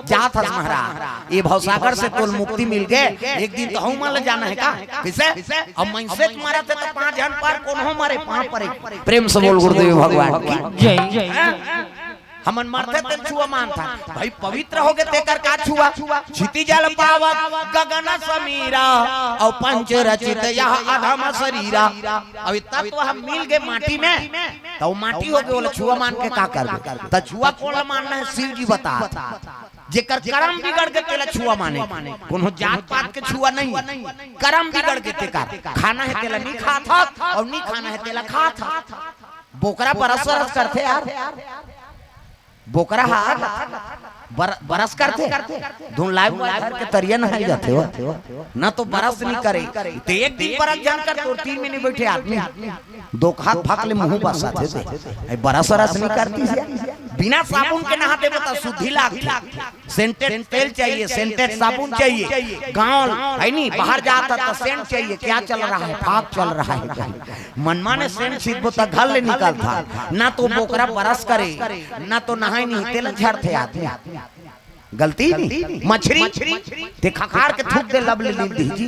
जात हस महाराज, ये भवसागर से तोल मुक्ति मिल गे, एक दिन तहूं मन ल जाना हे का? कइसे? अब मइनसे त मरथे त पांच झन पर, कोनो मरे पांच परे। प्रेम से बोल गुरुदेव भगवान की। जय। हैं? हमन मरथे तेल छुआ मानथन। भाई पवित्र होगे तेकर का छुआ? क्षिति जल पावक गगन समीरा, अउ पंच रचित यह अधम शरीरा। अब ये तत्व हम मिल गे माटी में, त वो माटी होगे, ओला छुआ मान के का करबे? त छुआ कोन ल मानना हे? शिव जी बतात। जेकर करम बिगड़ गे तेला छुआ माने। कोनो जात पात के छुआ नहीं, करम बिगड़ गे तेकर। खाना हे तेला नहीं खात हस, अउ नहीं खाना हे तेला खात हस। बोकरा बरस बरस करथे यार। बोकरा हा बर-, बरस करथे, धुन लाइव वाइव धर के तरिया नहाय जाथे हो, न तो बरस नहीं करे। ते एक दिन बरस झन कर, तोर तीर में नहीं बैठे आदमी, दो हाथ फाक ले मुंह बसाथे ते। ए, बरस वरस नहीं करती से। बिना साबुन के नहाते बता शुद्धि लागथे। सेंटेड तेल चाहिए, सेंटेड साबुन चाहिए। गांव है नहीं, बाहर जाता तो सेंट चाहिए। क्या चल रहा है? फाग चल रहा है। मनमाने सेंट सीधबो त घर ले निकलथा, ना तो बोकरा बरस करे, ना तो नहाय नहीं, तेला झरथे आदमी। गलती नहीं, मछरी ते खखार के थूक दे, लब ले लील दी जी।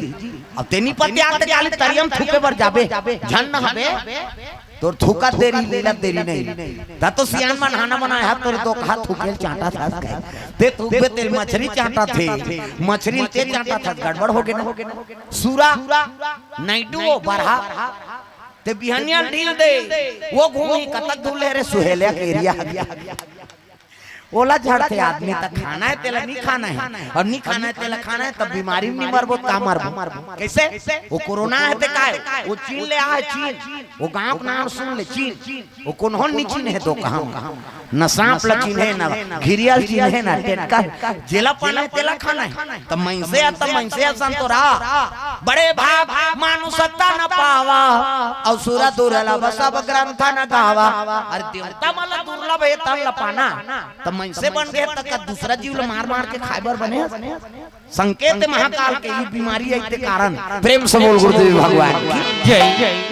अब ते नहीं पति आते गाली तरियम थूके बर जाबे, झन नहाबे, तोर थूकत देरी, लीलत देरी नहीं। त तो सियान मन हाना बनाए हाथ तोरे दो हाथ थूके ल चांटा था कहे। ते थूकबे तेल मछरी चांटा थे, मछरी ते चांटा था, गड़बड़ हो गे ना। सूरा, नाइटू, वो बरहा, ते बिहनिया ढील दे, वो घूमी कतक धुले रे सुहेलिया के एरिया। ओला झड़थे आदमी, त खाना हे तेला नहीं खाना हे, अउ नहीं खाना हे तेला खाना हे, तब बीमारी में नहीं मरबो, का मरबो? कइसे? वो कोरोना हे ते काय? वो चीन ले आए, चीन। वो गांव के नाम सुन ले, चीन। वो कोनहो ल नहीं चिन्हे दो कहां। न सांप ल चिन्हे, न घिरिया ल चिन्हे, न टेटका। जेला पाना हे तेला खाना हे। त मइनसे आ, त मइनसे असन तो रहा। बड़े भाग मानुषता न पावा, अउ सुर दुर्लभ सब ग्रंथ न गावा। अरे देवता मन ल दुर्लभ हे तन ल पाना, त मइनसे बन गे त का दूसरा जीव ल मार मार के खाए बर बने? संकेत महाकाल के ये बीमारी आई ते कारण। प्रेम से बोल गुरुदेव भगवान की। जय।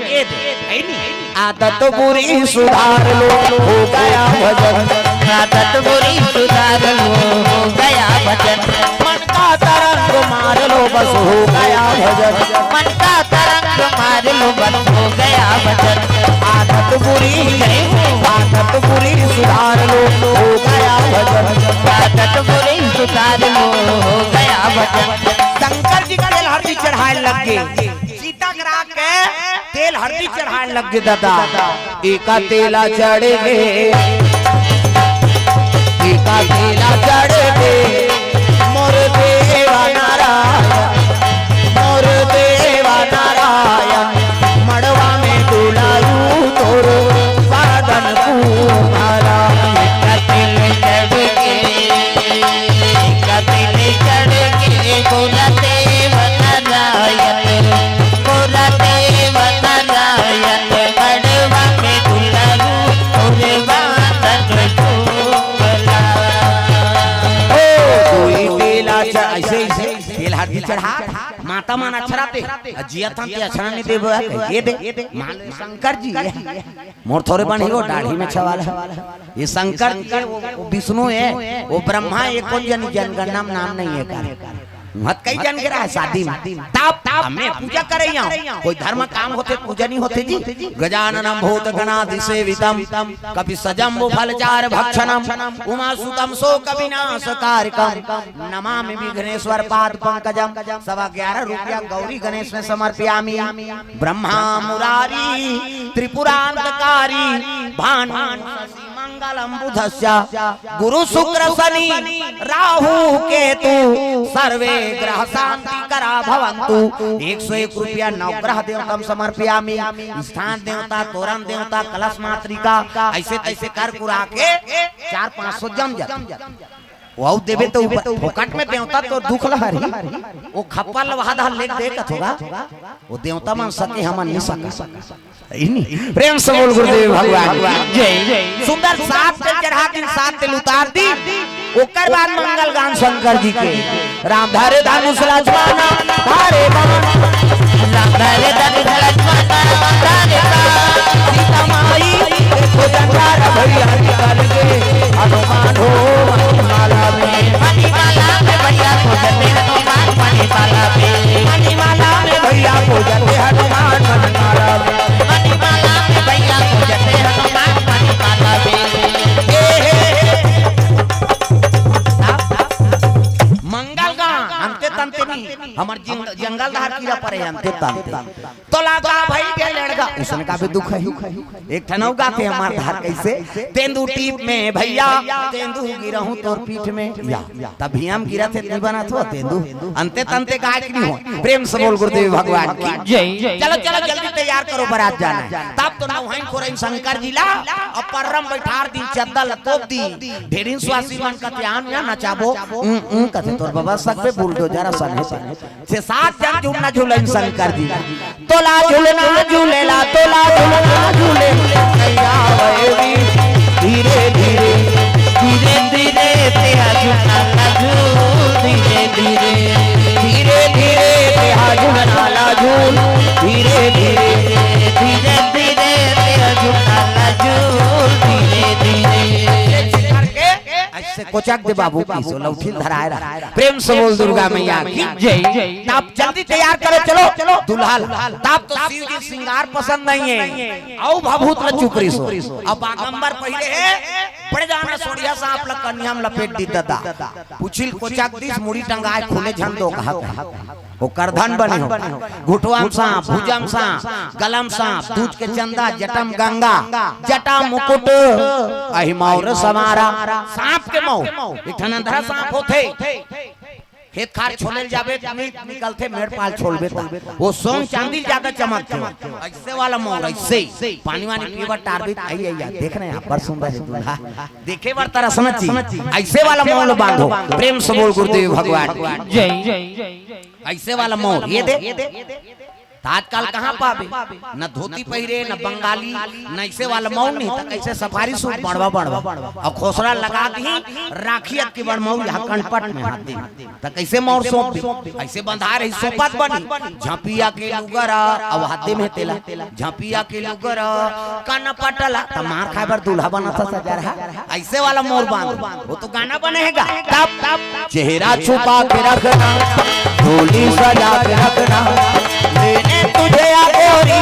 ये दे, है नी? आदत बुरी सुधार लो, हो गया भजन। आदत बुरी सुधार लो, हो गया भजन। मन का तरंग मार लो, बस हो गया भजन। मन का तरंग मार लो, बस हो गया भजन। आदत बुरी, आदत बुरी सुधार लो, हो गया भजन। आदत बुरी सुधार लो, हो गया भजन। शंकर जी तेल हरदी चढ़ाए लग गे, चिता करा के तेल हरदी चढ़ाए लग गे दादा। एका तेला चढ़ गे, एका तेला चढ़ गे, मोर देवा नारायण, मोर देवा नारायण, मड़वा में दुलारू तोर बादन कुम्हारा। एका तेल चढ़ गे, एका तेल चढ़ गे, मोर देवा नारायण, मोर देवा नारायण, मड़वा में दुलारू तोर बादन कुम्हारा। ओ, कोई तेला च-, ऐसे, ऐसे तेल हरदी चढ़ा, माता मन अछरथे, अउ जियत हन ते अछरन नइ देबे, ये दे, मान लो शंकर जी हे, मोर थोरे बन ही वो दाढ़ी में छवाल हे। ये शंकर जी हे, वो, वो विष्णु हे, वो ब्रह्मा हे, कोन जनी जनगणना में नाम नइ हे का। मत कई जन के रहा शादी में। तब, तब मैं पूजा करे आऊं। कोई धर्म काम होथे, पूजा नइ होथे जी। गजाननम भूत गणादि सेवितम, कपि सजम्बु फल चार भक्षणम, उमा सुतम शोक विनाश कारकम, नमामि विघ्नेश्वर पाद पंकजम। सवा ग्यारह रुपया गौरी गणेश में समर्पयामि। ब्रह्मा मुरारी त्रिपुरांतकारी, भानु शशि मंगलम बुधस्य, गुरु शुक्र शनि राहु केतु, सर्वे ग्रह शांति करा भवंतु। एक सौ एक रुपया नवग्रह देवतम समर्पयामि। स्थान देवता, तोरण देवता, कलश मातृका, ऐसे तैसे कर कुरा के चार पाँच सौ जम जाता। वो देबे तो ऊपर फोकट में देवता तो दुख लहरी, वो खप्पा लवहा धा लेके दे कथोगा, वो देवता मन सके हमन नइ सका। सही नहीं? प्रेम से बोल गुरुदेव भगवान की जय। सुंदर सात तेल चढ़ा दिन, सात तेल उतार दी, ओकर बाद मंगल गान शंकर जी के। राम धारे धनुष लक्ष्मण धारे बाण, राम धारे धनुष लक्ष्मण धारे बाण, सीता माई देखो जंगार भैया निकल गे, हनुमान हो मणिमाला में, मणिमाला में भैया को जते हनुमान मणिमाला में, मणिमाला में भैया को जते हनुमान मणिमाला में, मणिमाला में भैया को जते हनुमान मणिमाला में। ए, हे, हे। मंगल गान, अंते तंते नहीं, हमर जिंग-, जंगल धार कीरा परे अंते तंते। तो लगा भाई के लड़का, उसने का भी दुख है। एक ठन अउ गाथे हमर धार कैसे, तेंदू टीप में भैया, तेंदू गिरहूं तोर पीठ में। या, तभी हम गिरत हे, नहीं बनत हो तेंदू। अंते तंते गाय की नहीं हो। प्रेम से बोल गुरुदेव भगवान की जय। चलो, चलो, जल्दी तैयार करो, बारात जाना है। तब तो नौहन खोरन शंकर जी ला, अउ पर्रम बैठार दी, चद्दर ला तोप दी। ढेरिन स्वासी मन कथे आन या नचाबो। उं, उं, कथे तोर बाबा सक पे बुलडोजर असन हे। से सात जन झूलना झूलन शंकर जी। तोला झूलना झूलेला, तोला झूलना झूले। नैया वैरी धीरे धीरे, धीरे धीरे तेहा झूलना झूल, धीरे धीरे, धीरे धीरे तेहा झूलना ला झूल, धीरे धीरे, धीरे धीरे तेहा झूलना ला झूल, धीरे धीरे। ऐसे कोचक दे बाबू की सो लौठी धराए रहा। प्रेम से बोल दुर्गा मैया की जय। तब जल्दी तैयार करो, चलो, चलो, दूल्हा ला। तब तो शिव जी श्रृंगार पसंद नहीं है। अउ भभूत ला चुपरी सो। अब बागंबर पहले है, पड़ जाना सोड़िया सांप ला कन्या में लपेट दी दादा। पुछिल कोचक दिस मुड़ी टंगाए खुले झन दो कहा। वो करधन बने हो। घुटवा म सांप, भुजा म सांप, गला म सांप, दूज के चंदा, जटा म गंगा, जटा मुकुट, अहि मौर समारा। सांप के मौर, एक ठन अंधरा सांप होथे। खेत खार छोले ल जाबे, नि-, निकलथे मेड़ पाल छोलबे त। वो सोन चांदी ल जादा चमकथे। ऐसे वाला मौर, ऐसे। पानी वानी पीए बर टारबे त, आई, आई, आई, देख रहे हैं, बड़ सुंदर है दूल्हा। देखे बर तरसना चाहिए। ऐसे वाला मौर बांधो। प्रेम से बोल गुरुदेव भगवान की जय। ऐसे वाला मौर, ये दे। त आजकल कहाँ पाबे? न धोती पहिरे, न बंगाली, न ऐसे वाला मौर नहीं, त कैसे सफारी सूट बड़वा बड़वा। अउ खोसरा लगा दी, राखी अक्की बड़ मौर यहाँ कनपट में हाथ दी। त कैसे मौर सौंप दी? ऐसे बंधा रही, सौंपत बनी। झपिया के लुगरा, अउ हाथे में तेला। झपिया के लुगरा, कनपट ला, त मार खाए बर दूल्हा बना था सजा रहा। ऐसे वाला मौर बांध, वो तो गाना बने है गा। तब, तब, चेहरा छुपा के रखना, झोली सजा के रखना, लेने तुझे आ गोरी,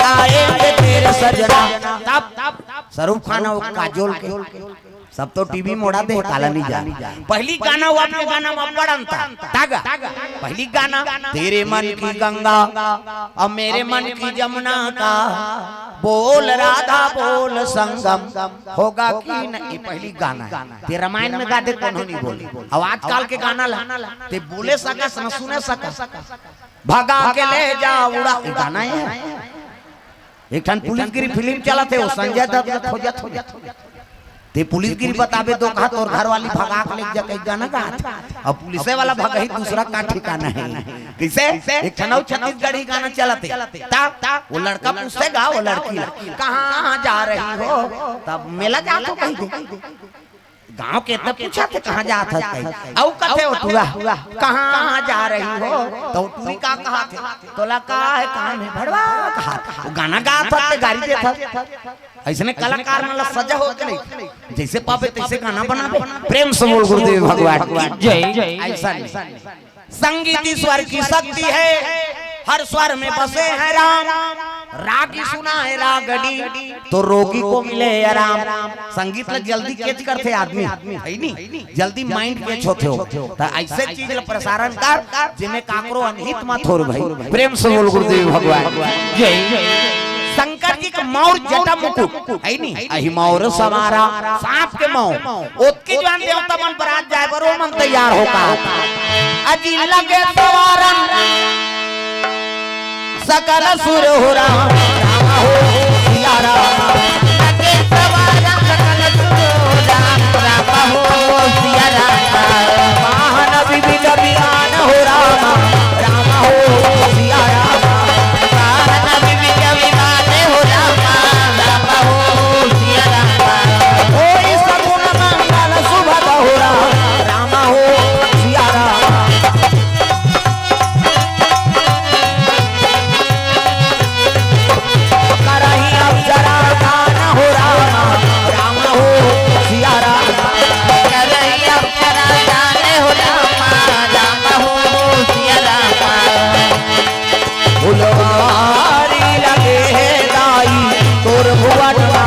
आएंगे तेरे सजना। तब, तब, शाहरुख खान और काजोल के सब तो टीवी मोड़ा दे, काला नहीं जान। पहली गाना अउ अब के गाना में बड़ अंतर। तागा, पहली गाना, तेरे मन की गंगा और मेरे मन की जमुना का बोल राधा बोल संगम होगा कि नहीं, ये पहली गाना हे। ते रामायण में गा दे, कोनो नहीं बोले। अब आजकल के गाना ला, ते बोले सकस, न सुने सकस। भगा के ले जा उड़ा, ये गाना हे। एक ठन पुलिसगिरी फिल्म चलत हे, वो संजय दत्त ला खोजत हे। ते पुलिसगिरी बताबे तो कहा तोर घरवाली भगा के ले जा, कहीं गाना गात। अब पुलिसे वाला भगही दूसरा का ठिकाना हे। कइसे? एक ठन अउ छत्तीसगढ़ी गाना चलत हे। ता, वो लड़का पूछथे गा, वो लड़की ला, "कहाँ जा रही हो?" तब मेला जात हो कहि दे। गाँव के तब पूछथे, "कहाँ जात हस?" कहि। अउ कथे ओ टूरा, "कहाँ जा रही हो?" त ओ टूरी का कहथे, "तोला का हे, काम हे, भड़वा," कहथे। वो गाना गात हस, ते गारी देत हस। अइसने कलाकार मन ला सजा होत नहीं, जइसे पाबे तइसे गाना बनाबे। प्रेम से बोल गुरुदेव भगवान की जय। अइसा नहीं। संगीत ईश्वर की शक्ति है, हर स्वर में बसे हैं राम। रागी सुना है रागड़ी, तो रोगी को मिले आराम। संगीत ला जल्दी कैच करथे आदमी, हे नी? जल्दी माइंड कैच होथे हो। त अइसे चीज ला प्रसारण कर, जेमे काकरो अनहित मत होर भाई। प्रेम से बोल गुरुदेव भगवान जय। शंकर जी के मौर जटा मुकुट, हे नी? अहि मौर सवारा, सांप के मौर। ओतकी जुवान देवता मन बरात जाए बर, ओ मन तैयार हो का। अजी लगे सवारन सकल सुर हो राम, राम हो सिया राम। लगे सवारन सकल सुर हो राम, राम हो सिया राम। वाहन विविध विमान हो राम, राम हो सिया राम। वाहन विविध विमान हो राम, राम हो सिया राम। होई सगुन मंगल सुभग हो राम, राम हो सिया राम। करही अप्सरा गान हो राम, राम हो सिया राम। करही अप्सरा गान हो राम, राम हो सिया राम। फुलवारी लगे हे दाई तोर भुवन मा,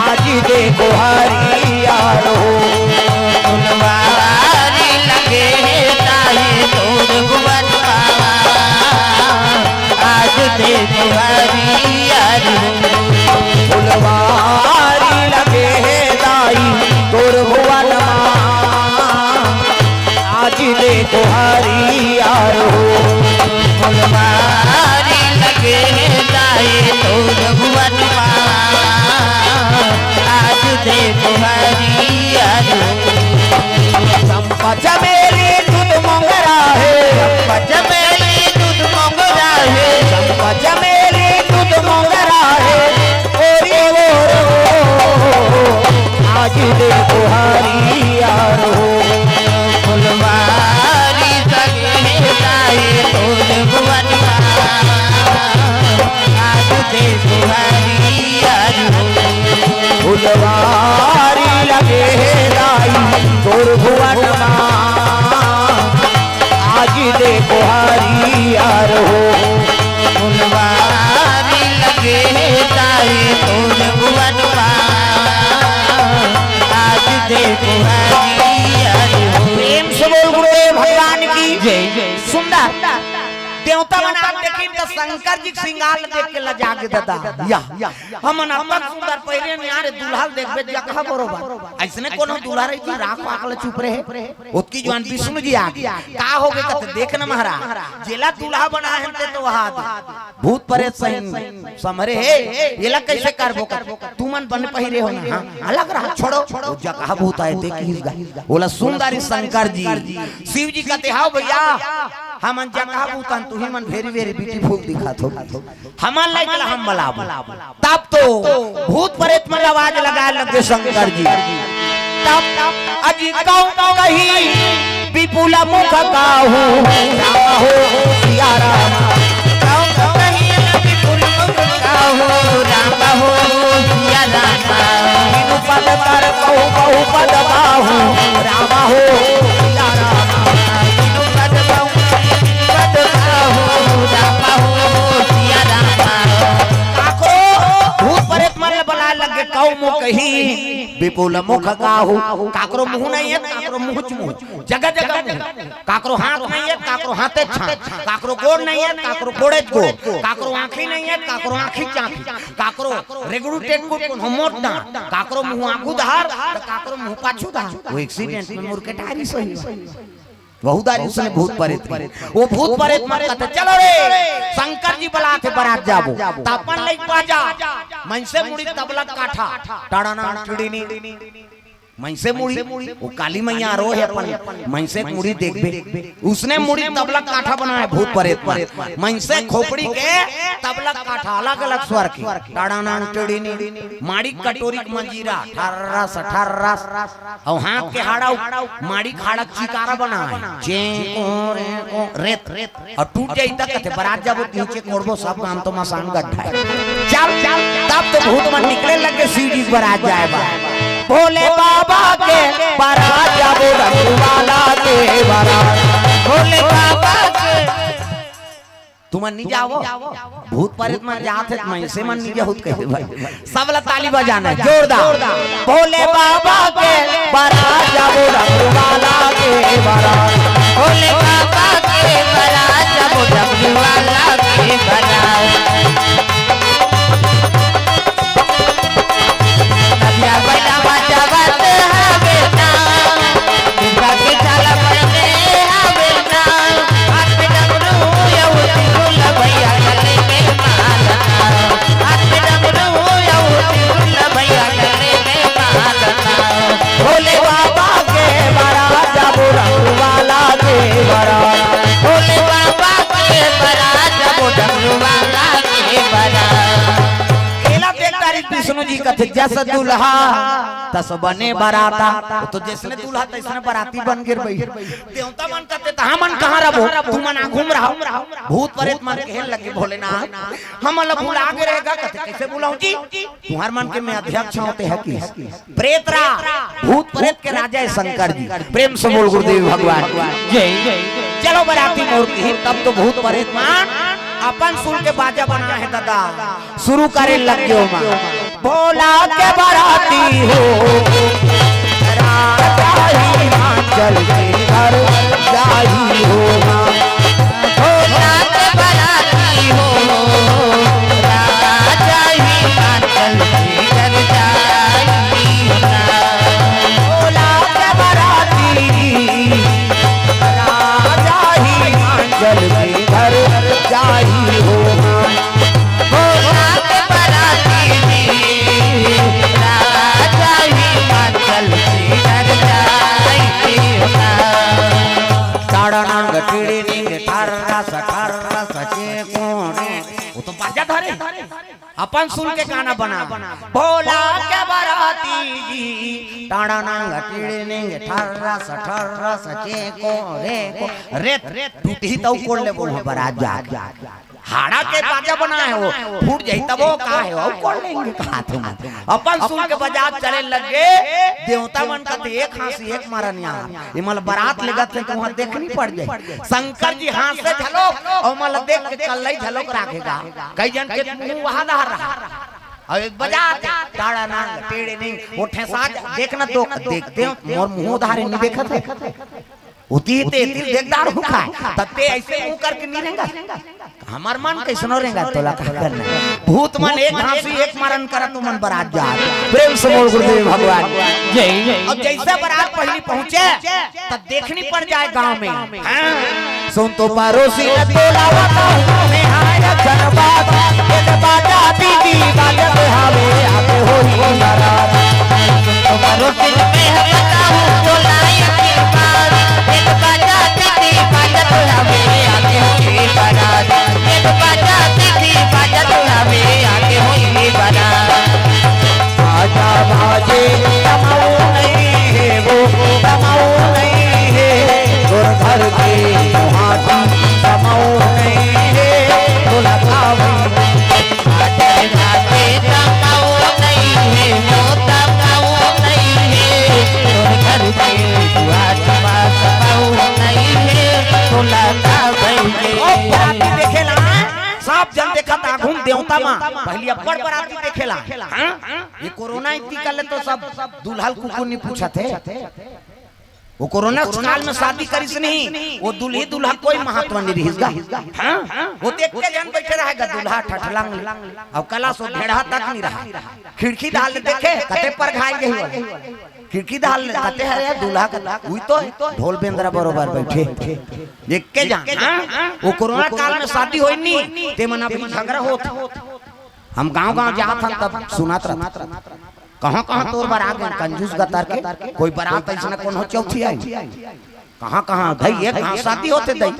आज देखो हरियर हो। फुलवारी लगे हे दाई तोर भुवन मा, आज देखो हरियर हो। फुलवारी लगे हे दाई तोर भुवन मा, आज देखो हरियर हो। फुलवारी लगे हे दाई तोर भुवन मा, आज देखो हरियर हो। चंपा चमेली दूध मोंगरा हे, चंपा चमेली दूध मोंगरा हे, चंपा चमेली दूध मोंगरा हे। ओरी ओर आज देखो हरियर हो। फुलवारी सगे दाई तोर भुवन मा, आज देखो हरियर हो। फुलवारी लगे हे दाई तोर भुवन मा, आज देखो हरियर हो। फुलवारी लगे हे दाई तोर भुवन मा, आज देखो हरियर हो। प्रेम से बोल गुरुदेव भगवान की जय। सुंदर देवता मन आप देखिन त शंकर जी के श्रृंगार ल देख के लजा गे दादा। या, हमन अपन सुंदर पहिरे निहारे दूल्हा ल देखबे जगह बरोबर। अइसने कोनो दूल्हा रही जी राख पाक ल चुप रहे। ओतकी जुवान विष्णु जी आगे। का होगे कथे, देख न महाराज, जेला दूल्हा बनाए हन ते तो वहा दे। भूत परेत सही समरे हे, एला कइसे करबो कर? तुमन बने पहिरे हो ना, हाँ? अलग रहा, छोड़ो। वो जगह भूत आए थे किस गा? बोला सुंदर शंकर जी, शिव जी कथे, "हाव भइया, हमन जगह भूतन, तुही मन very very beautiful दिखत हो।" हमन लाइक ला हम बलाबो। तब तो भूत परेत मन आवाज लगाए लगे शंकर जी। तब अजी कौन कही विपुल मुख काहू, राम हो सिया राम। कौन कही विपुल मुख काहू, राम हो सिया राम। बिनु पद कर कहु बहु पद पाहू, राम हो सिया राम। बिनु पद कहु पद पाहू, राम हो सिया राम। काकरो भूत परेत मन ल बलाए लगे, कौन कही कोला मुख काहू, काकरो मुंह नहीं है, काकरो मुंह च मुंह, जगह जगह मुंह। काकरो हाथ नहीं है, काकरो हाथे छान, काकरो गोड़ नहीं है, काकरो गोड़े च गोड़, काकरो आंखी नहीं है, काकरो आंखी चांखी, काकरो रेगड़ू टेटकू कोनो मोट दांत, काकरो मुंह आगू धार, त काकरो मुंह पाछू धार। वो एक्सीडेंट में मुड़ के टारी सही। बहुत दारी उसने भूत परेत की। वो भूत परेत मन कथे, "चलो रे, शंकर जी बलाथे, बरात जाबो।" त अपन लइक बाजा, मनसे मुड़ी तबला काठा, टाड़ाना टिड़ीनी। मनसे मुड़ी, वो काली मैया रो है अपन, मनसे मुड़ी देखबे। उसने मुड़ी तबला काठा बनाए भूत परेत मन। मनसे खोपड़ी के तबला काठा अलग-अलग स्वर के। टाड़ाना टिड़ीनी, माड़ी कटोरी के मंजीरा, ठर्रस, ठर्रस। अउ हाथ के हाड़ा, माड़ी के हाड़ा के चिकारा बनाए, चें, कों, रें, कों, रेत। अउ टूट जाई त कथे, "बरात जाबो, त नीचे कोड़बो, सब गांव तो मसान गड्ढा है।" चल, चल, तब तो भूत मन निकले लगे सीढ़ी बरात जाए बा। भोले बाबा के बरात जाबो, डमरू वाला के बरात। भोले बाबा के तुमन नहीं जावो, भूत परेत मन जात हे, मनसे मन नहीं जाहू त कहे भाई। सब ला ताली बजाना है, जोरदार। भोले बाबा के बरात जाबो, डमरू वाला के बरात। भोले बाबा के बरात जाबो, डमरू वाला के बरात। नदिया बैला बजावत हवे ना, दुर्गा के चाला बने हवे ना। हाथ में डमरू अउ त्रिशूल भैया गले में माला। हाथ में डमरू अउ त्रिशूल भैया गले में माला। भोले बाबा के बरात जाबो, डमरू वाला के बरात। भोले बाबा के बरात जाबो, डमरू वाला के बरात। खेला देख तारी विष्णु जी कथे, "जस दुल्हा तस बने बराता।" वो तो जैसने दूल्हा तैसने बराती बन गिर भई। देवता मन कथे, "त हमन कहाँ रबो? तुमन आघू म रहो।" भूत परेत मन कहे लगे, "भोलेनाथ, हमन ला भुला गे रहे गा।" कथे, "कैसे भुलाहूं जी? तुंहर मन के मैं अध्यक्ष हों, तेहा कि।" प्रेत रा, भूत परेत के राजा है शंकर जी। प्रेम से बोल गुरुदेव भगवान जय। चलो बराती मोर की, तब तो भूत परेत मन अपन सुन के बाजा बना है दादा, शुरू करे लग गयो मन। भोला के बराती हो, राजा हिमाचल के घर जाई हो। भोला के बराती हो, राजा हिमाचल के घर जाई हो। भोला के बराती, राजा हिमाचल के घर जाई हो। भोला के बराती, राजा हिमाचल के घर जाई हो। ताड़ा नांग टिड़ी निंग ठर्रा सा ठर्रा सा चे कोणे। वो तो बाजा धरे। अपन सुन के गाना बना। भोला के बराती जी, टाड़ा नांग टिड़निंग ठर्रस ठर्रस चे को रे को रे। टूटही तउ कोड़ लेबो बरात जाके। हाड़ा के बाजा बनाए हो, फूट जाही तब वो का है, वो कोड़ लेंगे कहा तुम। अपन सुन के बजात चले लगे, देवता मन का तो एक हाँसी एक मरन यार। ये मल बरात लेगत हे, तुहां देखनी पड़ जाही। शंकर जी हाँसे झलोक, अउ मल देख के कल्लई झलोक राखेगा। कई जन के मुंह वहा धार रहा। अउ एक बजा दे, टाड़ा नांग, टेढ़े नहीं, वो ठेसा जा, देख ना तो, देख, देख, मोर मुंह धारे नहीं देखत हे। उती ते, ती देख दारू खाए, तब ते ऐसे मुंह करके नहीं रहेगा। हमर मन कैसनो रहेगा, तोला का करना। भूत मन एक हाँसी, एक मरन करत, तुमन बरात जात। प्रेम से बोल गुरुदेव भगवान। जय। अब जैसे बरात पहली पहुंचे, त देखनी पड़ जाए गांव में। हाँ। सुन तो परोसी न तोला बताऊं, मैं हाय अखन बात। एक बाजा दीदी बाजत हावे, आगे होई बरात। सुन तो परोसी न मैं बताऊं, तोला अखन बात। एक बाजा दीदी बाजत हावे, आगे होई बरात। एक बाजा दीदी बाजत हावे, आगे होई बरात। बाजा बाजे तमाऊ नहीं है वो, तमाऊ नहीं है। तोर घर के हाथी तमाऊ नहीं है, सब जन देखत आघू म देवता मा, पहिली अब्बड़ बराती देखे ला। हाँ? ये कोरोना इतनी कर ले तो सब दूल्हा ल कुकुर नहीं पूछत हे। वो कोरोना काल में शादी करिस नहीं, वो दूल्ही दूल्हा कोई महत्व नहीं रहिस गा। हाँ? वो तो एक्के जन बैठे रहेगा, दूल्हा ठठलंग, अब कला सो भेड़हा तक नहीं रहा। खिड़की डाल ले देखे, कते पर घाई गई हो। खिड़की डाल ले, कते हरे दूल्हा का, उही तो ढोल बेंदरा बरोबर बैठे। एक्के जन, हाँ? वो कोरोना काल में शादी होई नहीं, ते मन अभी झगड़ा होत। हम गांव-गांव जात हन तब सुनत रहत। कहाँ-कहाँ तोर बरात में कंजूस गतर के, कोई बरात अइसना कोनो चौथी आई। कहाँ-कहाँ भाई, एक गांव शादी होत हे दई,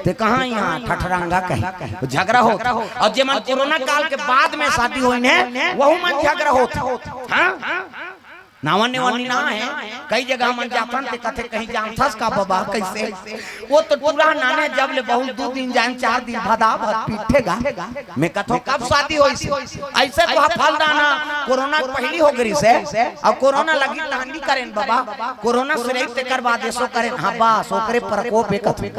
ते कहाँ यहाँ ठठरंगा कहीं, झगड़ा होत। अउ जे मन कोरोना काल के बाद में शादी होइन हे, वहू मन झगड़ा होत। हाँ? नावा नेवा नी ना हे, कई जगह मन जाथन ते कथे, "कहीं जानथस का बबा, कइसे?" वो तो टूरा नाने, जब ले बहुत दू दिन जान, चार दिन भदा भद पीठे गा। मैं कथों, "कब शादी होइस?" अइसे तो हा फलदान हा, कोरोना पहिली हो गे रिहिस हे, अउ कोरोना लगिस तहां नी करेन बबा, कोरोना से रहिस तेकर बाद एसो करेन। हाँ बस, ओकरे प्रकोप हे कथों।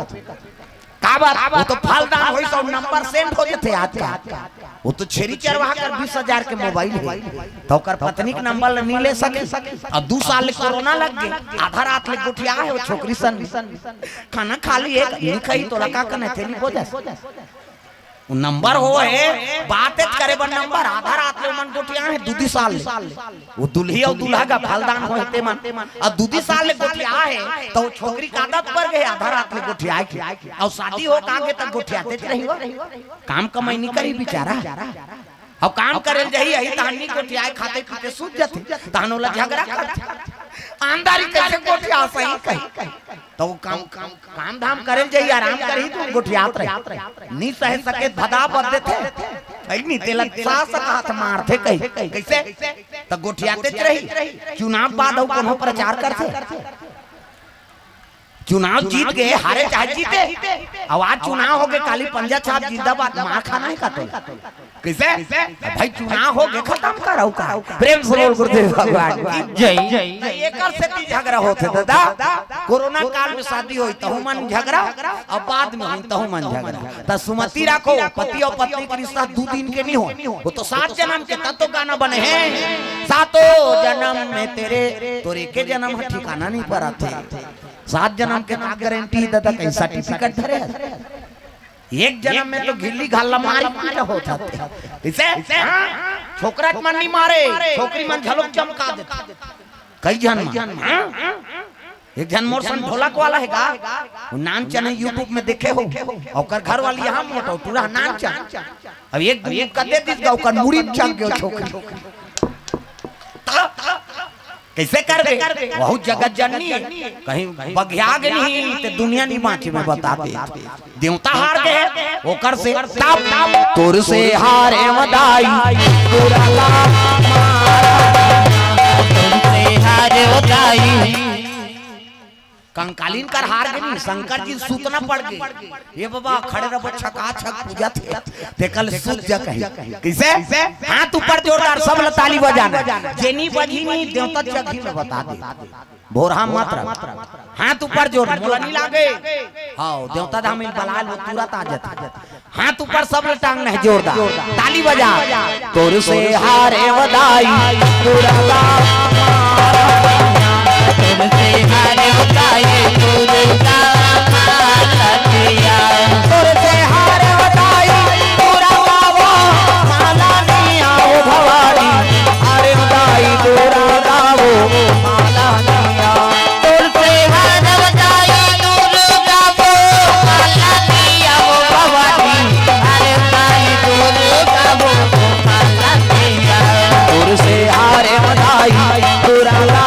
का बात? वो तो फलदान होइस अउ नंबर सेंड हो जथे आज का। वो तो छेरी चरवाहा कर बीस हजार के मोबाइल हे, त ओकर पत्नी के नंबर ल नी ले सके। अब दू साल ले कोरोना लग गे, आधा रात ले गोठिया हे वो छोकरी सन। खाना खा ली एक, नी खाही तोला का करना हे, तेरी वजह से। वो नंबर हो हे, बात करे बर नंबर, आधा रात ले मन गोठिया हे, दू दी साल ले। वो दुल्ही अउ दूल्हा का फलदान होय हे ते मन। अब दू दी साल ले गोठिया हे, त वो छोकरी का आदत पर गे, आधा रात ले गोठिया के। अउ शादी हो का गे, त गोठियातेच रही हो। काम कमाई नी करी बिचारा। अब काम करे ल जाही, अही तहां नी गोठियाय, खाते पीते सूत जथे, तहां ओला झगड़ा करथे। आंधारी कइसे गोठियाही कही? त वो काम, काम, काम धाम करे ल जाही, आराम करही त गोठियात रही। नी सहे सके भदा बद देथे। अइ नी तेला सास हाथ मारथे कही। कइसे? त गोठियातेच रही। चुनाव बाद अउ कोनो प्रचार करथे। चुनाव जीत गे, हारे चाहे जीते, अउ आज चुनाव हो गे, काली पंजा छाप जिंदाबाद, मार खाना हे का तोला? कइसे? भाई चुनाव हो गे, खतम कर अउ का। प्रेम से बोल गुरुदेव भगवान की जय। त एकर सेती झगड़ा होथे दादा, कोरोना काल में शादी होई तहू मन झगड़ा, अउ बाद में होई तहू मन झगड़ा। त सुमति राखो, पति अउ पत्नी के रिश्ता दू दिन के नी होय, वो तो सात जनम के, तब तो गाना बने हे, सातों जनम में तेरे, तोर एके जनम ह ठिकाना नी परत हे। सात जनम के का गारंटी हे दादा, कहीं सर्टिफिकेट धरे हस? एक जनम में तो गिल्ली घाला मारी पीटा हो जाथे। इसे? हाँ? छोकरा मन नी मारे, छोकरी मन घलो चमका देथे। कई झन मन। हाँ? एक झन मोर सन ढोलक वाला हे गा, वो नानचन हे, YouTube में देखे हो, ओकर घर वाली यहाँ मोटो, टूरा नानचन। अब एक दिन कते दिस गा, ओकर मुड़ी चल गे छोकरी। कइसे करबे? बहुत जगत जननी हे, कहीं बगिया गे नहीं, ते दुनिया नी बाँचे, मैं बता दे। देवता हार गे, ओकर से तब, तोर से हारे मदाई, तोरा ला मारा। तोर से हारे मदाई। कंकालीन कर हार गे नहीं, शंकर जी सूतना पड़ गे। ये बाबा खड़े रहो, छका छक पूजा थे, ते कल सूत जा कहीं। कइसे? हाथ ऊपर जोरदार, सब ला ताली बजाना। जेनी बजी नहीं, देवता जगही में बता दे। भोरहा मत रह। हाथ ऊपर जोर, मोला नी लागे। हाँ, देवता धाम में बलाल वो तुरंत आ जाता। हाथ ऊपर सब ला टांग नहीं जोरदार। ताली बजा। तोर से हारे मदाई, तोरा ला मारा। तोर से हारे मदाई, तोरा ला मारा। तोर से हारे मदाई, तोरा ला वो माला नहीं आओ भवानी। हारे मदाई, तोरा ला वो माला नहीं आओ। तोर से हारे मदाई, तोरा ला वो माला नहीं आओ भवानी। हारे मदाई, तोरा ला वो माला नहीं आओ। तोर से हारे मदाई, तोरा ला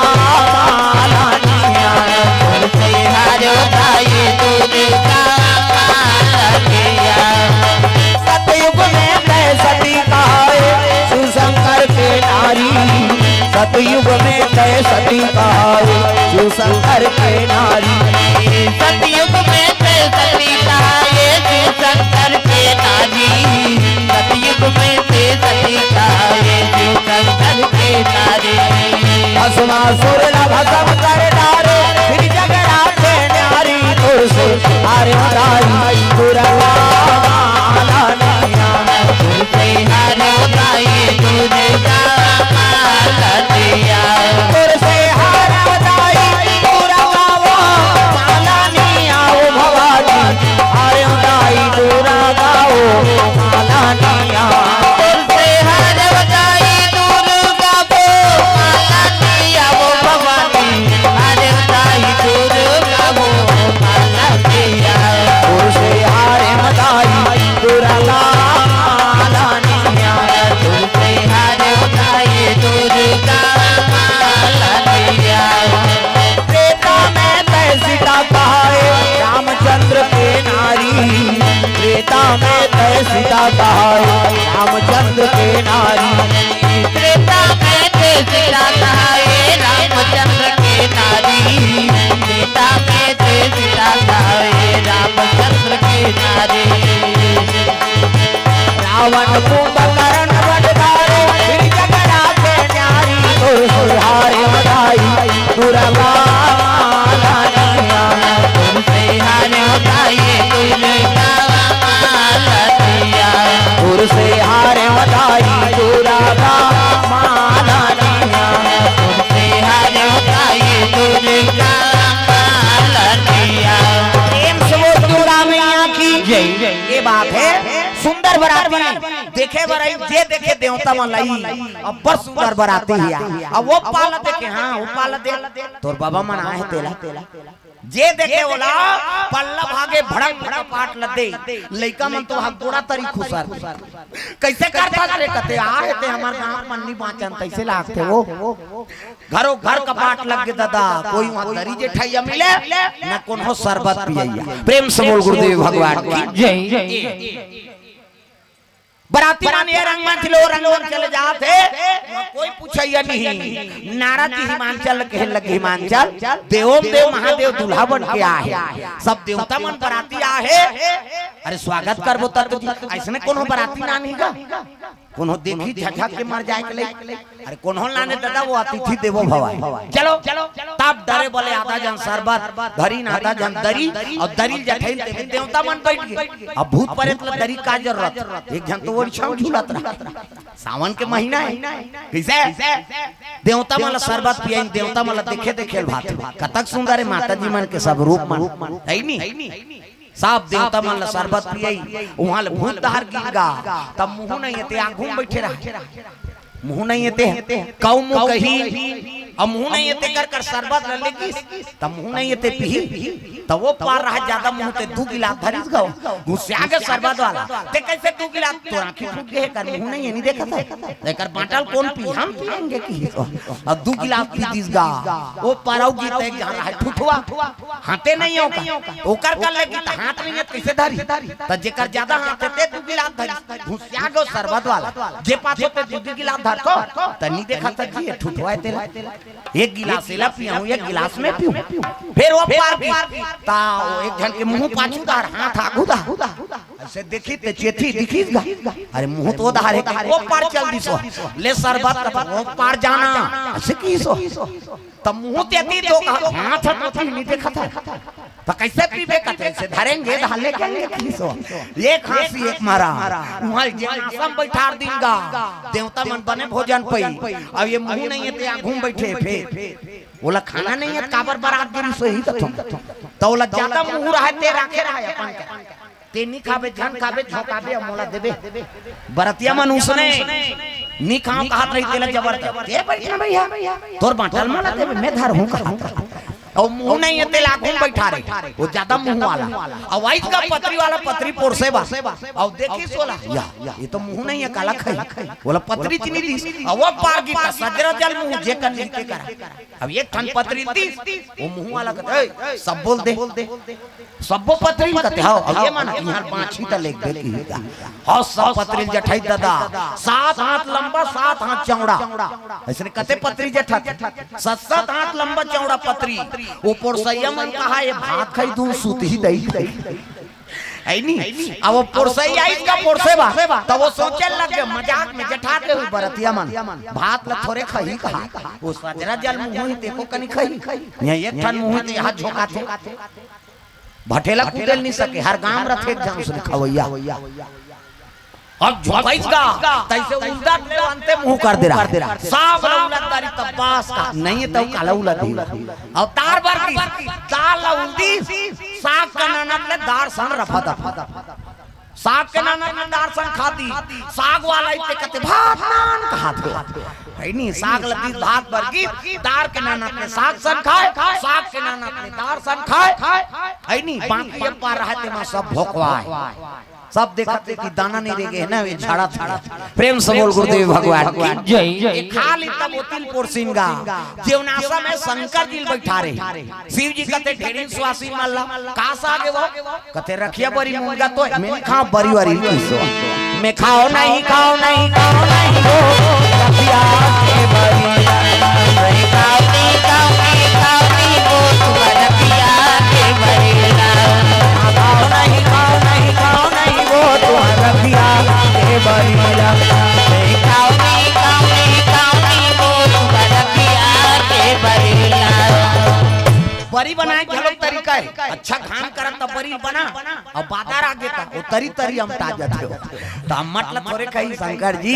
माला नहीं आओ। तोर से हारे मदाई, तोरा ला माला नहीं आओ। सतयुग में तय सती कहाए, शिव शंकर के नारी। सतयुग में तय सती कहाए, शिव शंकर के नारी। सतयुग में तय सती कहाए, शिव शंकर के नारी। सतयुग में तय सती कहाए, शिव शंकर के नारी। भस्मासुर ला भस्म कर डारे, फिर जगराते न्यारी। तोर से हारे मदाई, तोरा ला माला नहीं आओ। सीता कहाए रामचंद्र के नारी। त्रेता में ते सीता कहाए रामचंद्र के नारी। त्रेता में ते सीता कहाए रामचंद्र के नारी। रावण कुंभकर्ण वध धारे, फिर जगड़ा के न्यारी। तुर से हारे बधाई दुर्गा माला निया। तुर से हारे बधाई दुर्गा माला निया। तुर से हारे बधाई दुर्गा माला निया। तुर से हारे बधाई दुर्गा माला निया। प्रेम से बोल दुर्गा मैया की जय। ये बात है, सुंदर बराती देखे बर आई, जे देखे देवता मन लाई, अब्बड़ सुंदर बराती हे। अब वो पाला देखे, हाँ, वो पाला दे, तोर बाबा मन आए हे तेला। जे देखे ओला पल्ला भागे भड़क भड़क पाट ल दे। लइका मन तो हाथ गोड़ा तरी खुसर। कैसे करथस रे कथे, आ हे ते हमर गाँव मन नी बाँचन, तैसे लागथे वो। घरो घर कपाट लग गे ददा, कोई वहाँ दरी जेठइया मिले, न कोनो शरबत पियइया। प्रेम से बोल गुरुदेव भगवान की जय। बराती मन ये रंग में चलो, रंग में चले जात हे, वहाँ कोई पूछइया नहीं। नारद जी हिमांचल कहे लगे, हिमांचल देवों में देव महादेव दूल्हा बन के आए हे, सब देवता मन बराती आए हे। अरे स्वागत करबो तब तो जी, अइसने कोनो बराती ना नहीं गा। कोनो देखी झझक के मर जाए के लई। अरे कोनो लाने दादा, वो अतिथि देवो भव आय। चलो, तब डरे बोले आधा झन शरबत धरिन, आधा झन दरी, अउ दरी ल जठइन ते में देवता मन बइठ गे। अब भूत परेत ल दरी का जरूरत? एक झन तो ओरिछा म झूलत रहा। सावन के महीना हे, कइसे? देवता मन ल शरबत पियाइन, देवता मन ल देखे देखे ल भात। कतक सुंदर हे माता जी मन के सब रूप मन, हे नी? सब देवता मन ल शरबत पियई, उहाँ ले भूत डहर गिर गा, तब मुँह नइ हे ते आघू म बइठे रहा। मुँह नइ हे ते, कऊ मुँह कही, अब मुँह नइ हे ते कर कर शरबत ल लेगिस, तब मुँह नइ हे ते पीही, तब वो पार रहा जादा मुँह ते दू गिलास धरिस गा, घुसिया गे शरबत वाला, ते कइसे दू गिलास, तोर आँखी फूट गे हे कर मुँह नइ हे, नइ देखत हे, एकर बाँटल कोन पी, हम पिएंगे किहिस, अब दू गिलास पी दिस गा, वो पारऊ गिर ते एक झन रहा ठुठवा, हाथे नइ हे ओकर, ओकर कर ले कि त हाथ नइ हे त कइसे धरी? त जेकर जादा हाथ हे ते दू गिलास धरी, घुसिया गो शरबत वाला। जे पाछो ते दू दू गिलास धरतो, त नी देखत जी, ये ठुठवा हे तेला। एक गिलास एला पियाहूँ, एक गिलास मैं पीहूँ। फेर वो पार की, त वो एक झन के मुँह पाछू डहर, हाथ आगू डहर। अइसे देखी ते चेती दिखिस गा। अरे मुँह तो डहर हे, वो पार चल दिस। ले शरबत, वो पार जाना। अइसे किहिस। त मुँह तेती तो कहा, हाथ ह तो नी देखत हे। त कइसे पीबे कथे, अइसे धरेंगे, धर लेके आएंगे किहिस। एक हाँसी एक मारा। उहाँ जेन आसन बइठार दिन गा। देवता मन बने भोजन पई। अब ये मुँह नइ हे ते आघू म बइठे फेर। ओला खाना नइ हे त काबर बरात गिरिस होही कथों। त ओला जादा मुँह रहा हे ते राखे रहा हे अपन के। ते नी खाबे, झन खाबे, झोंकाबे, अउ मोला देबे। बरतिया मन उसने, नी खाँव कहत रही, तेला जबरदस्ती। ते बइठ ना भइया, तोर बाँटल मोला देबे, मैं धरहूँ कहत रही। अउ मुँह नइ हे, तेला आघू म बइठारे, वो जादा मुँह वाला। अउ आइस गा पतरी वाला, पतरी पोरसे बर। अउ देखिस ओला, या, ये तो मुँह नइ हे, काला खाही। ओला पतरी चीनी दिस, अउ वो पार गिर गा, सजरा जल मुँह, जेकर नइ हे तेकर। अब एक ठन पतरी दिस, वो मुँह वाला कथे, "ए, सब बोल दे।" सब्बो पतरी ल कथे, हव, अब ये मन, इहाँ बाँचही त लेगबे किही गा। हव, सब पतरी ल जठई ददा, सात हाथ लंबा, सात हाथ चौड़ा। अइसने कते पतरी जठत, सत सत हाथ लंबा चौड़ा पतरी। वो पोरसइया मन कहा, ये भात खाही दून सूतही दई। हे नी? अब वो पोरसइया आइस गा पोरसे बर, त वो सोचे लग गे, मजाक में जठा के हुई बरतिया मन, भात ल थोरे खाही कहा। वो सजरा जल मुँह होही, तेको कनी खाही। ये एक ठन मुँह होही, ते हाथ झोंकाथे। भठेला कूदे ल नइ सके, हर गाँव रथे एक झन उसने खवइया। अब झोंकाइस गा, तइसे उलदत ले अंते मुँह कर दे रहा। साग ल उलद डारिस त बास का, नइ हे त काला उलदही। अब दार बर गिस, दार ल उलदिस, साग के ननद ले दार सन रफा दफा। साग के ननद ले दार सन खा दिस, साग वाला इते कथे भात नान खाथे। हे नी, साग ल दिस भात बर गिस, दार के ननद ले साग सन खाय, साग के ननद ले दार सन खाय। हे नी, बाकी ये पार रहा तेमा सब भोकवाय। सब देखत हे कि दाना नइ रेगे हे ना, ये झाड़ा था। प्रेम से बोल गुरुदेव भगवान की। जय। ये खाली तब ओतिल पोरसिन गा, जेवनासा में शंकर जी ल बइठारे। शिव जी कथे ढेरिन सुवासिन मन ला, का साग हे वो? कथे रखिया बरी मुनगा तो, मैं खांव बरी वारी कुसो। मैं खांव नहीं, खांव नहीं, खांव नहीं वो रखिया के बरी। मैं खांव नहीं, खांव नहीं, खांव नहीं वो रखिया के बरी। खांव नहीं, खांव नहीं, खांव नहीं वो रखिया के बरी। मैं खांव नहीं, खांव नहीं, खांव नहीं वो रखिया के बरी। बरी बनाए के घलो तरीका हे। अच्छा घाम करत त बरी बना, अउ बादर आगे त ओ तरी तरी अमटा जाथे हो। त अम्मट ल थोरे कही शंकर जी,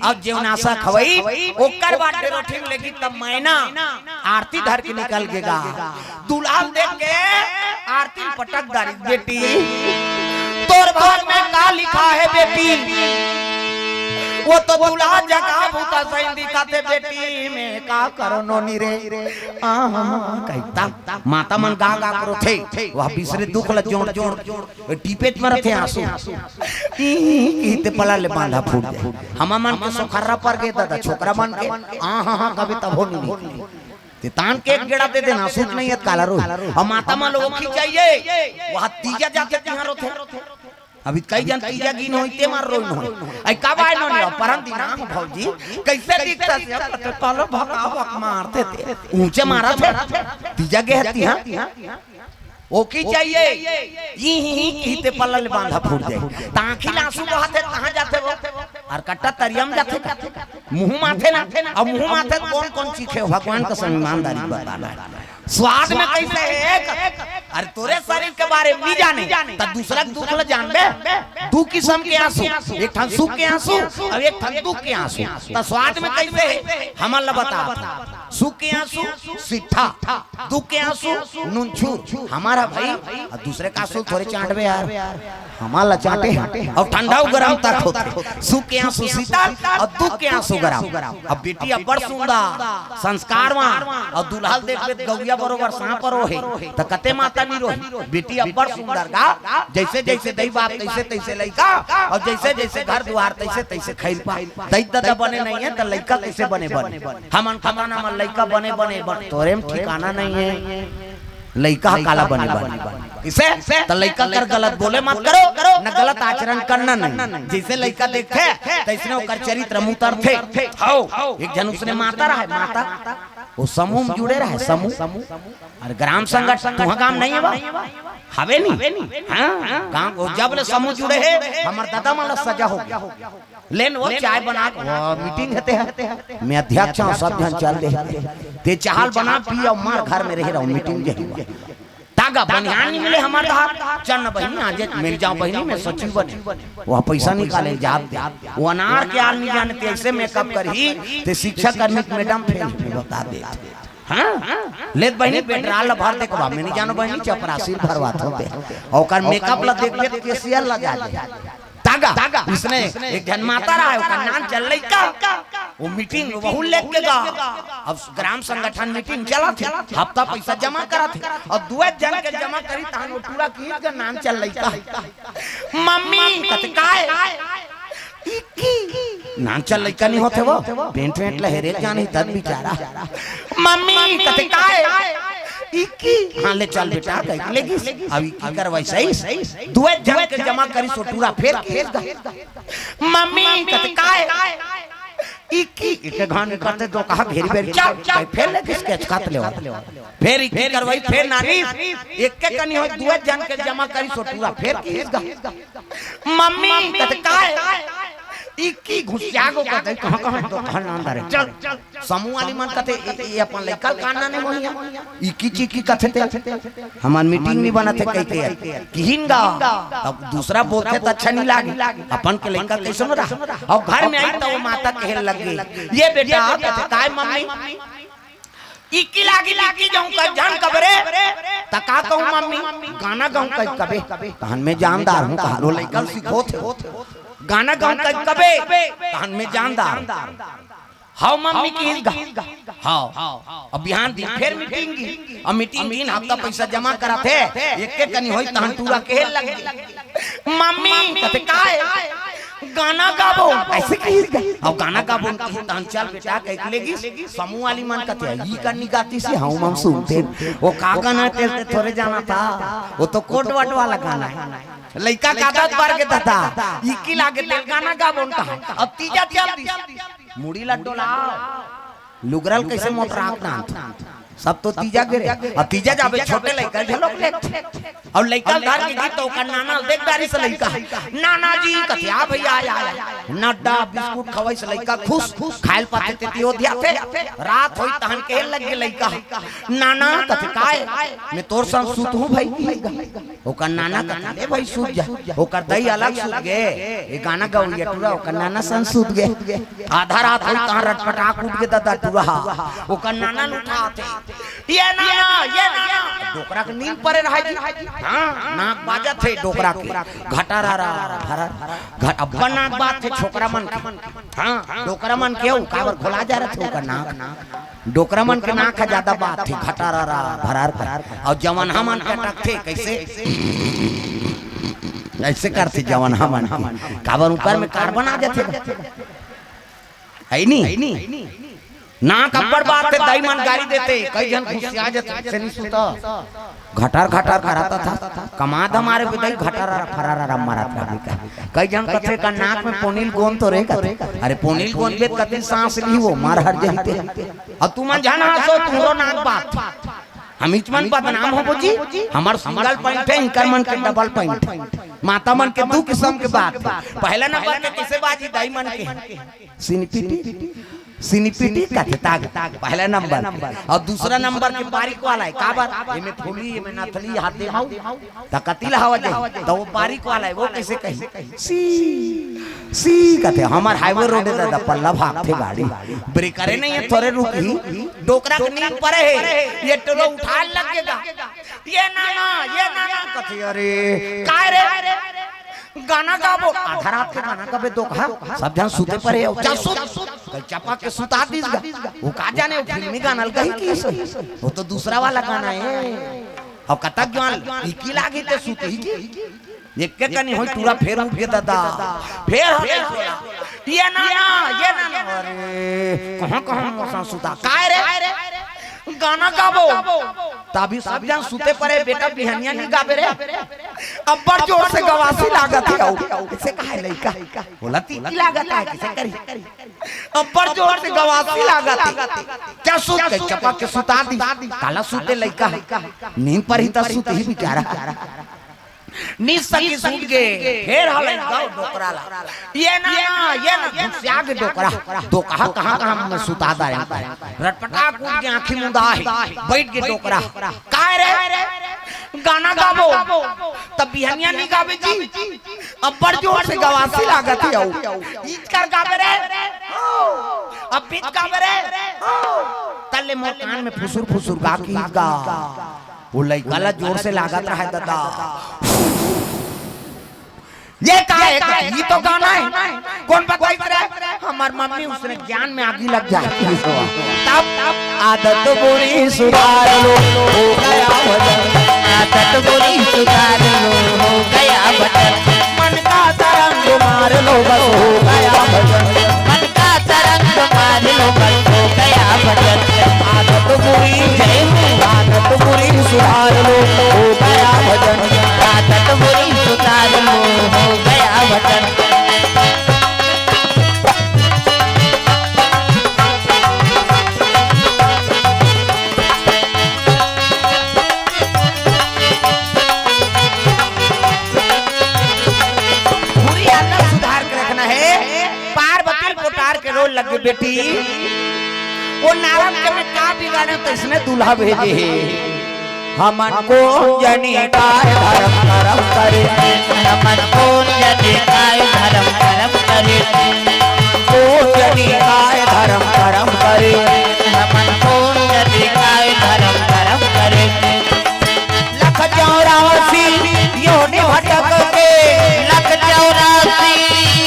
अब जेवनासा खवई, ओकर बाद डेरोठिन लेगी तब मैना आरती धर के निकल गे गा। दुलाल देख के आरती पटक डारी, बेटी तोर भाग में का लिखा हे बेटी? वो तो दुलाल जगा भूता सही दिखाथे बेटी, मैं का करो नोनी रे। आ, कही तब माता मन गा गा के रोथे, वह बिसरे दुख ल जोड़ जोड़ टीपेच म रथे आंसू। ई, ई, ई ते पला ले बांधा फूट जाय। हमर मन के सोखर्रा पर गे दादा, छोकरा मन के, आ, हा, हा, कबे तभो नइ निकले। ते तान के एक गेड़ा दे देना, सूत नइ हे त काला रो। अउ माता मन ल ओखी चाहिए, वह तीजा जाथे तिहां रोथे। अभी कई झन तीजा गिन होई, ते मार रोइन होई। अई कब आय नोनी, परन दिन आय भौजी, कइसे दिखथस? काला भका भक मारथे ते। ऊंचे मारथे, तीजा गे हे तिहां। ओखी चाहिए, ई ही ही कहिते पला ले बांधा फूट जाय। त आंखी ल आंसू बहाथे, कहां जाथे वो? अरकट्टा तरिया म जाथे का? मुंह माथे ना, अउ मुंह माथे त कोन कोन चीखे हो? भगवान कसम ईमानदारी बताना हे। स्वाद में कइसे हे एक? अरे तोरे शरीर के बारे में नइ जाने, त दूसरा के दुख ल जानबे? दू किसम के आंसू, एक ठन सुख के आंसू अउ एक ठन दुख के आंसू। त स्वाद में कइसे हे? हमन ल बता। सुख के आंसू सिट्ठा, दुख के आंसू नूनछूर। हमर ह भई, अउ दूसरे के आंसू थोरे चांटबे यार, हमर ला चांटे हे। अउ ठंडा अउ गरम तक होथे। सुख के आंसू शीतल अउ दुख के आंसू गरम। अब बेटी अब्बड़ सुंदर, संस्कारवान, अउ दुलहा ल देखबे त गउया बरोबर सांप रोहे, त कते माता नइ रोही। बेटी अब्बड़ सुंदर गा, जइसे जइसे दई बाप तइसे तइसे लइका, अउ जइसे जइसे घर दुवार तइसे तइसे खइलपा। दई ददा बने नइ हे त लइका कइसे बने बने? हमन कतना मन लइका बने बने बन, तोरे म ठिकाना नइ हे। लइका ह काला बने बने? कइसे? त लइका कर गलत बोले मत करो, न गलत आचरण करना नहीं। जइसे लइका देखथे, तइसने ओकर चरित्र म उतरथे। हव, एक झन उसने माता रहय, माता, वो समूह म जुड़े रहय, समूह। अरे ग्राम संगठन तुंहर गांव नइ हे बा? हवे नी? हां, गांव वो जब ले समूह जुड़े हे, हमर ददा मन ला सजा हो गे। लेन वो चाय बना के, वो मीटिंग हे ते ह। मैं अध्यक्ष हंव, सब झन चल दे। ते चाय ल बना, पी अउ मार, घर में रहे रहो, मीटिंग जे हुआ। तागा बनिहान नइ मिले हमर धार। चल न बहिनी, आज मिल जांव बहिनी, मैं सचिव बने। वो पइसा निकाले जात दे। वो अनार के आल नइ जाने, ते अइसे मेकअप करही, ते शिक्षा कर्मी के मैडम फेल हे, बता दे। हां? ले त बहिनी, पेट्रोल ल भर दे के बा, मैं नइ जानों बहिनी, चपरासी ल भरवाथंव ते। अउ ओकर मेकअप ल देखबे त केसियर ल जा दे। तागा, उसने एक झन माता रहय, ओकर नान चल लइका, वो मीटिंग वहू लेके गा। अब ग्राम संगठन मीटिंग चलत हे, हफ्ता पइसा जमा करत हे, अउ दुए झन के जमा करी, तहान वो टूरा किहिस गा नान चल लइका। मम्मी, कथे काय? इक्की। नान चल लइका नइ होथे वो, पेंट वेंट ल हेरे जाने तब बिचारा। मम्मी, कथे काय? इक्की। हां, ले चल बेटा, कहि के लेगिस। अब इक्की करवाइस, दुए झन के जमा करिस, वो टूरा फेर किहिस गा। मम्मी, कथे काय? इक्की, इक्की घान करते दो कहा घेरी बेरी, चल, चल, फेर लेगिस, केचकात ले। फेर इक्की करवाइस, फेर नानी, एके कनी होय, दुए झन के जमा करिस, वो टूरा फेर किहिस गा। मम्मी, कथे काय? इक्की घुसिया गो कथे, कहां, कहां दो, कहां नान धरे। चल, समूह वाली मन कथे, "ए, ए अपन लइका ल कान नाने मोहिया, इक्की चिक्की कथे ते, हमर मीटिंग नइ बनत हे," कहिके किहिन गा। अब दूसरा बोलथे त अच्छा नइ लागे, अपन के लइका कइसन रहा। अउ घर में आइस त वो माता कहे लगे, "ये बेटा," कथे, "काय मम्मी?" इक्की लागी, लागी जाऊं का जान कबरे, त का कहूं मम्मी, गाना गाऊं कहि कबे, तहन मैं जानदार हूं, कहारो लइका ल सिखोथे। गाना गाऊं कहि कबे, तहन मैं जानदार हूं। हव मम्मी किहिस गा। हव। अब बिहान दिन फेर मीटिंग गिस। अब मीटिंग दिन हफ्ता पैसा जमा कराथे, एके कनी होइस तहन टूरा कहे लग गे, "मम्मी," कथे, "काय?" "गाना गाबो।" अइसे किहिस गा। अब गाना गाबो किहिस तहन चल बेटा कहिके ले गिस। समूह वाली मन कथे, "ई कनी गातिस हे, हव मन सुनतेन।" ओ का गाना हे तेला तो थोरे जानत हस, ओ तो कोट वट वाला गाना हे। लइका के आदत बर गे ददा, इकी लागे तेला गाना गाबो कहा। अब तीजा चल दिस, मुड़ी ला डोला, लुगरा ल कइसे मोटरात नानत। सब तो तीजा गे रे, अब तीजा जाबे छोटे लइका ल घलोक लेथे। अउ लइका ल धर के गिस त ओकर नाना ल देख डारिस लइका, "नाना जी," कथे, "आ भइया, आ, आ, आ।" नड्डा बिस्कुट खवाइस लइका खुस, खाय ल पाथे तेती ओधियाथे। रात होइस तहन कहे लग गे लइका, "नाना," कथे, "काय?" "मैं तोर संग सुतहूं भई।" ओकर नाना कथे, "ले भई, सुत जा।" ओकर दई अलग सुत गे, ए गाना गवइया टूरा ओकर नाना संग सुत गे। आधा रात होइस तहां रटपटाक उठ गे ददा टूरा हा। ओकर नाना ल उठाथे, "ये नाना, ये नाना।" डोकरा के नींद परे रहय जी। हां, नाक बाजत हे डोकरा के, घटारारा भरार, घट-, अब्बड़ नाक बाजथे छोकरा मन के। हां, डोकरा मन के अउ काबर घोला जा रथे ओकर नाक। डोकरा मन के नाक ह जादा बाजथे, घटारारा भरार कर। अउ जवनहा मन के अटकथे कइसे? अइसे करथे जवनहा मन के। काबर ऊपर में कार्बन आ जाथे। हे नी? नाक अब्बड़ बाजथे, दई मन गारी देथे, कई झन घुसिया जाथे, से नी सुता। घटार घटार करत हस, कमा धमारे बे दई घटारारा फरारारा मरत रहिबे का। कई झन कथे का नाक में पोनील गोंद तो रे कथे। अरे पोनील गोंद बे कति सांस ली वो, मर हर जही ते। अउ तुमन झन हंसो, तुंहरो नाक बाजथे। हमीच मन बदनाम होबो जी, हमर सिंगल पॉइंट हे, इंकर मन के डबल पॉइंट हे। माता मन के दू किसम के बात हे। पहला नंबर के कइसे बाजही दई मन के? सिनपिटी, सिनपिटी कथे ताग, पहला नंबर। अउ दूसरा नंबर के बारीक वाला हे, काबर? एमे फूली, एमे नथली, हाथ दे माऊ, त कति ला हवा जाही, त वो बारीक वाला हे, वो कइसे कही? सी, सी कथे, हमर हाईवे रोड हे ददा, पल्ला भागथे गाड़ी, ब्रेकरे नइ हे, थोरे रुकही, डोकरा के नींद परे हे, ये टोला उठाय लग गे गा, "ये नाना, ये नाना," कथे, "अरे, काय रे?" गाना गाबो, आधा रात के गाना गाबे दोकहा, सब झन सुते परे हे, "चल सुत।" कल चपा के सुता दिस गा। वो का जाने, वो फिल्मी गाना ल गाही कि सही, वो तो दूसरा वाला गाना हे। अउ कतक जुवान इकी लागी ते सुतही कि? एके कनी होइस टूरा फेर उठ गे ददा, फेर हो गे टोला, "ये नाना, ये नाना।" अरे, कहां कहां मोर संग सुता, काय रे? गाना गाबो। तभी सब झन सुते परे, "बेटा बिहनिया नी गाबे रे, अब्बड़ जोर से गवासी लागत हे।" अउ कइसे कहे लइका, बोला, "तीती लागत हे, कइसे करी?" "अब्बड़ जोर से गवासी लागत हे।" चल सुत, कहि चपा के सुता दिस। काला सुते लइका, नींद परही त सुतही बिचारा। नींद सकी सुत गे, फेर हले गाँव डोकरा ला। "ये ना, ना, ये ना।" घुसिया गे डोकरा, दोकहा कहाँ, कहाँ में सुता दारेन। रटपटाक उठ गे, आँखी मुंदा हे, बइठ गे डोकरा। "काय रे? गाना गाबो?" "तब बिहनिया नी गाबे जी, अब्बड़ जोर से गवासी लागत हे।" "अउ इचकर गाबे रे, अब बीच गाबे रे।" तल्ले मोर कान में फुसुर फुसुर गा किहिस गा। वो लइका ला जोर से लागत रहय ददा। "ये का हे? ये तो गाना हे।" "कोन बताइस रे?" "हमर मम्मी, उसने ज्ञान में आगी लग जाए।" तब आदत बुरी सुधार लो, हो गया भजन। आदत बुरी सुधार लो, हो गया भजन। मन का तरंग मार लो, बस हो गया भजन। मन का तरंग मार लो, बस हो गया भजन। आदत बुरी, जय हो, आदत बुरी सुधार लो, हो गया भजन। आदत बुरी सुधार लो, हो गया भजन। बुरी आदत सुधार के रखना हे। पार्वती ल पोटार के रोए लगे बेटी, वो नारद के में का बिगाड़े, तइसने दूल्हा भेजे हे। हमन कोन जनी काय धरम करम करे, हमन कोन जनी काय धरम करम करे, कोन जनी काय धरम करम करे, हमन कोन जनी काय धरम करम करे। लख चौरासी योनि भटक के, लख चौरासी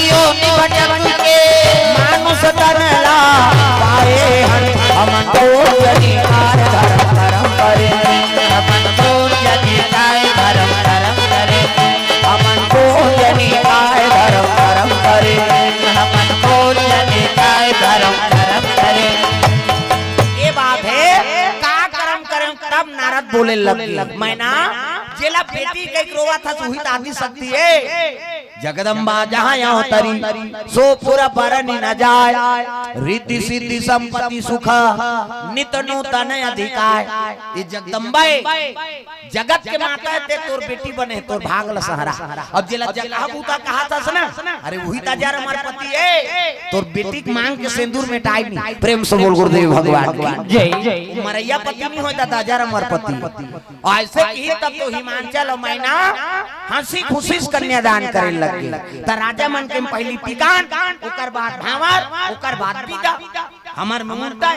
योनि भटक के, मानुष तन ला नारद बोले लगे, "मैना, जेला बेटी कहिके रोवत हस, उही त आदि शक्ति ए। जगदम्बा जहाँ अवतरी, सो पुर बरनि न जाय। रिद्धि सिद्धि संपत्ति सुख, नित नूतन अधिकाय।" ये जगदम्बा ए, जगत के माता ए, ते तोर बेटी बने, तोर भाग ल सहरा। अब जेला जगह बूता कहत हस ना, अरे उही त अजर अमर पति ए, तोर बेटी के मांग के सेंदूर मेटाय नहीं। प्रेम से बोल गुरुदेव भगवान की। जय। मरइया पति नहीं होय त अजर अमर पति। अइसे किही तब तो हिमांचल अउ मैना हँसी खुशी से कन्यादान करे लगे। त राजा मन के पहिली टिकावन, ओकर बाद भांवर, ओकर बाद बिदा। हमर मुहूर्त ए,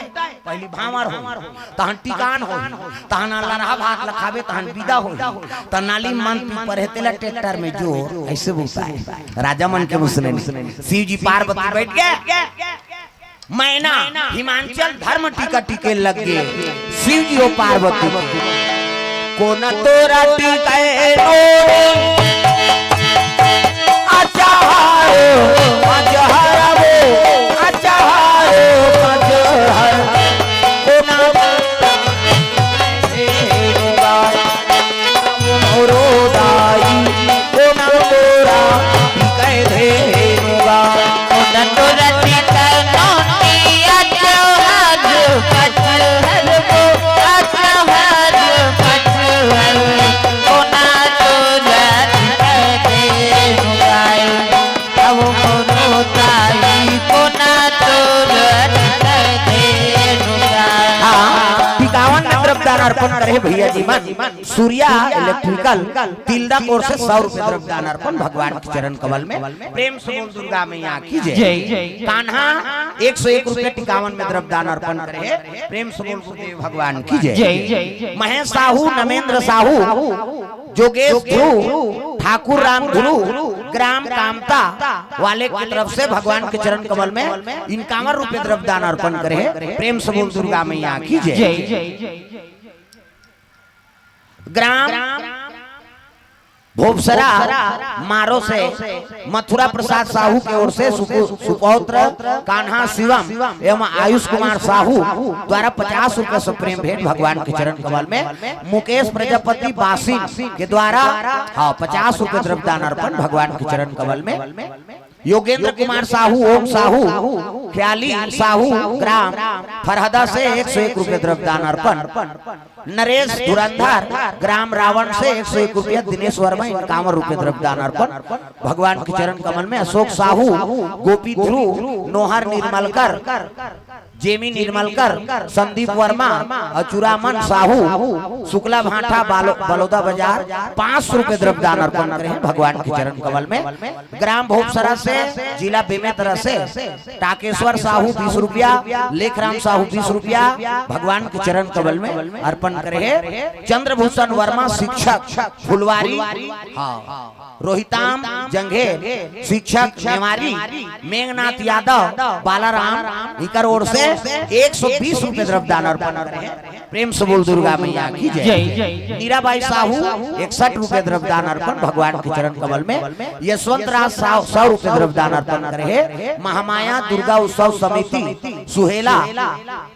पहिली भांवर होही, तहन टिकावन होही, तहन लरहा भात ल खाबे, तहन बिदा होही, त नाली म मन पी परे तेला ट्रैक्टर में जोर, अइसे बोलता है राजा मन के मुसने में। शिव जी पार्वती बइठ गे, मैना हिमांचल धर्म टीका टीके लगे। शिव जी अउ पार्वती के, "कोन तोरा टीके नोरे, अजहर, अजहर वो, अजहर, अजहर, कोन मोरो दाई, कोन तोरा टीके धेनुगा।" कोन तोरा टीके नोरे, अजहर, अजहर वो, अजहर, अजहर, कोन तोरा टीके धेनुगा। अब मोरो ताई कोन तोर टीके धेनुगा। हाँ, टिकावन में द्रव्यदान अर्पण करे भैया जी मन। सूर्या इलेक्ट्रिकल तिल्दा कोर से सौ रुपए द्रव्यदान अर्पण भगवान के चरण कमल में। प्रेम से बोल दुर्गा मैया की जय। जय। कान्हा एक सौ एक रुपए टिकावन में द्रव्यदान अर्पण करे। प्रेम से बोल गुरुदेव भगवान की जय। जय। महेश साहू, नमेंद्र साहू, जोगेश ध्रुव, ठाकुर राम ध्रुव, ग्राम कामता वाले की तरफ से भगवान के चरण कमल में इक्यावन रुपए द्रव्यदान अर्पण करे। प्रेम से बोल दुर्गा मैया की जय। जय। ग्राम भोपसरा मारो से मथुरा प्रसाद साहू के ओर से सुपु-, सुपौत्र कान्हा शिवम एवं आयुष कुमार साहू द्वारा पचास रुपए से प्रेम भेंट भगवान के चरण कमल में। मुकेश प्रजापति बासिन के द्वारा, हाँ, पचास रुपए द्रव्यदान अर्पण भगवान के चरण कमल में। योगेंद्र कुमार साहू, ओम साहू, ख्याली साहू, ग्राम फरहदा से एक सौ एक रुपए द्रव्यदान अर्पण। नरेश धुरंधर, ग्राम रावण से एक सौ एक रुपया, दिनेश वर्मा इक्यावन रुपए द्रव्यदान अर्पण भगवान के चरण कमल में। अशोक साहू, गोपी ध्रुव, नोहर निर्मलकर, जेमी निर्मलकर, संदीप वर्मा, अचुरामन साहू, शुक्ला भाठा, बालो-, बलौदा बाजार, पाँच सौ रुपए द्रव्यदान अर्पण करे हैं भगवान के चरण कमल में। ग्राम भोपसरा से, जिला बेमेतरा से टाकेश्वर साहू बीस रुपया, लेखराम साहू बीस रुपया भगवान के चरण कमल में अर्पण करे हैं। चंद्रभूषण वर्मा शिक्षक फुलवारी, हाँ, रोहिताम जंघे शिक्षक नेवारी, मेघनाथ यादव बालाराम, इकर ओर से एक सौ बीस रुपए द्रव्यदान अर्पण करे हैं। प्रेम से बोल दुर्गा मैया की जय। जय, जय, जय। मीराबाई साहू इकसठ रुपए द्रव्यदान अर्पण भगवान के चरण कमल में। यशवंत राज साहू सौ रुपए द्रव्यदान अर्पण करे हैं। महामाया दुर्गा उत्सव समिति सुहेला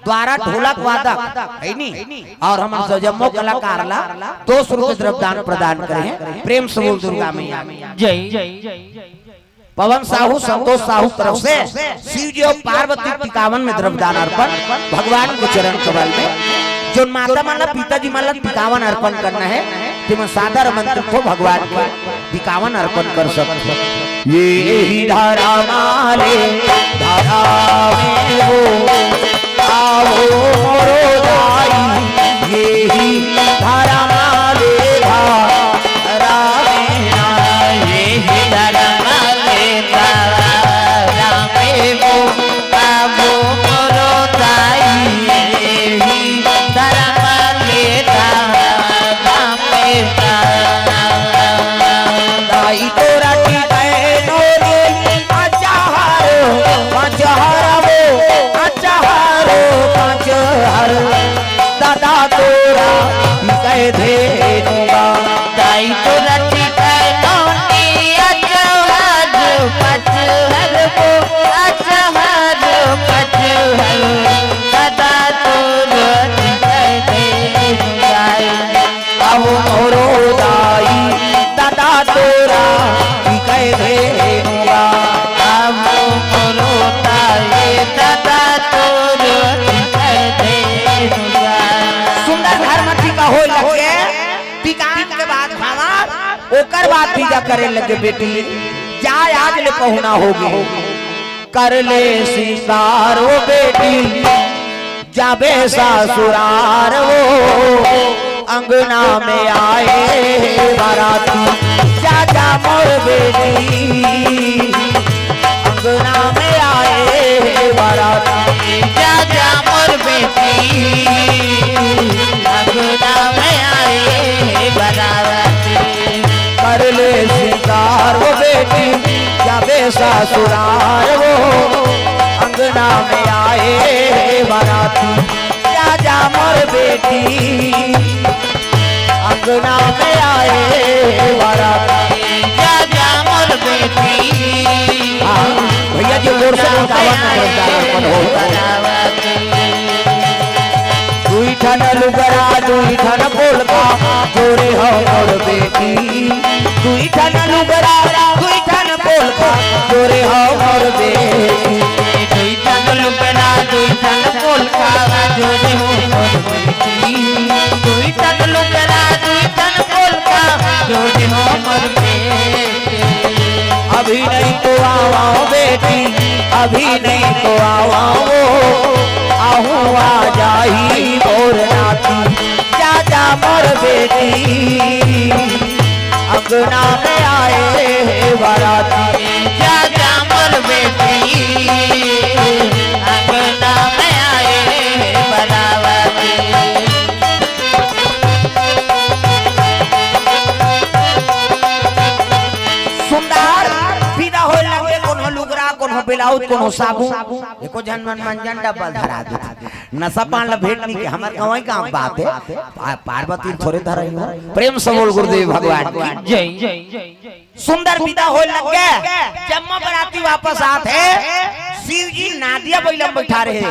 द्वारा ढोलक वादक है नी, और हमन सब जम्मो कलाकार ला दो सौ रुपए द्रव्यदान प्रदान करे हैं। प्रेम से बोल दुर्गा मैया की जय। पवन साहू, संतोष साहू तरफ से शिव जी और पार्वती टिकावन में द्रव्यदान अर्पण भगवान के चरण कमल में। जोन माता मन ला, पिताजी मन ला टिकावन अर्पण करना है, तेमन सादर आमंत्रित हो भगवान के टिकावन अर्पण कर सकत हो। ये ही धरा माले धरा में हो, आवो मोरो दाई, ये ही धरा माले धरा में ना, ये ही धरा माले धरा में हो, आवो मोरो दाई, ये ही धरा माले धरा में ना। दाई तोरा टिकाए नोरे, अजहर, अजहर वो, अजहर, अजहर। करे लगे बेटी, जा आज ले पहुना होगे। कर ले सिंगार वो बेटी, जाबे ससुरार वो, अंगना में आए बाराती। जा जा मोर बेटी, अंगना में आए बाराती। जा जा मोर बेटी, अंगना में आए बाराती। कर ले सिंगार वो बेटी, जाबे ससुरार वो, अंगना में आए बाराती। जा जा मोर बेटी, अंगना में आए बाराती। जा जा मोर बेटी, हाँ, भैया जी, जोर से गावा ना, पुरस्कार अर्पण हो। दुई ठन लुगरा, दुई ठन पोलका, जोरे हो मोर बेटी। दुई ठन लुगरा, दुई ठन पोलका, जोरे हो मोर बेटी। दुई ठन लुगरा, दुई ठन पोलका, जोरे हो मोर बेटी। दुई ठन लुगरा, दुई ठन पोलका, जोरे हो मोर बेटी। अभी नहीं तो आवा बेटी, अभी नहीं तो आवा वो, आहू आ जाही मोर नाती। जा जा मोर बेटी, अंगना में आए बाराती। जा जा मोर बेटी, अंगना में आए बाराती। सुंदर विदा होए लगे, कोनो लुगरा, कोनो ब्लाउज, कोनो साबुन, एको झन मन मंजन डब्बा धरा दे। नशा पान ला भेंट नहीं के, हमर गंवई गांव बात हे। पा-, पार्वती थोरे धरई हो। प्रेम से बोल गुरुदेव भगवान की। जय। सुंदर विदा होए लगे, जम्मो बराती वापस आत हे। शिव जी नादिया बइला म बैठा रहे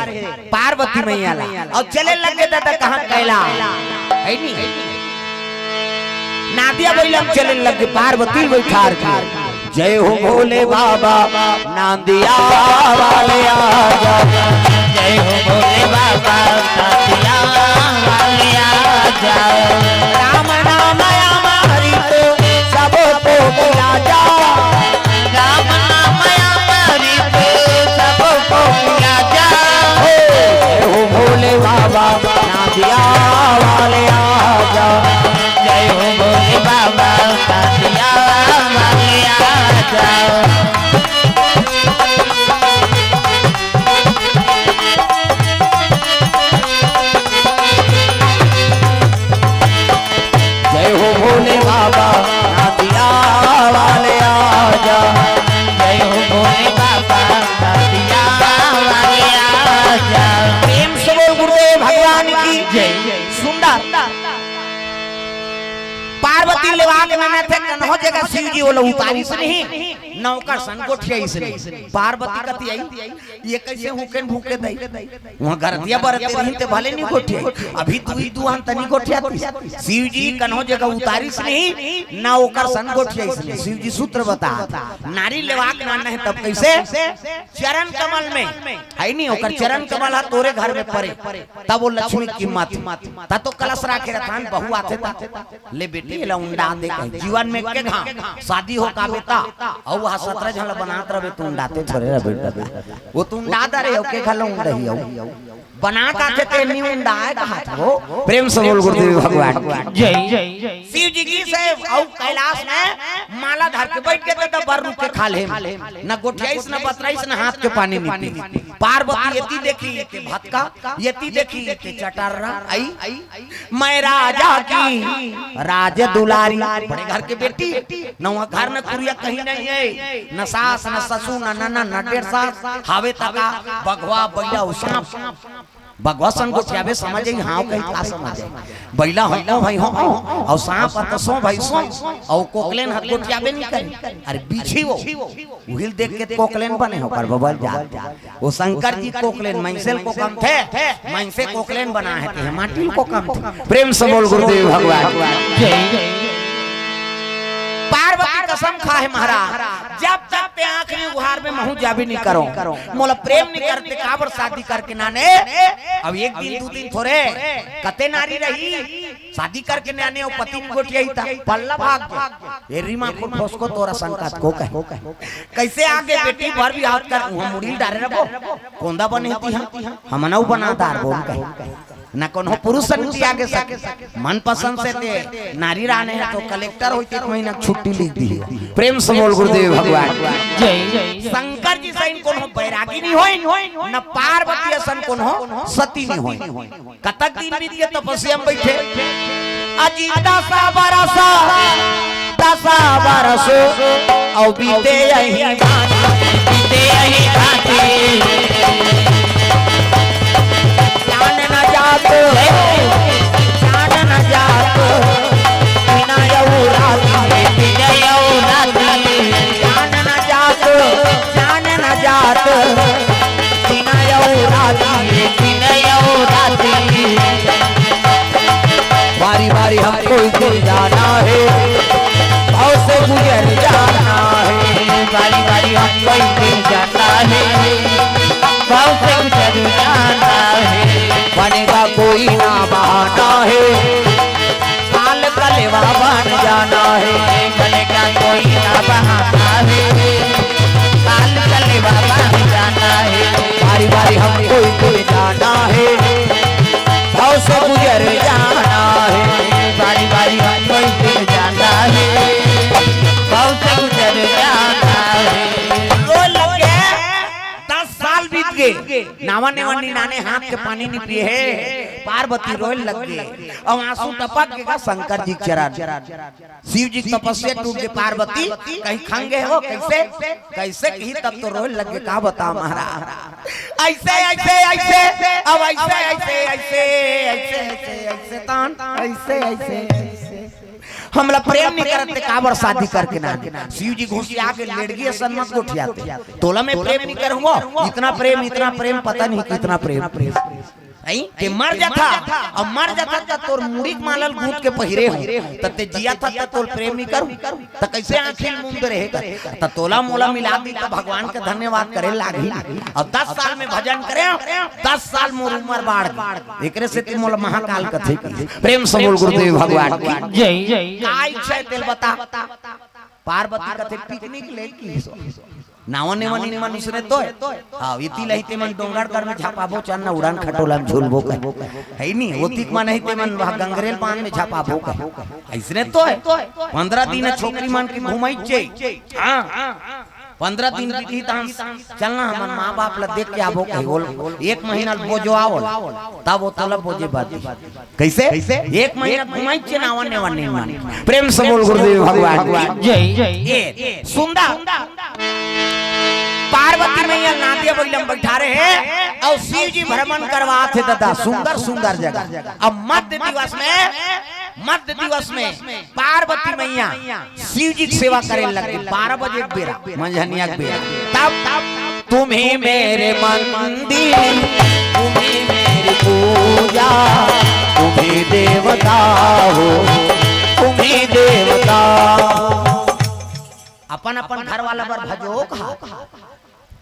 पार्वती मैया ला, अउ चले लगे दादा कहाँ कैला, है नी? नादिया बइला म चले लगे पार्वती बैठार के। जय हो भोले बाबा नांदिया वाले आजा। जय हो भोले बाबा नांदिया वाले आजा। राम नाम अमृत सबको पिला जा। राम नाम अमृत सबको पिला जा। हो, जय हो भोले बाबा नांदिया वाले आजा। जय हो भोले बाबा नांदिया वाले आजा। जय हो भोले बाबा नांदिया वाले आजा। जय हो भोले बाबा नांदिया वाले आजा। प्रेम से बोल गुरुदेव भगवान की जय। सुंदर। पार्वती लेवा के ननद हे, कन्हो जगह शिव जी ओला उतारिस नहीं, न ओकर संग गोठियाइस नहीं। पार्वती कति आई, ये कैसे हुकेन भूके दई? वहाँ गरतिया बरते रही ते भले नहीं गोठियाई। अभी तू ही दुहान तनी गोठियाती। शिव जी कन्हो जगह उतारिस नहीं, ना ओकर संग गोठियाइस नहीं। शिव जी सूत्र बता, नारी लेवाक नाना है तब कैसे? चरण कमल में, है नहीं, ओकर चरण कमल हा तोरे घर में परे, तब वो लक्ष्मी की कीमत। ता तो कलश राखे रथान, बहू आथे ता। ले बेटी, एला उंडा दे कहे। जीवन में के घाम शादी हो का बेटा, अउ वह सतरा झन ला बनात रहे, तू उंडाते थोरे रह बेटा। वो तू उंडा दे रहे हो, के घलो उंडही हो। बनात आथे ते नी उंडाए कहा था वो। प्रेम से बोल गुरुदेव भगवान की जय। शिव जी की से अउ कैलाश में माला धर के बैठ के तो बर रुक के खा ले। न गोठियाइस, न बतराइस, न हाथ के पानी नहीं पी। पार्वती यति देखी के भतका, यति देखी के चटर्रा आई। मैं राजा की राज दुलारी, बड़े घर के बेटी, न वहाँ घर न कुरिया कहीं नहीं है, न सास न ससुर न ननद न डेढ़ सास, हावे तका बघवा बइला अउ सांप। बघवा सन गोठियाबे समझ आई, हाँ कहीं का समझ आई। बइला हो, ओ भाई हो, अउ सांप ह त सो भाई सो, अउ कोकलेन ह गोठियाबे नहीं करे। अरे बिछी वो, उहिल देख के कोकलेन बने हो कर बबल जा। वो शंकर जी कोकलेन, मनसे ल कोकम थे, मनसे कोकलेन बना है, ते माटी ल कोकम थे। प्रेम से बोल गुरुदेव भगवान। जय। पार्वती कसम खा है महाराज, जब तक ते आंख नहीं उघार में महू जाबी नहीं करो, मोला प्रेम नहीं करते, काबर शादी करके नाने। अब एक दिन, दो दिन थोरे, कते नारी रही, शादी करके नया नया पति गोठियाही त पल्ला भाग गे। ए रीमा को ठोस को तोरा संकात को कहे। कइसे आगे बेटी भर भी हाथ कर उहाँ मुड़ी ल डारे रबो। कोंदा बने ती हम, हमनऊ बना दार बोल कहे। न कोनो पुरुष सन की आगे सके। मनपसंद से ते नारी राने हे तो कलेक्टर होई त एक महीना छुट्टी लिख दी। प्रेम से बोल गुरुदेव भगवान। जय। शंकर जी सही कोनो बैरागी नहीं होई, न पार्वती असन कोनो सती नहीं होई। कतक दिन बीत के तपस्या में बैठे। अजी दस बरस, दस बरस, औ बीते यही भांति, बीते यही भांति। चान न जात, चान न जात, बिना यऊ राती, बिना यऊ राती। चान न जात, चान न जात, बिना यऊ राती, बिना यऊ राती। बारी बारी हमको इधर जाना है, भाव से गुजर जाना है। बारी बारी हमको इधर जाना है, भाव से गुजर जाना है। बनेगा कोई ना बहाना है, काल कलेवा बन जाना है। बनेगा कोई ना बहाना है, काल कलेवा बन जाना है। बारी बारी हमको इधर जाना है, भाव से गुजर जाना है। बारी बारी हमको इधर जाना है, भाव से गुजर जाना है। रोए लग गे, दस साल बीत गे, नावा नेवा निनाने हाथ के पानी नहीं पिए हे। पार्वती रोए लग गे, अउ आंसू टपक गे शंकर जी के चरण। शिव जी के तपस्या टूट गे, पार्वती कहीं खंगे हो, कइसे, कइसे कही तब तो रोए लग गे, का बता महाराज। अइसे, अइसे, अइसे, अब अइसे, अइसे, अइसे, अइसे, अइसे, अइसे, तान, अइसे, अइसे, अइसे। हमला प्रेम नहीं करत ते काबर शादी करके ना। शिव जी घुसिया के लेड़गी असन मत गोठियाते। तोला मैं प्रेम नहीं करूंगा, इतना प्रेम, इतना प्रेम, पता नहीं कितना प्रेम। नहीं? ते मर जाथा, अब मर जाथा त तोर मुड़ी के माला ल गूंथ के पहिरे हो, त ते जियाथा त तोर प्रेम नहीं करू, त कइसे आंखी ल मूंद रहे कर? त तोला मोला मिला दी त भगवान के धन्यवाद करे लागही। अब दस साल में भजन करे, दस साल मोर उमर बाढ़ गे। एकरे सेती मोला महाकाल कथे कि प्रेम से बोल गुरुदेव भगवान की जय। का इच्छा हे तेल बता। पार्वती कथे पिकनिक ले की नावा नेवा निमन उसने तोय। हाँ, इति लही ते मन डोंगरगढ़ में झपाबो, चल ना उड़ान खटोला में झूलबो कहे। हे नहीं, ओतिक मन ही ते मन वहाँ गंगरेल बांध में झपाबो कहे। अइसने तोय। पंद्रह दिन छोकरी मन के घुमाई चे। हाँ, पंद्रह दिन बीती तहन चल ना हमन माँ बाप ला देख के आबो कहे। बोल, एक महीना ल बोजो आवल, तब वो तोला बोजे बात। कइसे? एक महीना घुमाई चे नावा नेवा नहीं माने। प्रेम से बोल गुरुदेव भगवान की जय। ए, सुंदर। पार्वती मैया नादिया बगलम बैठा रहे अउ शिव जी भ्रमण करवात हे दादा, सुंदर सुंदर जगह। अब मध्य दिवस में, मध्य दिवस में पार्वती मैया शिव जी के सेवा करे लगे बारह बजे के बेरा, मंझनिया के बेरा। तब तुम ही मेरे मंदिर, तुम ही मेरी पूजा, तुम ही देवता हो, तुम ही देवता। अपन अपन घर वाला बर भजो का।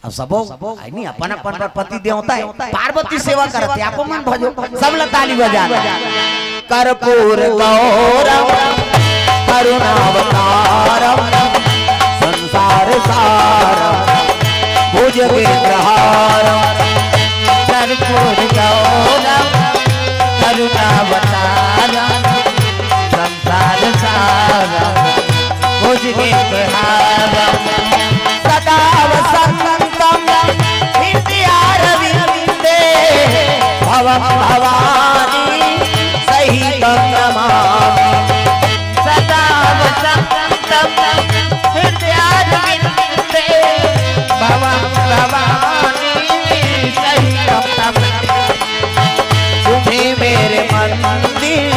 अब सबो, आई नहीं, अपन अपन बर पति देवता हे, पार्वती सेवा करत हे, आपो मन भजो, सब ला ताली बजा। कर्पूर गौरम करुणावतारम संसार सारम भुजगेंद्रहारम। कर्पूर गौरम करुणावतारम संसार सारम भुजगेंद्रहारम। सदा वसंतम हृदयारविंदे भवम भवानी सहितं नमामि। सदा वसंतम हृदयारविंदे भवम भवानी सहितं नमामि। तुम ही मेरे मंदिर,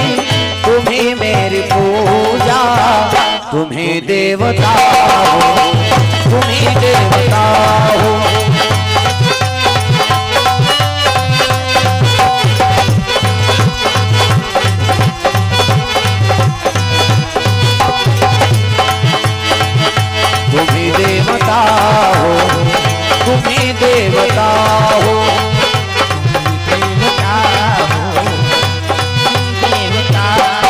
तुम ही मेरी पूजा, तुम ही देवता हो, तुम ही देवता हो। तुम ही देवता हो, तुम ही देवता हो, तुम ही देवता हो, तुम ही देवता हो।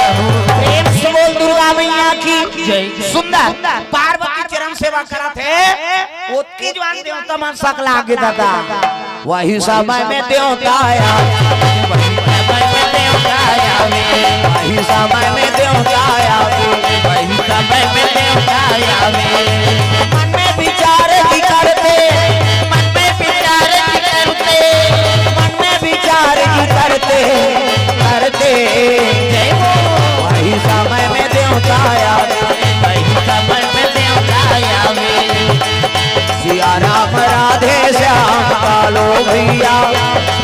तमन सकला गे दादा। वही समय में देवता आवे। वही समय में देवता आवे। वही समय में देवता आवे। मन में विचार जी करते। मन में विचार जी करते। मन में विचार जी करते। करते। जय हो। वही समय में देवता आवे। वही समय में देवता आवे। सिया राम राधे श्याम कालो भैया,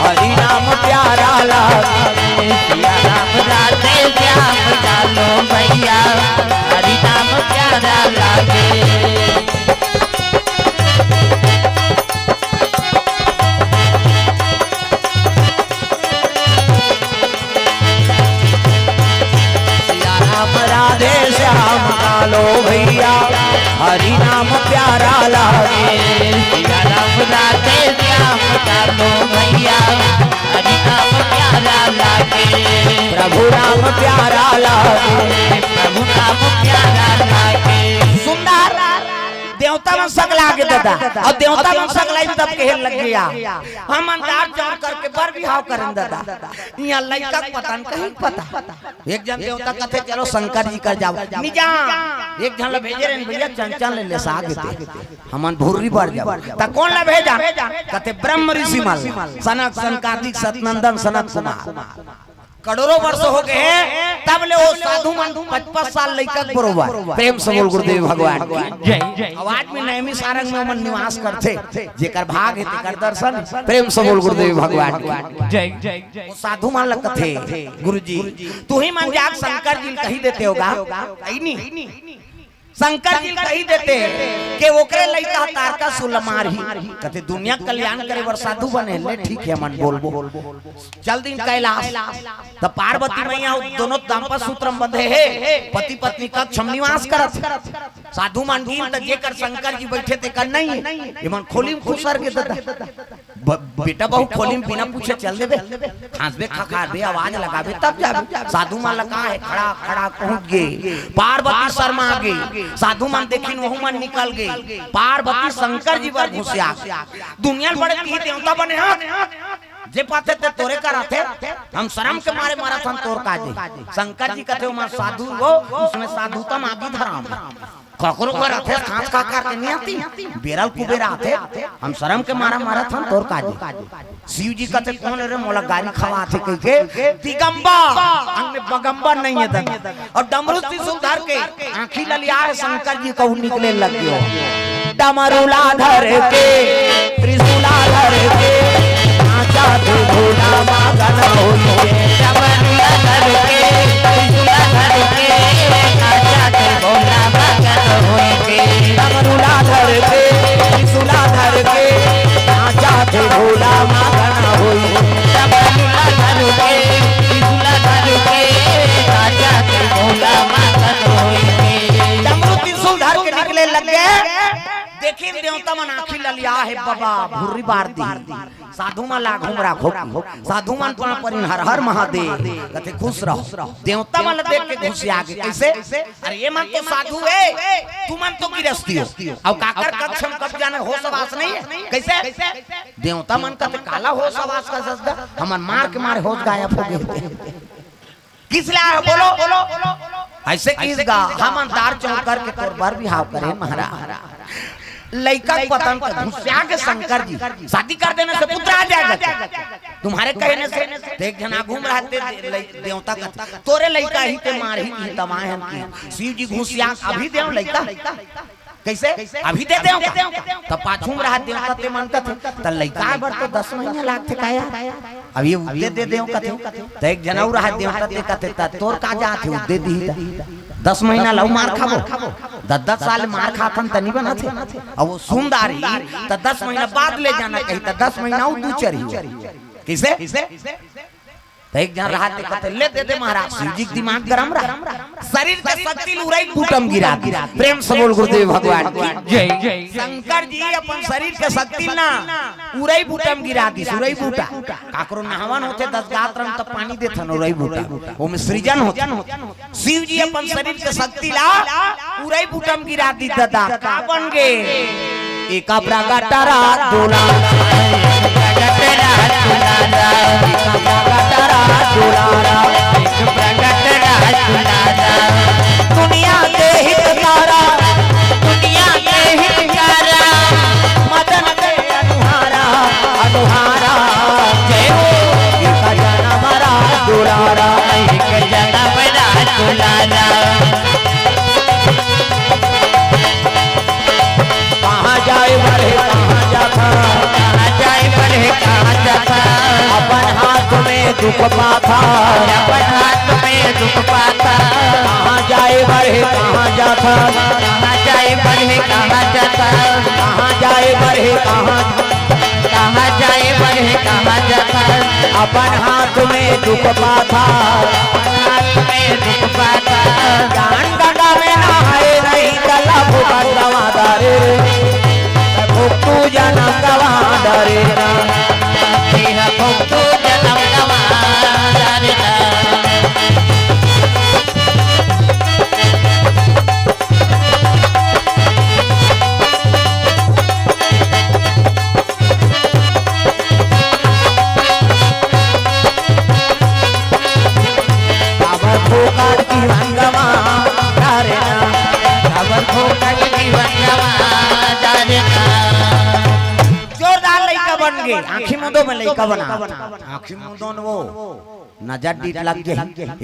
हरि नाम प्यारा लागे। सिया राम राधे श्याम कालो भैया, हरि नाम प्यारा लागे। सिया राम राधे श्याम कालो भैया, हरि नाम प्यारा लागे। सिया राम राधे श्याम कालो भैया, हरि नाम प्यारा लागे। प्रभु राम प्यारा लागे। प्रभु राम प्यारा लागे। सुंदर। देवता मन सकला गे दादा। अउ देवता मन सकलाइन तब कहे लग गया, हम अंदाज जान करके बर बिहाव करन दादा। इहाँ लइका के पता न कहीं पता। एक झन देवता कथे, "चलो शंकर जी कर जाओ।" "नि जा।" एक झन ला भेजे रहेन, "भैया चंचल ले, ले साग दे, हमन भुर्री बर जाओ।" "त कोन ला भेजा?" कथे, "ब्रह्म ऋषि मन ला, सनक, सनकादिक, सतनंदन, सनत कुमार।" करोड़ों वर्ष हो गए हैं, तब ले वो साधु मन पचपन साल लइका के बरोबर। प्रेम से बोल गुरुदेव भगवान की। जय। अउ आज भी नैमिषारण्य में मन निवास करथे, जेकर भाग हे तेकर दर्शन। प्रेम से बोल गुरुदेव भगवान की। जय। वो साधु मन ला कथे, "गुरुजी, तुही मन जाके शंकर जी ल कहि देते होगा, अइ नी?" शंकर जी ल कहि देते के ओकरे लइका ह तारकासुर ल मारही। कथे, "दुनिया के कल्याण करे बर साधु बने, ले ठीक हे, मन बोलबो।" चल दिन कैलाश। त पार्वती मैया दोनों दाम्पत्य सूत्र म बंधे हे, पति पत्नी कक्ष म निवास करत हे। साधु मन गिन त जेकर शंकर जी बइठे तेकर नइ हे, एमन खोली म खुसर गे दादा। ब-, बेटा बहू खोली म बिना पूछे चल देबे, खांसबे, खखारबे, आवाज लगाबे तब जाबे। साधु मन ला कहा हे, खड़ा खड़ा पहुंच गे, पार्वती शर्मा गे। साधु मन देखिन, वहू मन निकल गे। पार्वती शंकर जी बर घुसिया गे। दुनिया ल बड़े तिही देवता बने हस, जे पाथे ते तोरे करा थे। हम शरम के मारे मरत हन, तोर का जी। शंकर जी कथे, "ओमा साधु हो, उसमें साधुतम आदि धराम।" ककरो घर आथे, खांस खखार के नइ आती, बेरा ल कुबेरा आथे। हम शरम के मारा मरत हन, तोर का जी। शिव जी कथे, "कोन रे मोला गारी खवाथे?" कहिके, दिगंबर, अंग में बगंबर नइ हे दादा। अउ डमरू त्रिशूल धर के आँखी ललिया हे शंकर जी कहूँ निकले लग गयो। डमरूला धर के, त्रिशूला धर के, नाचा थे भोला मगन होई के। डमरूला धर के, त्रिशूला धर के, नाचा थे भोला मगन होई के। डमरूला धर के, त्रिशूला धर के, नाचा थे भोला मगन होई के। डमरूला धर के, त्रिशूला धर के, नाचा थे भोला मगन होई के। डमरू त्रिशूल धर के निकले लग गे। देखिन देवता मन आँखी ललिया हे बाबा, भुर्री बार दी। साधु मन ला आघू म राखो कि। साधु मन पाँव परिन, "हर हर महादेव।" कथे, "खुश रहो।" देवता मन ला देख के घुसिया गे। कइसे? "अरे ये मन तो साधु हे, तुमन तो गिरस्ती हो। अउ काकर कक्ष म कब जाने होस हवास नइ हे।" कइसे? देवता मन कथे, "काला होस हवास का सजदा? हमन मार के मारे होस गायब हो गे।" किस ला हे बोलो? अइसे किस गा, हमन दार चौंक करके तोर बर बिहाव करेन महाराज। लइका के पतन के घुसिया गे शंकर जी, शादी कर देने से पुत्र आ जाएगा क्या? तुम्हारे कहने से। त एक झन आघू म रहते दे-, लइ-, देवता कथे, "तोरे लइका ही ते मारही की तमाय हन की।" शिव जी घुसिया, "अभी देव लइका।" कइसे? "अभी दे देव का?" त पाछू म रहत देवता ते मन कथे, "त लइका बर तो दस महीना लागथे का यार? अभी उद्दे दे देव कथे।" त एक झन अउ रहत देवता ते कथे, "त तोर का जात हे, उद्दे दिही त। दस महीना लउ मार खाबो, दस दस साल मार खाथन त नि बनत हे। अउ वो सुंदर ही त दस महीना बाद ले जाना कही, त दस महीना अउ दू चरही।" कइसे? त एक झन रहत ते कथे, "ले दे दे महाराज।" शिव जी के दिमाग गरम रहा, शरीर के शक्ति ल उरई बूटा म गिरा दी। प्रेम से बोल गुरुदेव भगवान की जय। शंकर जी अपन शरीर के शक्ति ल ना उरई बूटा म गिरा दी, उरई बूटा। काकरो नहावन होथे, दस गात रंग त पानी देथन उरई बूटा, ओमे सृजन होथे। शिव जी अपन शरीर के शक्ति ला उरई बूटा म गिरा दी दादा, का बन गे? एका प्रगट रहा दुलारा, प्रगट रहा दुलारा, एका प्रगट रहा दुलारा, एक प्रगट रहा दुलारा। दुनिया के हितकारा, दुनिया के हितकारा, मदन के अनुहारा, अनुहारा। जय हो। एका जनम रहा दुलारा, एक जनम रहा दुलारा। कहाँ जाए बर हे, कहाँ जाथा? कहाँ जाए बर हे, कहाँ जाथा? अपन हाथ में दुख पाथा। अपन हाथ में दुख पाथा। कहाँ जाए बर हे, कहाँ जाथा? कहाँ जाए बर हे, कहाँ जाथा? कहाँ जाए बर हे, कहाँ, कहाँ जाए बर हे, कहाँ जाथा? अपन हाथ में दुख पाथा। अपन हाथ में दुख पाथा। ज्ञान गंगा में नहाए नहीं, कला भूखा गवा डारे रे। भुक्तू जनम गवा डारे ना। भुक्तू जनम गवा डारे ना। काबर फोकट जीवन गवा डारे ना। काबर फोकट जीवन गवा डारे ना। जोरदार लइका बन गे। आँखी मुंदो में लइका बना। आँखी मुंदो न वो नजर डीठ लग गे।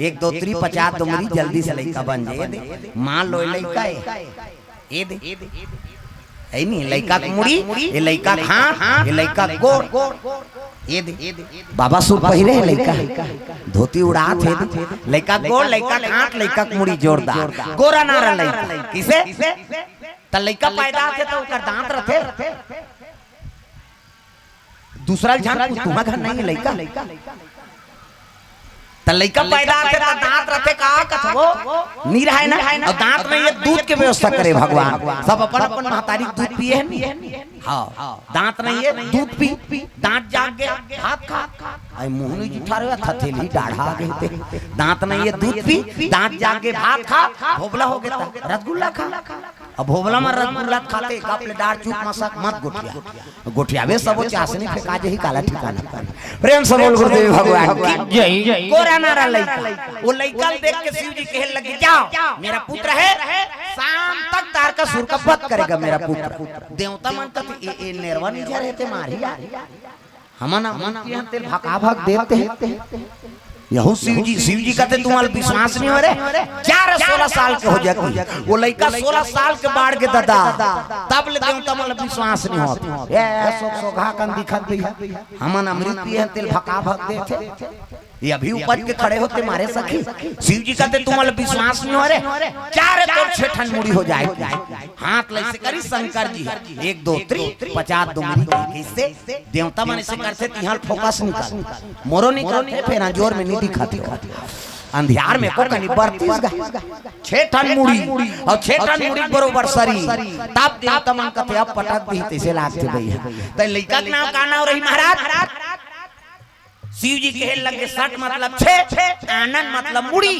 एक दो त्री पचास दुमरी जल्दी से लइका बन जाए। मान लो लइका है। ए दे। ए नी, लइका के मुड़ी, ए लइका के हाथ, ए लइका के गोड़। ए दे। बाबा सूट पहिरे हे लइका। धोती उड़ात हे दे। लइका के गोड़, लइका के हाथ, लइका के मुड़ी जोरदार। गोरा नारा लइका। किसे? त लइका पैदा होथे त ओकर दांत रथे। दूसरा झन तुम्हार घर नहीं लइका। त लइका पैदा होथे त दांत रथे का कथबो? नी रहे ना। अउ दांत नहीं हे, दूध के व्यवस्था करे भगवान। सब अपन अपन महतारी के दूध पिए हे नी। हाँ, दांत नहीं हे, दूध पी, दांत जाग गे, भात खा। आई मुहनी जुठा रहे, थथेली डाढ़ा गे ते। दांत नहीं हे, दूध पी, दांत जाग गे, भात खा, भोबला हो गे त रसगुल्ला खा। अब भोबला म रसगुल्ला खाते, कप ले डार चुप मसक मत गोठिया। गोठियाबे सबो चासनी फेंका जही काला ठिकाना। प्रेम से बोल गुरुदेव भगवान की जय। गोरा नारा लइका। वो लइका ल देख के शिव जी कहे लगे, "जाओ, मेरा पुत्र है, शाम तक तारकासुर का वध करेगा मेरा पुत्र।" देवता मन कथे, "ए, ए नेरवा निझर हे ते मारही यार।" हमन अमृत पियन तेल भका भक देते हैं। यहू शिव जी, शिव जी कथे, "तुम्हार विश्वास नहीं हो रे।" ग्यारह सोलह साल के हो जाती। वो लइका सोलह साल के बाढ़ के ददा, तब ले देवता मन विश्वास नहीं होत। ए, सोख सोखा कन दिखत भी। हमन अमृत पियन तेल भका भक देते। ये अभी उपज के खड़े होते मारे सखी। शिव जी कथे, "तुम्हार विश्वास नहीं हो रे।" ग्यारह तोर छह ठन मुड़ी हो जाए। हाथ ले से करी शंकर जी, एक दो त्री, पचास दुमरी। किसे? देवता मन से करथे, तिहां फोकस निकल, मोरो निकलथे, फेर अंजोर में नी दिखत हे। अंधियार में को कनी बरतीस गा। छह ठन मुड़ी अउ छह ठन मुड़ी बरोबर सरीर। तब देवता मन कथे, "अब पटक दिही तइसे लागथे भइया।" त लइका के नाम का नाम रही महाराज? शिव जी कहे लगे, "सट मतलब छे, आनन मतलब मुड़ी।"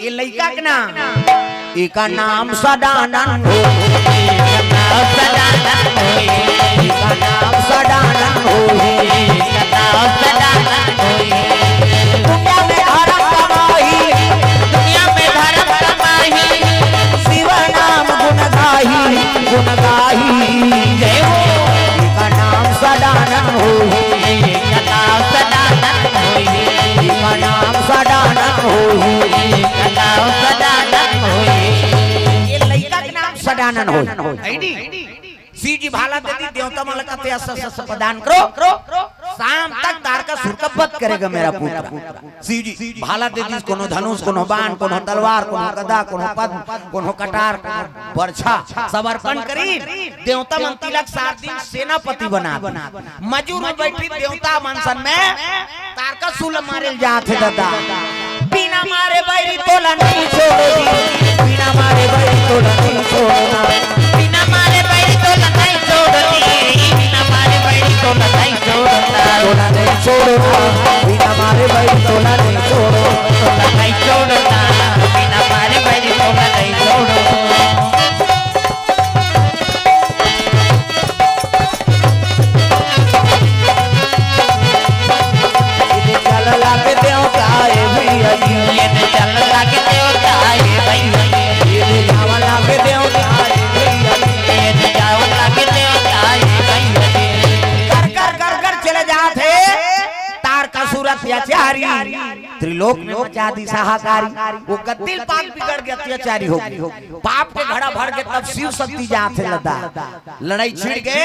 ये लइका के नाम, एका नाम सदानंद होही। एका नाम सदानंद होही। एका नाम सदानंद होही। एका नाम सदानंद होही। दुनिया में धरम कमाही, दुनिया में धरम कमाही, शिव नाम गुण गाही, गुण गाही। जय हो। एका नाम सदानंद होही। एका नाम सदानंद होही। एका नाम सदानंद होही। एका नाम सदानंद होही। ये लइका के नाम सदानंद होही। है नी? शिव जी भाला दे दी, देवता मन ला कथे, "अस, अस, अस प्रदान करो, शाम तक तारकासुर का वध करेगा मेरा पुत्र।" शिव जी भाला दे दी, कोनो धनुष, कोनो बाण, कोनो तलवार, कोनो गदा, कोनो पद्म, कोनो कटार, कोनो बरछा, सब अर्पण करी। देवता मन तिलक सार दिन सेनापति बना दी। मजूर में बैठी देवता मन सन में तारकासुर ल मारे ल जात हे ददा। बिना मारे बैरी तोला नहीं छोड़ो जी, बिना मारे बैरी तोला नहीं छोड़ो ना। बिना मारे बैरी तोला नहीं छोड़ो जी, बिना मारे बैरी तोला नहीं छोड़ो ना। तोला नहीं छोड़ो ना, बिना मारे बैरी तोला नहीं छोड़ो। तोला नहीं छोड़ो ना, बिना मारे बैरी तोला नहीं छोड़ो। त्रिलोक में मचा दिस हाहाकारी। वो गद्दी ल पाक बिगड़ गे, अत्याचारी हो गे। पाप के घड़ा भर गे, तब शिव शक्ति जात हे लदा। लड़ाई छिड़ गे,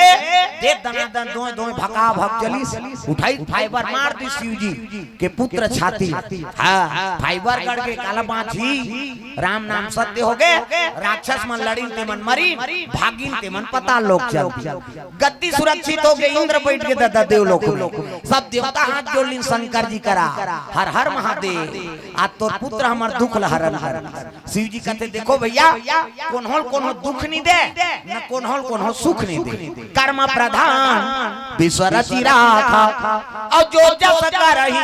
दे दनादन दोय दोय भका भक चलिस। उठाई फाइबर मार दिस शिव जी के पुत्र छाती। हाँ, फाइबर गड़ गे, काला बाँचही। राम नाम सत्य हो गे, राक्षस मन लड़िन ते मन मरिन, भागिन ते मन पताल लोक चल दिस। गद्दी सुरक्षित हो गे, इंद्र बइठ गे ददा देवलोक में। सब देवता हाथ जोड़ लिन शंकर जी करा, हर हर महादेव, आज तोर पुत्र हमर दुख ल हरन कर। शिव जी कथे, देखो भइया, कोन्हो ल कोन्हो दुख नइ दे, न कोन्हो ल कोन्हो सुख नइ दे। कर्म प्रधान विश्व रचि राखा, अउ जो जस करही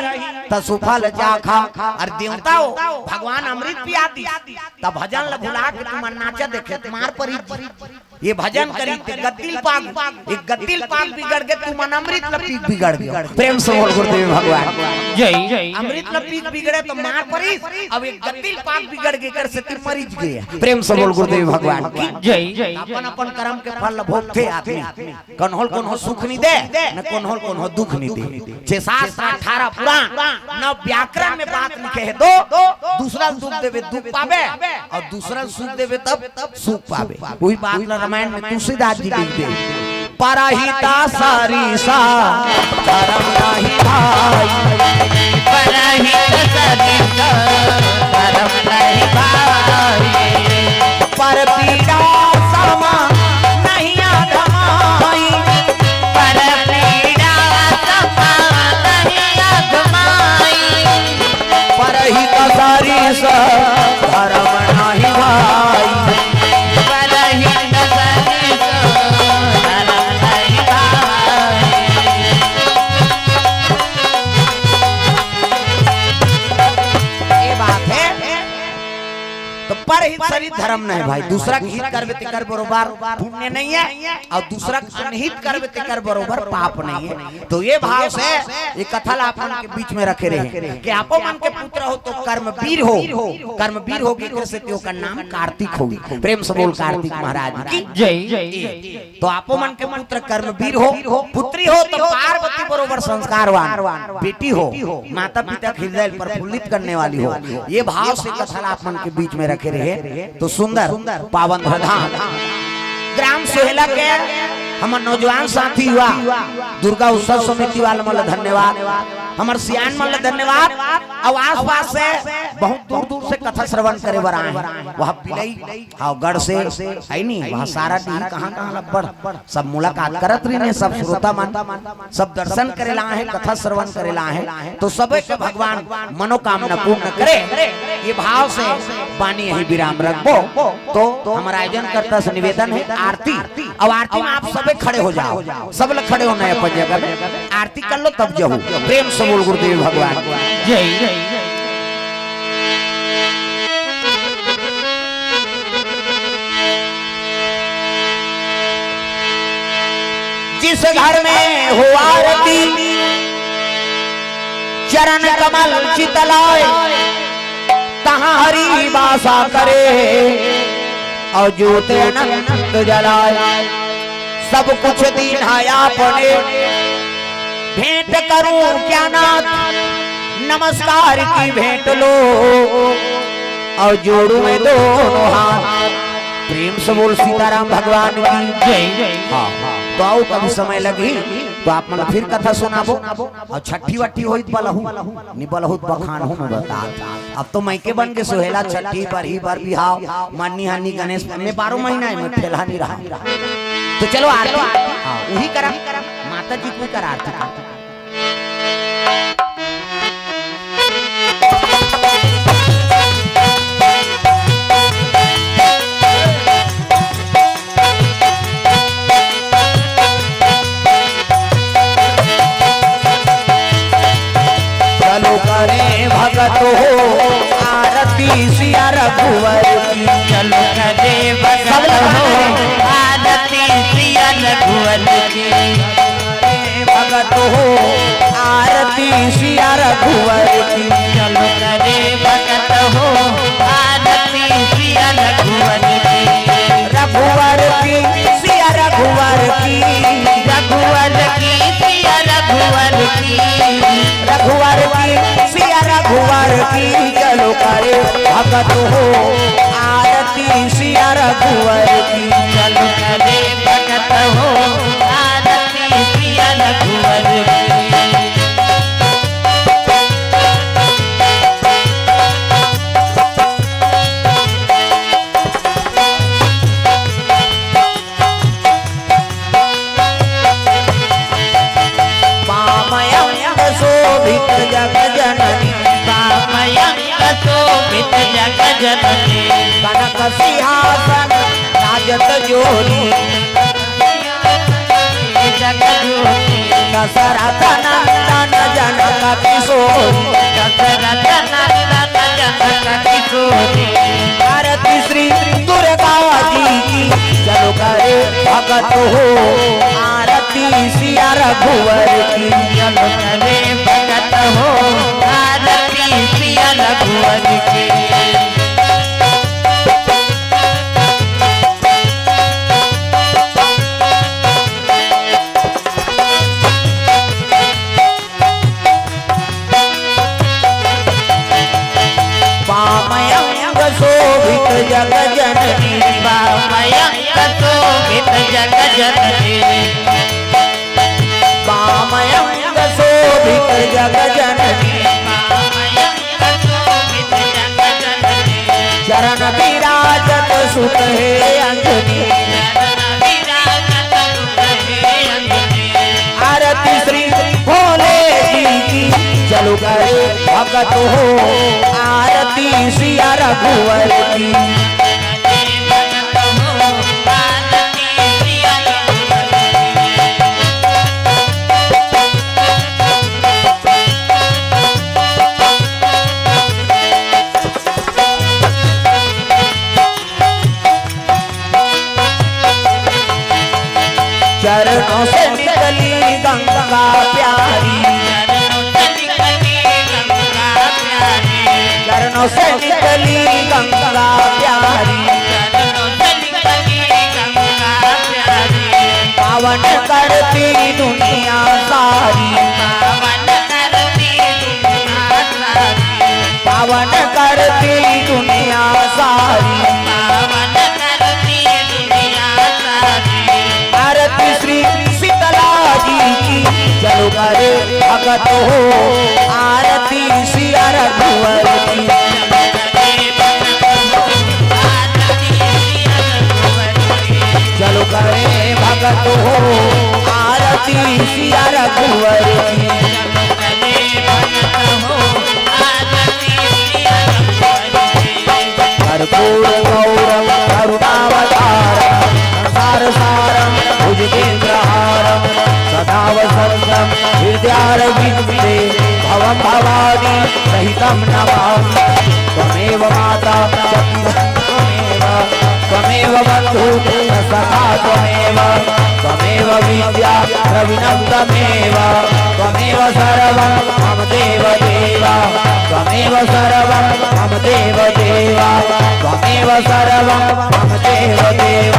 तसु फल चाखा। अउ देवता हो, भगवान अमृत पिया दिस, त भजन ल भुला के तुमन नाचा देखे, त मार परिस। ये भजन करिस ते गद्दी ल पाक, ये गद्दी ल पाक बिगड़ गे, तुमन अमृत ल पी के बिगड़ गे। प्रेम से बोल गुरुदेव भगवान। जय। अमृत ल पी के बिगड़े त मार परिस, अब ये गद्दी ल पाक बिगड़ गे, एकर सेती मरिच गे। प्रेम से बोल गुरुदेव भगवान की। जय। अपन अपन कर्म के फल ल भोगथे आदमी। कोन्हो ल कोन्हो सुख नइ दे, न कोन्हो ल कोन्हो दुख नइ दे। छे शास्त्र, अठारह पुराण, नौ व्याकरण में बात लिखे हे, तो दूसरा ल दुख देबे, दुख पाबे, अउ दूसरा ल सुख देबे, तब सुख पाबे। वही बात ला रामायण में तुलसीदास जी लिख दे, परहित सरिस धरम नहिं भाई। परहित सरिस धरम नहिं भाई। पर पीड़ा सम नहिं अघमाई। पर पीड़ा सम नहिं अघमाई। परहित सरिस धरम नहिं भाई। परहित सरिस धरम नहिं भाई। ये बात हे। तो परहित सरिस धरम नहिं भाई, दूसरा के हित करबे तेकर बरोबर पुण्य नइ हे, अउ दूसरा के अनहित करबे तेकर बरोबर पाप नइ हे। तो ये भाव से ये कथा ला आप मन के बीच में रखे रहेन कि आपो मन के पुत्र हो तो कर्मवीर हो, कर्मवीर हो के सेती ओकर नाम कार्तिक होही। प्रेम से बोल कार्तिक महाराज की जय। तो आपो मन के पुत्र कर्मवीर हो, पुत्री हो तो पार्वती बरोबर संस्कारवान, बेटी हो माता पिता के हृदय प्रफुल्लित करने वाली हो। ये भाव से कथा ला आप मन के बीच में रखे रहेन तो सुंदर पावन प्रधान ग्राम सोहेला के हमर नौजवान साथी हुआ, दुर्गा उत्सव समिति वाला मन ला धन्यवाद, हमर सियान मन ला धन्यवाद, अउ आसपास से बहुत दूर दूर से कथा श्रवण करे बर आए हें। वह बिलई, हाँ, गढ़ से हे नी, वह सारा डीह कहाँ कहाँ लब्बड़, सब मुलाकात करत रहिन, सब श्रोता मन, सब दर्शन करे ला आए हें, कथा श्रवण करे ला आए हें। तो सबे के भगवान मनोकामना पूर्ण करे, ये भाव से बानी यहीं विराम रखबो। तो हमर आयोजन कर्ता से निवेदन हे, आरती, अउ आरती में आप सबे खड़े हो जाओ, सब लोग खड़े होना हे अपन जगह में, आरती कर लो तब जाओ। प्रेम से बोल गुरुदेव भगवान जय। जिस घर में हो आरती, चरण कमल चितलाय, तहाँ हरि बासा करे, अउ जोत अनंत जलाय। सब कुछ दीन्हा आपने, भेंट करूं क्या नाथ, नमस्कार की भेंट लो, अउ जोड़ूं मैं दोनों हाथ। प्रेम से बोल सीताराम भगवान की जय। हाँ, तो आओ, कभी समय लगही तो आप मन ला फिर कथा सुनाबो। अउ छट्ठी वट्ठी होई त बलहू, नि बलहू त बखानहू मैं बता। अब तो मइके बन गे सोहेला, छट्ठी, बरही, बर बिहाव, मरनी हरनी, गणेश में बारह महीना हे, मैं ठेलहा नइ रहा। तो चलो आरती, हाँ, उही करा, माता जी को ही करा आरती करा। चलो करे भगत हो आरती सिया रघुवर की। चलो करे भगत हो आरती सिया रघुवर की। करे भगत हो आरती सिया रघुवर की। चलो करे भगत हो आरती सिया रघुवर की। रघुवर की सिया रघुवर की। रघुवर की सिया रघुवर की। रघुवर की सिया भगत हो, आरती सिया रघुवर की। चलो करे भगत हो, आरती सिया रघुवर की। वामयंग शोभित जग जननी। वामयंग शोभित जग जननी। कनक सिंहासन राजत जोरी। जग जोरी। दशरथ नंदन जनक किशोरी। दशरथ नंदन जनक किशोरी। आरती श्री दुर्गा जी की। चलो करे भगत हो, आरती सिया रघुवर की। चलो करे भगत हो, आरती सिया रघुवर की। वामयंग शोभित जग जननी। वामयंग शोभित जग जननी। वामयंग शोभित जग जननी। वामयंग शोभित जग जननी। चरण विराजत सुत हे अंजनी। चरण विराजत सुत हे अंजनी। आरती श्री भोले जी की। चलो करे भगत हो, आरती सिया रघुवर की। चरणों से निकली गंगा प्यारी। चरणों से निकली गंगा प्यारी। पावन करती दुनिया सारी। पावन करती दुनिया सारी। पावन करती दुनिया सारी। पावन करती दुनिया सारी। आरती श्री शीतला जी की। चलो करे भगत हो, आरती सिया रघुवर की। चलो करे भगत हो, आरती सिया रघुवर की। कर्पूर गौरम करुणावतारम संसार सारम भुजगेंद्रहारम सदा वसंतम हृदयारविंदे भवम भवानी सहितम नमामि। त्वमेव माता त्वमेव बंधु सखा त्वमेव त्वमेव विद्या द्रविणम त्वमेव त्वमेव सर्वम मम देव देव त्वमेव सर्वम मम देव देव त्वमेव सर्वम मम देव देव।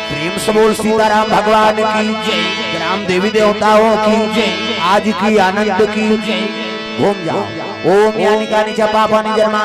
प्रेम से बोल सीताराम भगवान की जय, ग्राम देवी देवताओं की जय, आज की आनंद की जय। घूम जाओ। ओम यानि कानि च पापानि जन्मा